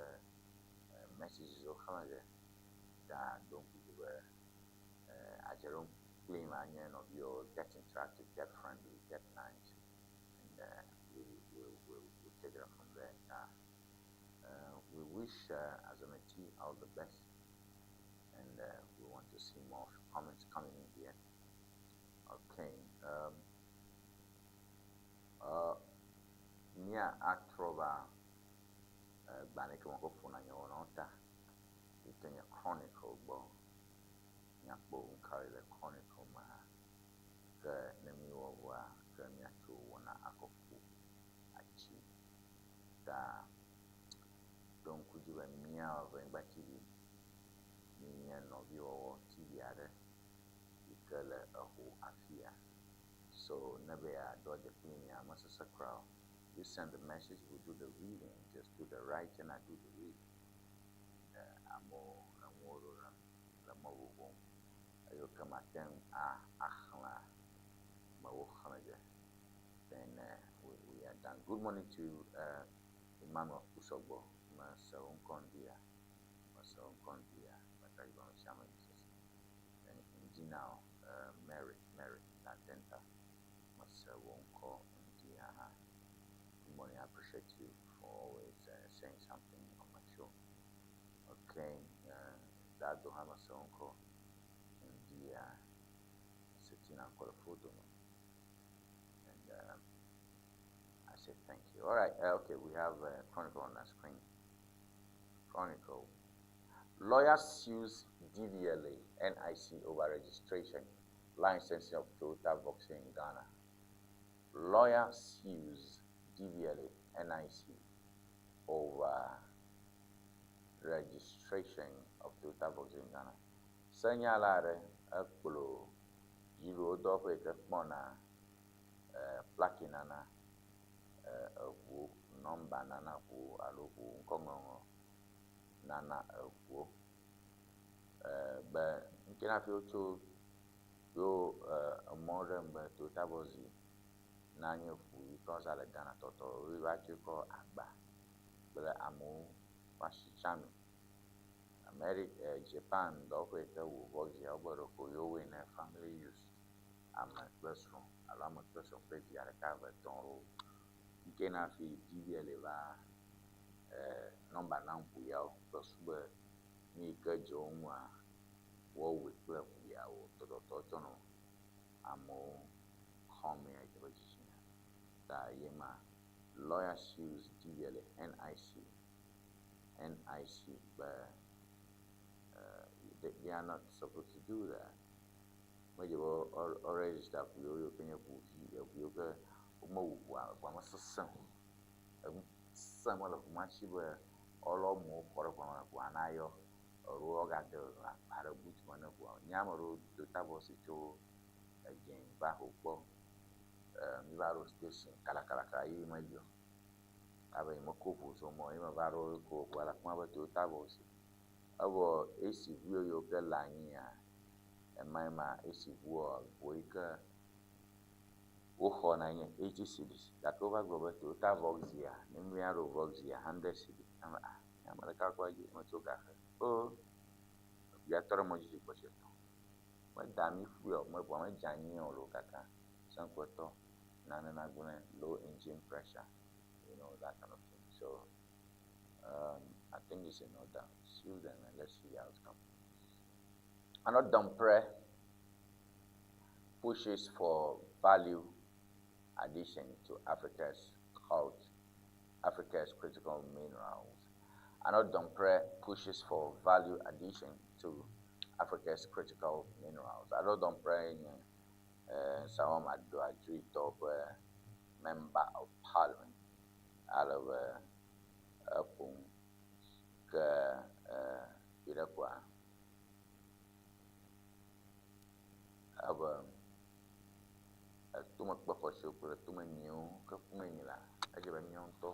messages wo xlẽ ge ta ɖo ŋku dzi be adze ɖom kpli ma nye nɔviwo. Get interactive, get friendly, get nice, and we will take it up from there. We wish Azameti all the best, and we want to see more comments coming in here. Okay. Mía atrɔ va gbalẽ ke me ƒona nye wɔnawo ta yi ke nye Chronicle gbɔ. Míakpɔ nukawoe le Chronicle me hã. Ke ne míwɔ vɔa, ke míatso wɔna akɔƒo atsi ta ɖo ŋku dzi be míawo Ʋenyigba TV míenye nɔviwɔwɔ TV aɖe yi ke le eho afia. So ne be yeaɖo adze kpli mía, mesesẽ kura o. You send the message, we do the reading. Just do the writing, I do the reading. Eh, amewo enuwo ɖo ɖam le mɔ vovovo nu. Eyiwo ke mate ŋu a axlẽa, mewo xlẽ ge. Then we, we are done. Good morning to you, Emmanuel Kusɔgbɔ. Mese wò ŋkɔ ŋdi ya. Mese wò ŋkɔ ŋdi ya. Meka ɖe edzi be ame sia ame dzi sese. Then ŋdi na wò, Mary, Mary Latenta. Mese wò ŋkɔ ŋdi ya hã. Good morning. I appreciate you for always saying something on my show. Okay, Dado hã mese wò ŋkɔ ŋdi ya. Mese Tina ŋkɔ le foto me. And I say thank you. All right, okay, we have Chronicle on the screen. Chronicle. Lawyer sues DVLA, NIC over registration, licensing of Toyota Voxy in Ghana. Lawyer sues DVLA, NIC over registration of Toyota Voxy in Ghana. Senyala aɖe ekplɔ dziɖuɖu dɔwɔƒe yi ke kpɔna plaki nana eʋuwo, nɔmba nana ʋuwo alo ʋu ŋkɔŋɔŋlɔ nana eʋuwo. Be ŋke na hafi wotso yo emɔ ɖem be Toyota Voxy nanye ʋu yi ke wozã le Ghana tɔtɔ ye va tsɔe kɔ agba kple amewo ƒe asitsami. Ameri Japan dɔwɔƒe yi ke wɔ Voxy wobe ɖeko yewo wɔe ne family use. Ame kple srɔ̃ alo ame kple srɔ̃ kple via ɖeka eve etɔ̃ ɖewo. Ŋke na hafi DVLA va nɔmba nam ʋu yawo kple su be nu yi ke dze wo ŋua woawɔe kple ʋu yawo tɔtɔtɔ tsɔ nɔ amewo xɔmee eƒe dzitsinya. Ta ye ma lawyer sues DVLA NIC NIC be they are not supposed to do that. Medze be wo register ʋu yiwo ke nye ʋu vi eʋu yiwo ke womewu ʋua ʋua mesesẽ o. Enu sẽ mele ʋu ma si be woalɔ amewo kɔ ɖe ʋua me ʋua nayɔ alo woagade agba ɖe boot me ne ʋua. Nye ame ɖewo Toyota Voxy tso edze va ho kpɔ mi va ɖo station kalakalaka ye meyi o. Abe nyemekɔ ʋu zɔ mɔ ye meva ɖo ko ʋua le afi ma be Toyota Voxy. Evɔ AC ʋu yiwo ke le anyia ema ma AC ʋua ʋu yi ke woxɔna nye 80 cedis gake wova gblɔ be Toyota Voxy ne míaɖo Voxy 100 cedis. Ame ah ame ɖeka kpɔ edzi metso ga xe. O eʋua tɔ ɖe mɔ dzi zi gbɔ zi etɔ̃. Meda ami ƒui o, ʋua medze anyi o loo kaka seŋkpɔtɔ nane nagblẽ low engine pressure, you know that kind of thing. So I think it's in order. Sue them and let's see the outcome. Annoh-Dompreh pushes for value addition to Africa's cult, Africa's critical minerals. Annoh-Dompreh pushes for value addition to Africa's critical minerals. Annoh-Dompreh nye Nsawam Adoagyiri ƒe member of parliament ale be eƒo nu ke yi ɖe kɔa ebe etomekpe xɔasiwo kple tomenyiwo ke ƒum enyi la, edze be míawo ŋutɔ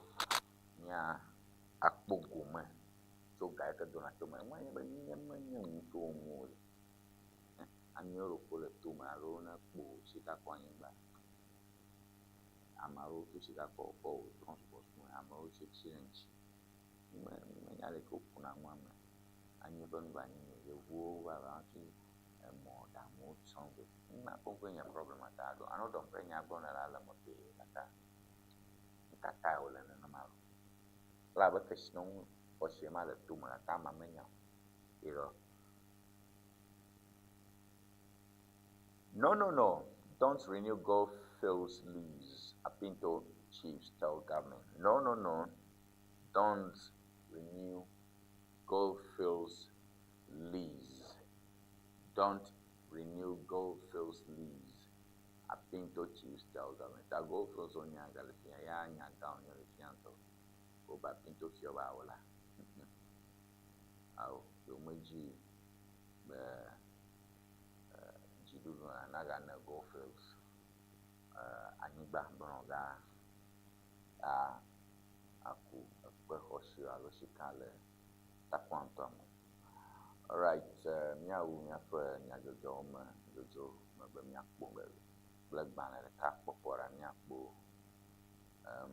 mía akpɔ gome tso ga yi ke dona tso eme. Menye be nye menye nu tso wo ŋu o. Amewo ɖeko le tome alo ne kpo sika kɔ anyigba. Ame aɖewo tso sika kɔ kɔ wɔ trɔ̃subɔsubɔ, amewo tsi tsi ɖe ŋuti. Me menya leke wokuna nua me. Anyi ƒe nu va nyi yevuwo va va hafi emɔ ɖaŋuwo tsɔm vɛ. Numa koŋ nye problem ta ɖo. Annoh-Dompreh nya gblɔm nele le eme pɛ gake nu ka tae wòle nenema ɖo? Ele abe kesinɔnu xɔasi ma le tome gake amea menya o. No, no, no. Don't renew Gold Fields lease, Apinto chiefs tell government. No, no, no. Don't renew Gold Fields lease. Don't renew Gold Fields lease. Apinto chiefs tell government. Ta Gold Fields onya galefia ya nya down ya lefia to. Oba Apinto fioba ola. Awo, yomeji be dziɖuɖu nagane Gold Fields. anyigba gblɔ ga a aku ekpe xɔasi alo sika le takua ŋutɔ me. Alright, míawu míaƒe nyadzɔdzɔwo me dzodzo me be míakpɔ be kple gbalẽ ɖeka kpɔkpɔ ɖa míakpɔ um,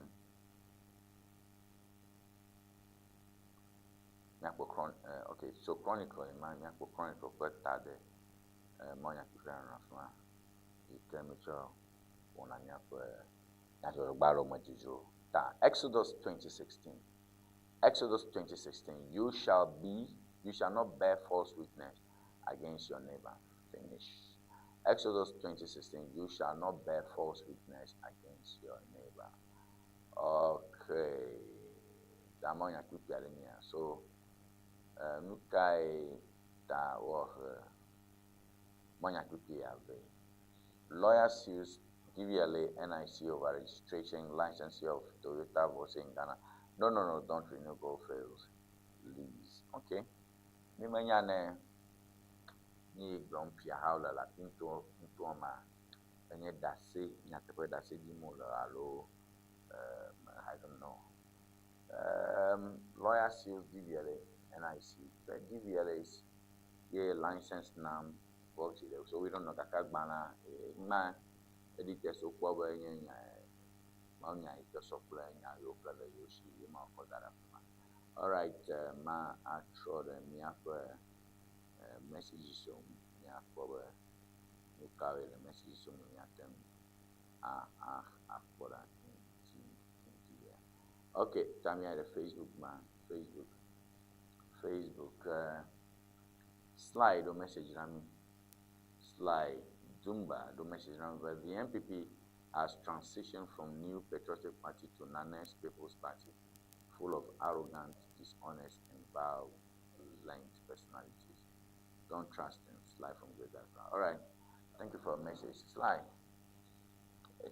míakpɔ chron uh, okay, so Chronicle ma míakpɔ Chronicle ƒe ta ɖe uh, mawunyakpukpui anɔ afi ma yi ke mítsɔ wɔna míaƒe nyadzɔdzɔgbalẽwo me dzodzro ta. Exodus 20:16. Exodus 20:16. You shall be, you shall not bear false witness against your neighbor. Finish. Exodus 20:16. You shall not bear false witness against your neighbor. Okay. Ta mawunyakpukpui aɖe nye ya. So, uh, nu kae ta wohe mawunyakpukpui ya vɛ? Lawyer sues DVLA NIC over registration licensing of Toyota Voxy in Ghana. No, no, no, don't renew Gold Fields lease. Okay. Mi menya ne ni yi gblɔm fiahawo le le afi ŋutɔ ŋutɔ ma enye ɖase nyateƒe ɖase ɖim wole alo um, I don't know. Lawyer sues DVLA NIC. But DVLA is ye license nam Voxy so we don't know gake agbalẽa ma editors wokpɔ be enye nya mawunya yi ke sɔ kple nya yiwo ke le yewo si ye ma wokɔ da ɖe afi ma. Alright, ma atrɔ ɖe míaƒe messages ŋu míakpɔ be nu kawoe le messages ŋu míate ŋu a a akpɔ ɖa ŋuti ŋuti ya. Okay, ta míayi ɖe Facebook ma, Facebook, Facebook Sly ɖo message na mí. Sly Dumba ɖo message na mí be the NPP has transitioned from New Patriotic Party to Nanes People's Party, full of arrogant, dishonest, and violent personalities. Don't trust them. Sly from Great Accra. All right. Thank you for your message. Sly.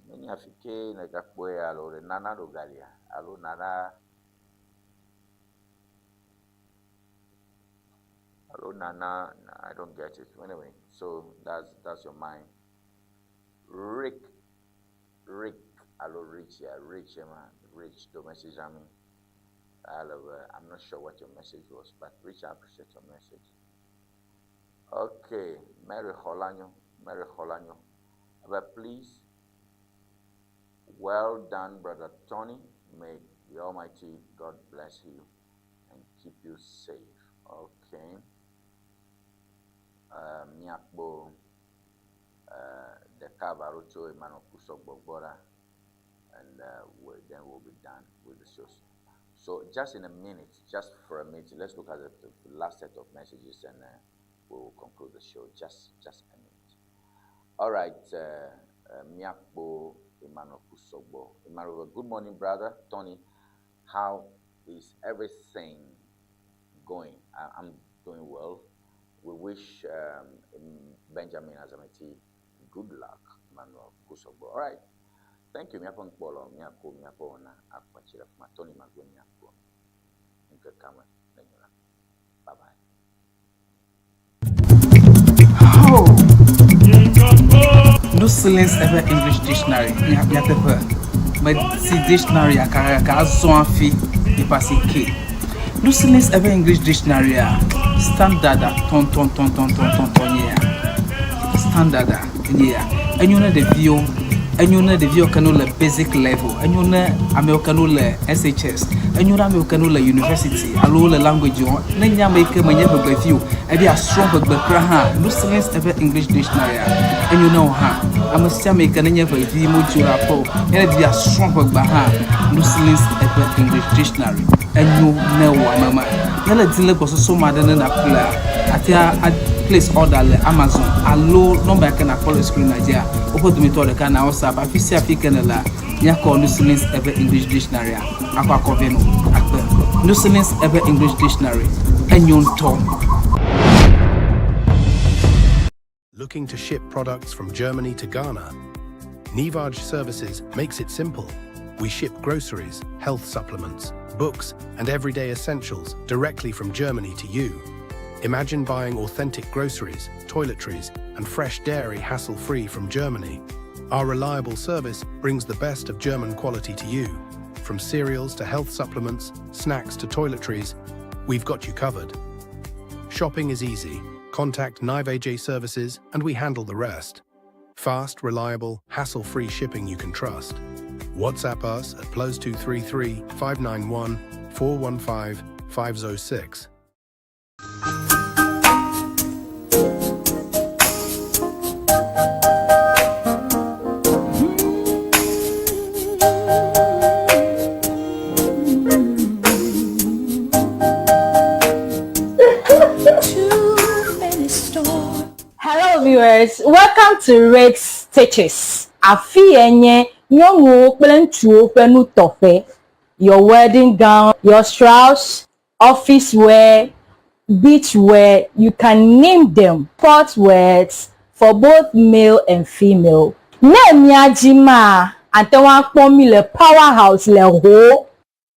Menye afi ke nègakpɔe alo ɖe nana ɖo galia alo nana alo nana I don't get it. Anyway, so that's your mind. Rick Rick alo Rich yeah, Rich yeah, man. Rich do message on me. I love, I'm not sure what your message was, but Rich, I appreciate your message. Okay, Mary Holanyo, Mary Holanyo. But please, well done, Brother Tony. May the Almighty God bless you and keep you safe. Okay. Míakpɔ ɖeka va ɖo tso Emmanuel Kusɔgbɔ gbɔ ɖa, and then we'll be done with the show. So just in a minute, just for a minute, let's look at the last set of messages and we will conclude the show. Just a minute. All right, Míakpɔ Emmanuel Kusɔgbɔ. Emmanuel, good morning, brother Tony. How is everything going? I'm doing well. We wish Benjamin Azameti good luck, Emmanuel Kusɔgbɔ. All right. Thank you. Míaƒe ŋkpɔlɔ, míako míaƒe wɔna akpatsi ɖe fima. Tony Magbe míakpɔ. Ŋkeke me nenyo la. Bye bye. Oh. No Silence eƒe English Dictionary nyateƒe meti dictionary akakaka azɔ hafi nipa si ke. No Silence eƒe English Dictionary a standard a tɔntɔntɔntɔntɔntɔn nye ya. Standard a nye ya. Enyo ne ɖeviwo, enyo ne ɖeviwo ke no le basic level, enyo ne amewo ke no le SHS, enyo ne amewo ke no le university alo le language wɔm. Ne nye ame yi ke menye ʋegbevi o, ebe yeasrɔ̃ ʋegbe kura hã, No Silence eƒe English Dictionary a enyo ne wò hã. Ame sia ame yi ke nenye ʋevi modzo le aƒe o, ne ɖevi yeasrɔ̃ ʋegbea hã, No Silence eƒe English Dictionary enyo ne wò ame ma. Ne le di le gbɔsɔsɔ ma ɖe ne nàƒlea, àte a place order le Amazon alo nɔmba yi ke nàkpɔ le screen dzia, woƒe dometɔ ɖeka na WhatsApp. Afi sia afi ke nèlea, míakɔ No Silence eƒe English Dictionary a akɔ akɔ vɛ nɔ akpe. No Silence eƒe English Dictionary enyo ŋutɔ. Looking to ship products from Germany to Ghana? Nivaj Services makes it simple. We ship groceries, health supplements, books, and everyday essentials directly from Germany to you. Imagine buying authentic groceries, toiletries, and fresh dairy hassle-free from Germany. Our reliable service brings the best of German quality to you. From cereals to health supplements, snacks to toiletries, we've got you covered. Shopping is easy. Contact Niva Services and we handle the rest. Fast, reliable, hassle-free shipping you can trust. WhatsApp us at +233 591 415 506. Hello viewers, welcome to Red Stitches. Afi ye nye nyɔnuwo kple ŋutsuwo ƒe nutɔƒe. Your wedding gown, your strauss, office wear, beach wear, you can name them. Sport wears for both male and female. Ne mía dzi maa, ate ŋu akpɔ mí le Power House le Ho.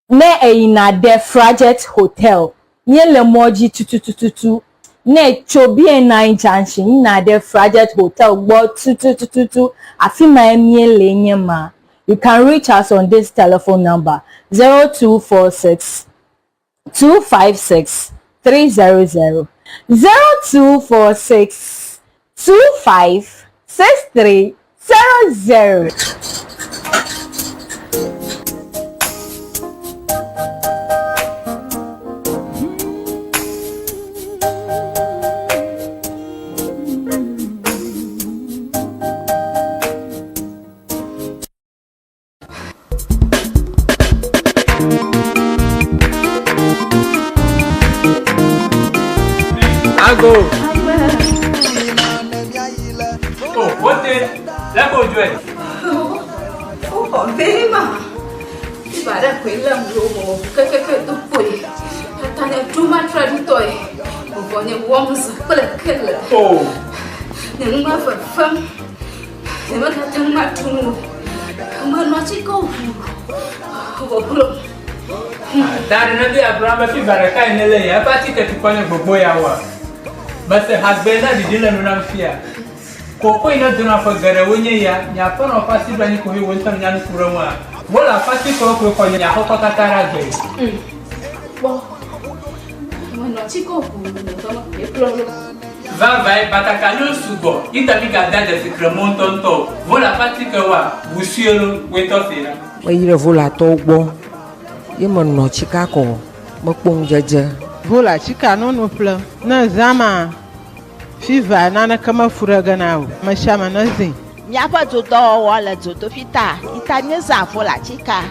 Ne èyina ɖe Frajet Hotel, míele mɔ dzi tutututu. Ne ètso BNI Junction yina ɖe Frajet Hotel gbɔ tutututu, afi mae míele nye ma. You can reach us on this telephone number 0246 256 300 0246 25 63 00. Ago. Oh, wote, le ko dzɔe. Woxɔ vɛ ma. Fiva ɖe koe lém ɖo wɔ kekeke do kpoe. Tata nye ɖo matra ɖutɔe. Vɔvɔ nye wɔm zã kple kele. Oh. Nye nu ma fefem. Nyemegate ŋu aɖu nu o. Menɔ atike ʋu vɔvlɔ. Da ɖe ne be agblɔ be fiva ɖeka yi nele ya eƒe atike tukɔ nye gbogbo ya wa. Mese hagbe na ɖiɖi le nu nam fia. Koko yi ne dona ƒe geɖewo nye ya, nye aƒenɔ ƒe asi ɖo anyi ko he wo ŋutɔ nya nu ku ɖe ŋua. Wole aƒe atikewo koe xɔ nye axɔkɔ katã ɖe agbe. Kpɔ. Menɔ atike ʋu le dɔme koe kplɔ ɖo. Vavãe, batakaliwo sugbɔ, yi ta migade dzesi kremɔ ŋutɔŋutɔ o. Vola ƒe atikewoa, ʋu sue lo, woe tɔ see ɖa. Meyi ɖe Volatɔwo gbɔ ye menɔ tsika kɔ mekpɔ ŋudzedze. Vola tsika nono ƒle ne zã ma fiva naneke mefu ɖe ge na o mesiame ne zĩ. Míaƒe dodɔwɔwɔ le dzodoƒi ta yi ta míezã volatika.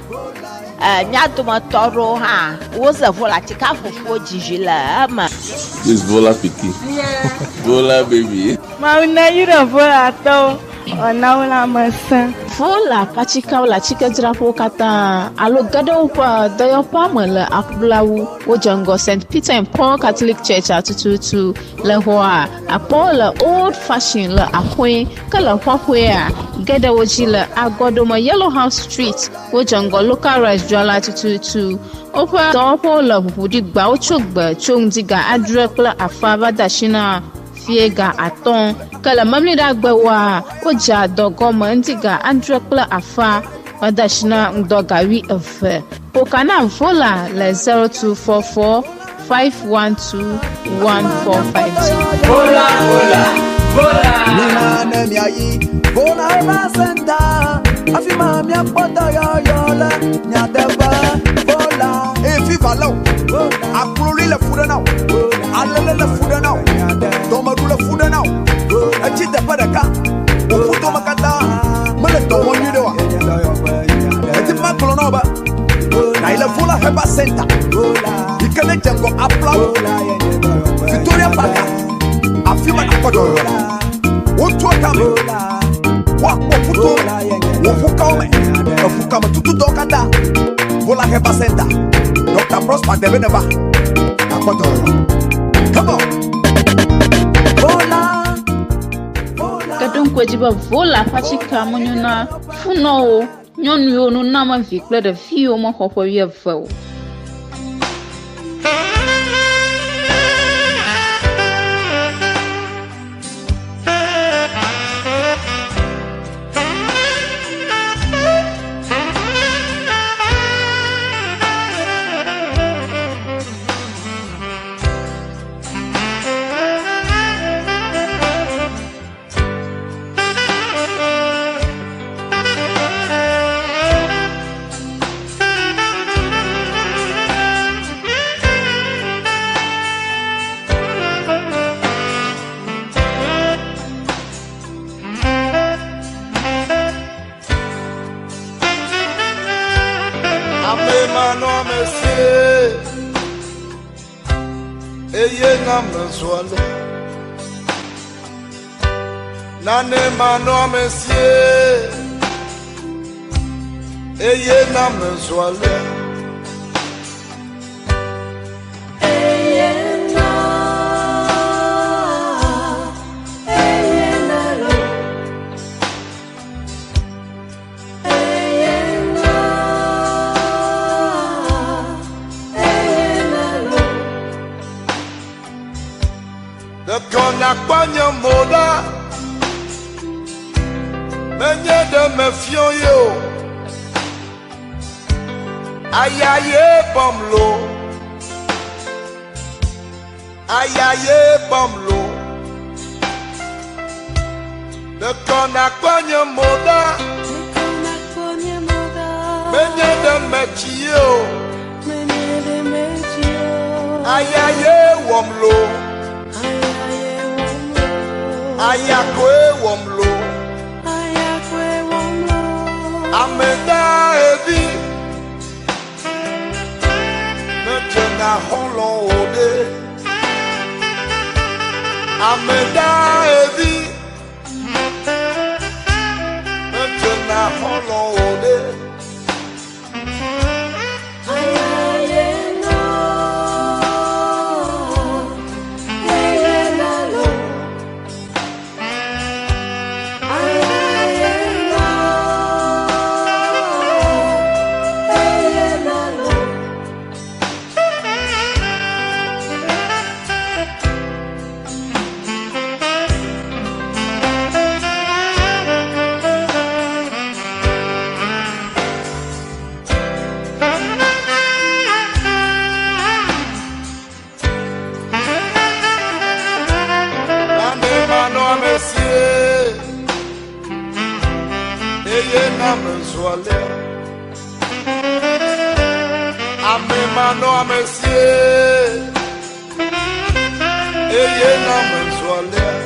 E, mía dometɔ aɖewo hã woze volatika fufuwo dzi vi le eme. This Vola pikin. Vola baby. Mawu neyra Volatɔwo wòana wo lãmesẽ. Vola ƒe atikewo le atikedzraƒewo katã alo ge ɖe woƒe dɔyɔƒea me le Aƒulawu. Wodze ŋgɔ St. Peter and Paul Catholic Church-a tututu. Le xɔa, akpɔ wo le Old Fashion le axɔe ke le xɔaxɔea, ge ɖe wo dzi le agɔɖome Yellow House Street. Wodze ŋgɔ Local Rice dzrala tututu. Woƒe dɔwɔƒewo le ʋuʋu ɖi gba wotso gbe tso ŋdi ga adre kple afã va de asi na fiẽ ga atɔ̃. Ke le Memleɖagbewoa, wodzea dɔ gɔme ŋdi ga adre kple afã va de asi na ŋdɔ ga wuieve. Ƒo ka na Vola le 0244 512 1452. Vola, vola, vola. Mina ne miayi Vola Herbal Center afi ma miakpɔ dɔyɔyɔ le nyateƒe Vola. Eye fiva lé wò, akloli le fu ɖe na wò, alele le fu ɖe na wò, dɔmeɖu le fu ɖe na wò, etsi teƒe ɖeka, wò ƒudome katã mele dɔ wɔm nyuiɖe oa? Edi be magblɔ na wò be nàyi le Vola Herbal Center yi ke nedze ŋgɔ Aplawu, Victoria Park, afi ma nàkpɔ dɔyɔyɔ le. Wotua kame, woakpɔ ƒuto me, wò ƒukawo me, eƒukame tutudɔwo katã. Vola Herbal Center, Dr. Prosper Debe neva, nàkpɔ dɔyɔyɔ. Come on. Vola. Ke ɖo ŋku edzi be Vola ƒe atikea menyo na funɔwo, nyɔnuwo, nunɔamevi kple ɖeviwo mexɔ ƒe wuieve o. Ame manɔamesie eye na mezu ale. Nane manɔamesie eye na mezu ale. Ɖeko nakpɔ nye mo ɖa, menye ɖe mefiɔ ye o. Aya ye bɔm lo, aya ye bɔm lo. Ɖeko nakpɔ nye mo ɖa, menye ɖe metsi ye o. Aya ye wɔm lo, aya koe wɔm lo. Ame dahevi medzena xɔlɔ̃ o ɖe. Ame dahevi medzena xɔlɔ̃ o ɖe. Nane manɔamesie eye na mezu alea. Ame manɔamesie eye na mezu alea.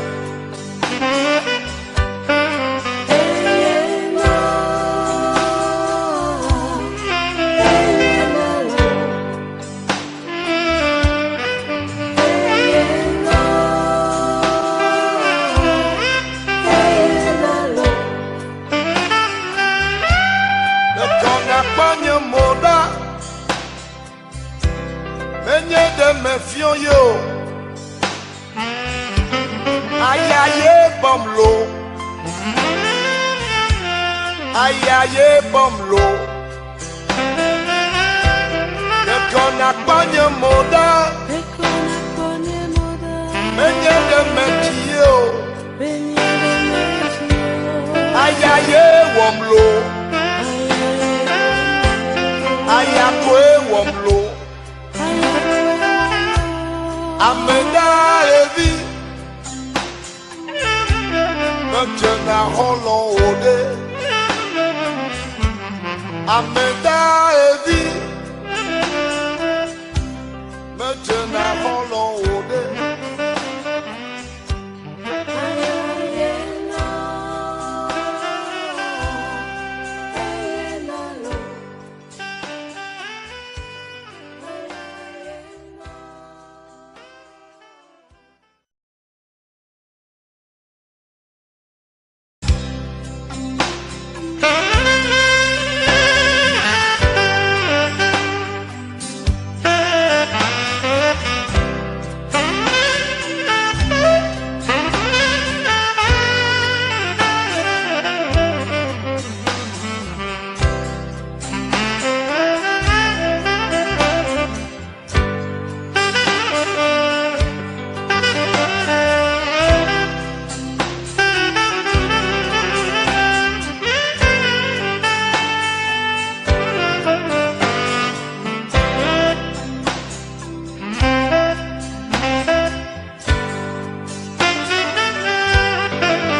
Ɖeko nakpɔ nye mo ɖa, menye ɖe mefiɔ ye o. Aya ye bɔm lo, aya ye bɔm lo. Ɖeko nakpɔ nye mo ɖa, menye ɖe metsi ye o. Aya ye wɔm lo, aya koe wɔm lo. Ame dahevi medzena xɔlɔ̃ o ɖe. Ame dahevi medzena xɔlɔ̃ o ɖe.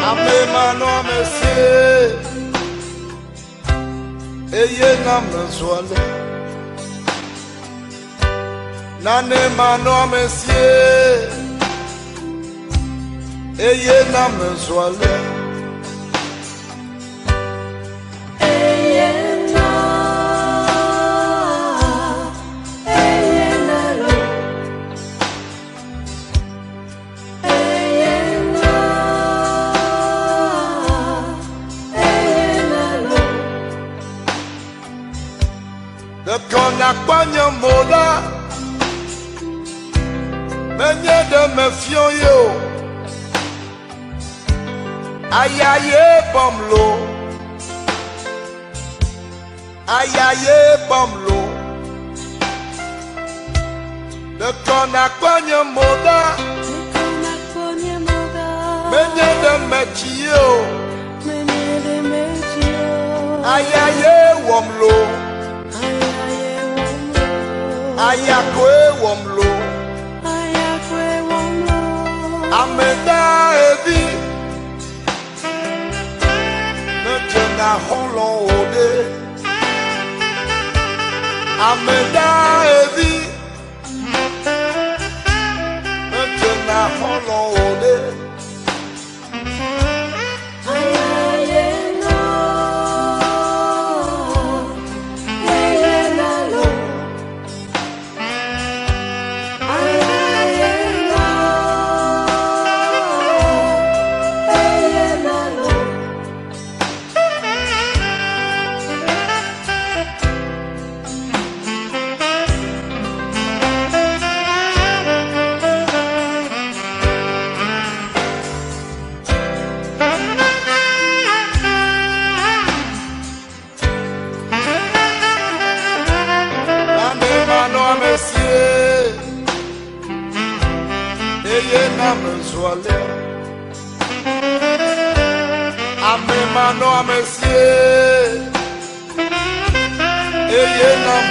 Ame manɔamesie eye na mezu ale. Nane manɔamesie eye na mezu ale. Ɖeko nakpɔ nye mo ɖa. Menye ɖe mefiɔ ye o. Aya ye bɔm lo. Aya ye bɔm lo. Ɖeko nakpɔ nye mo ɖa. Menye ɖe metsi ye o. Aya ye wɔm lo. Aya koe wɔm lo. Ame da evi. Medze na xɔlɔ̃ o ɖe. Ame da evi. Medze na xɔlɔ̃ o ɖe. Nane manɔ ame sie, eye name zu alea. Ame manɔ ame sie, eye name.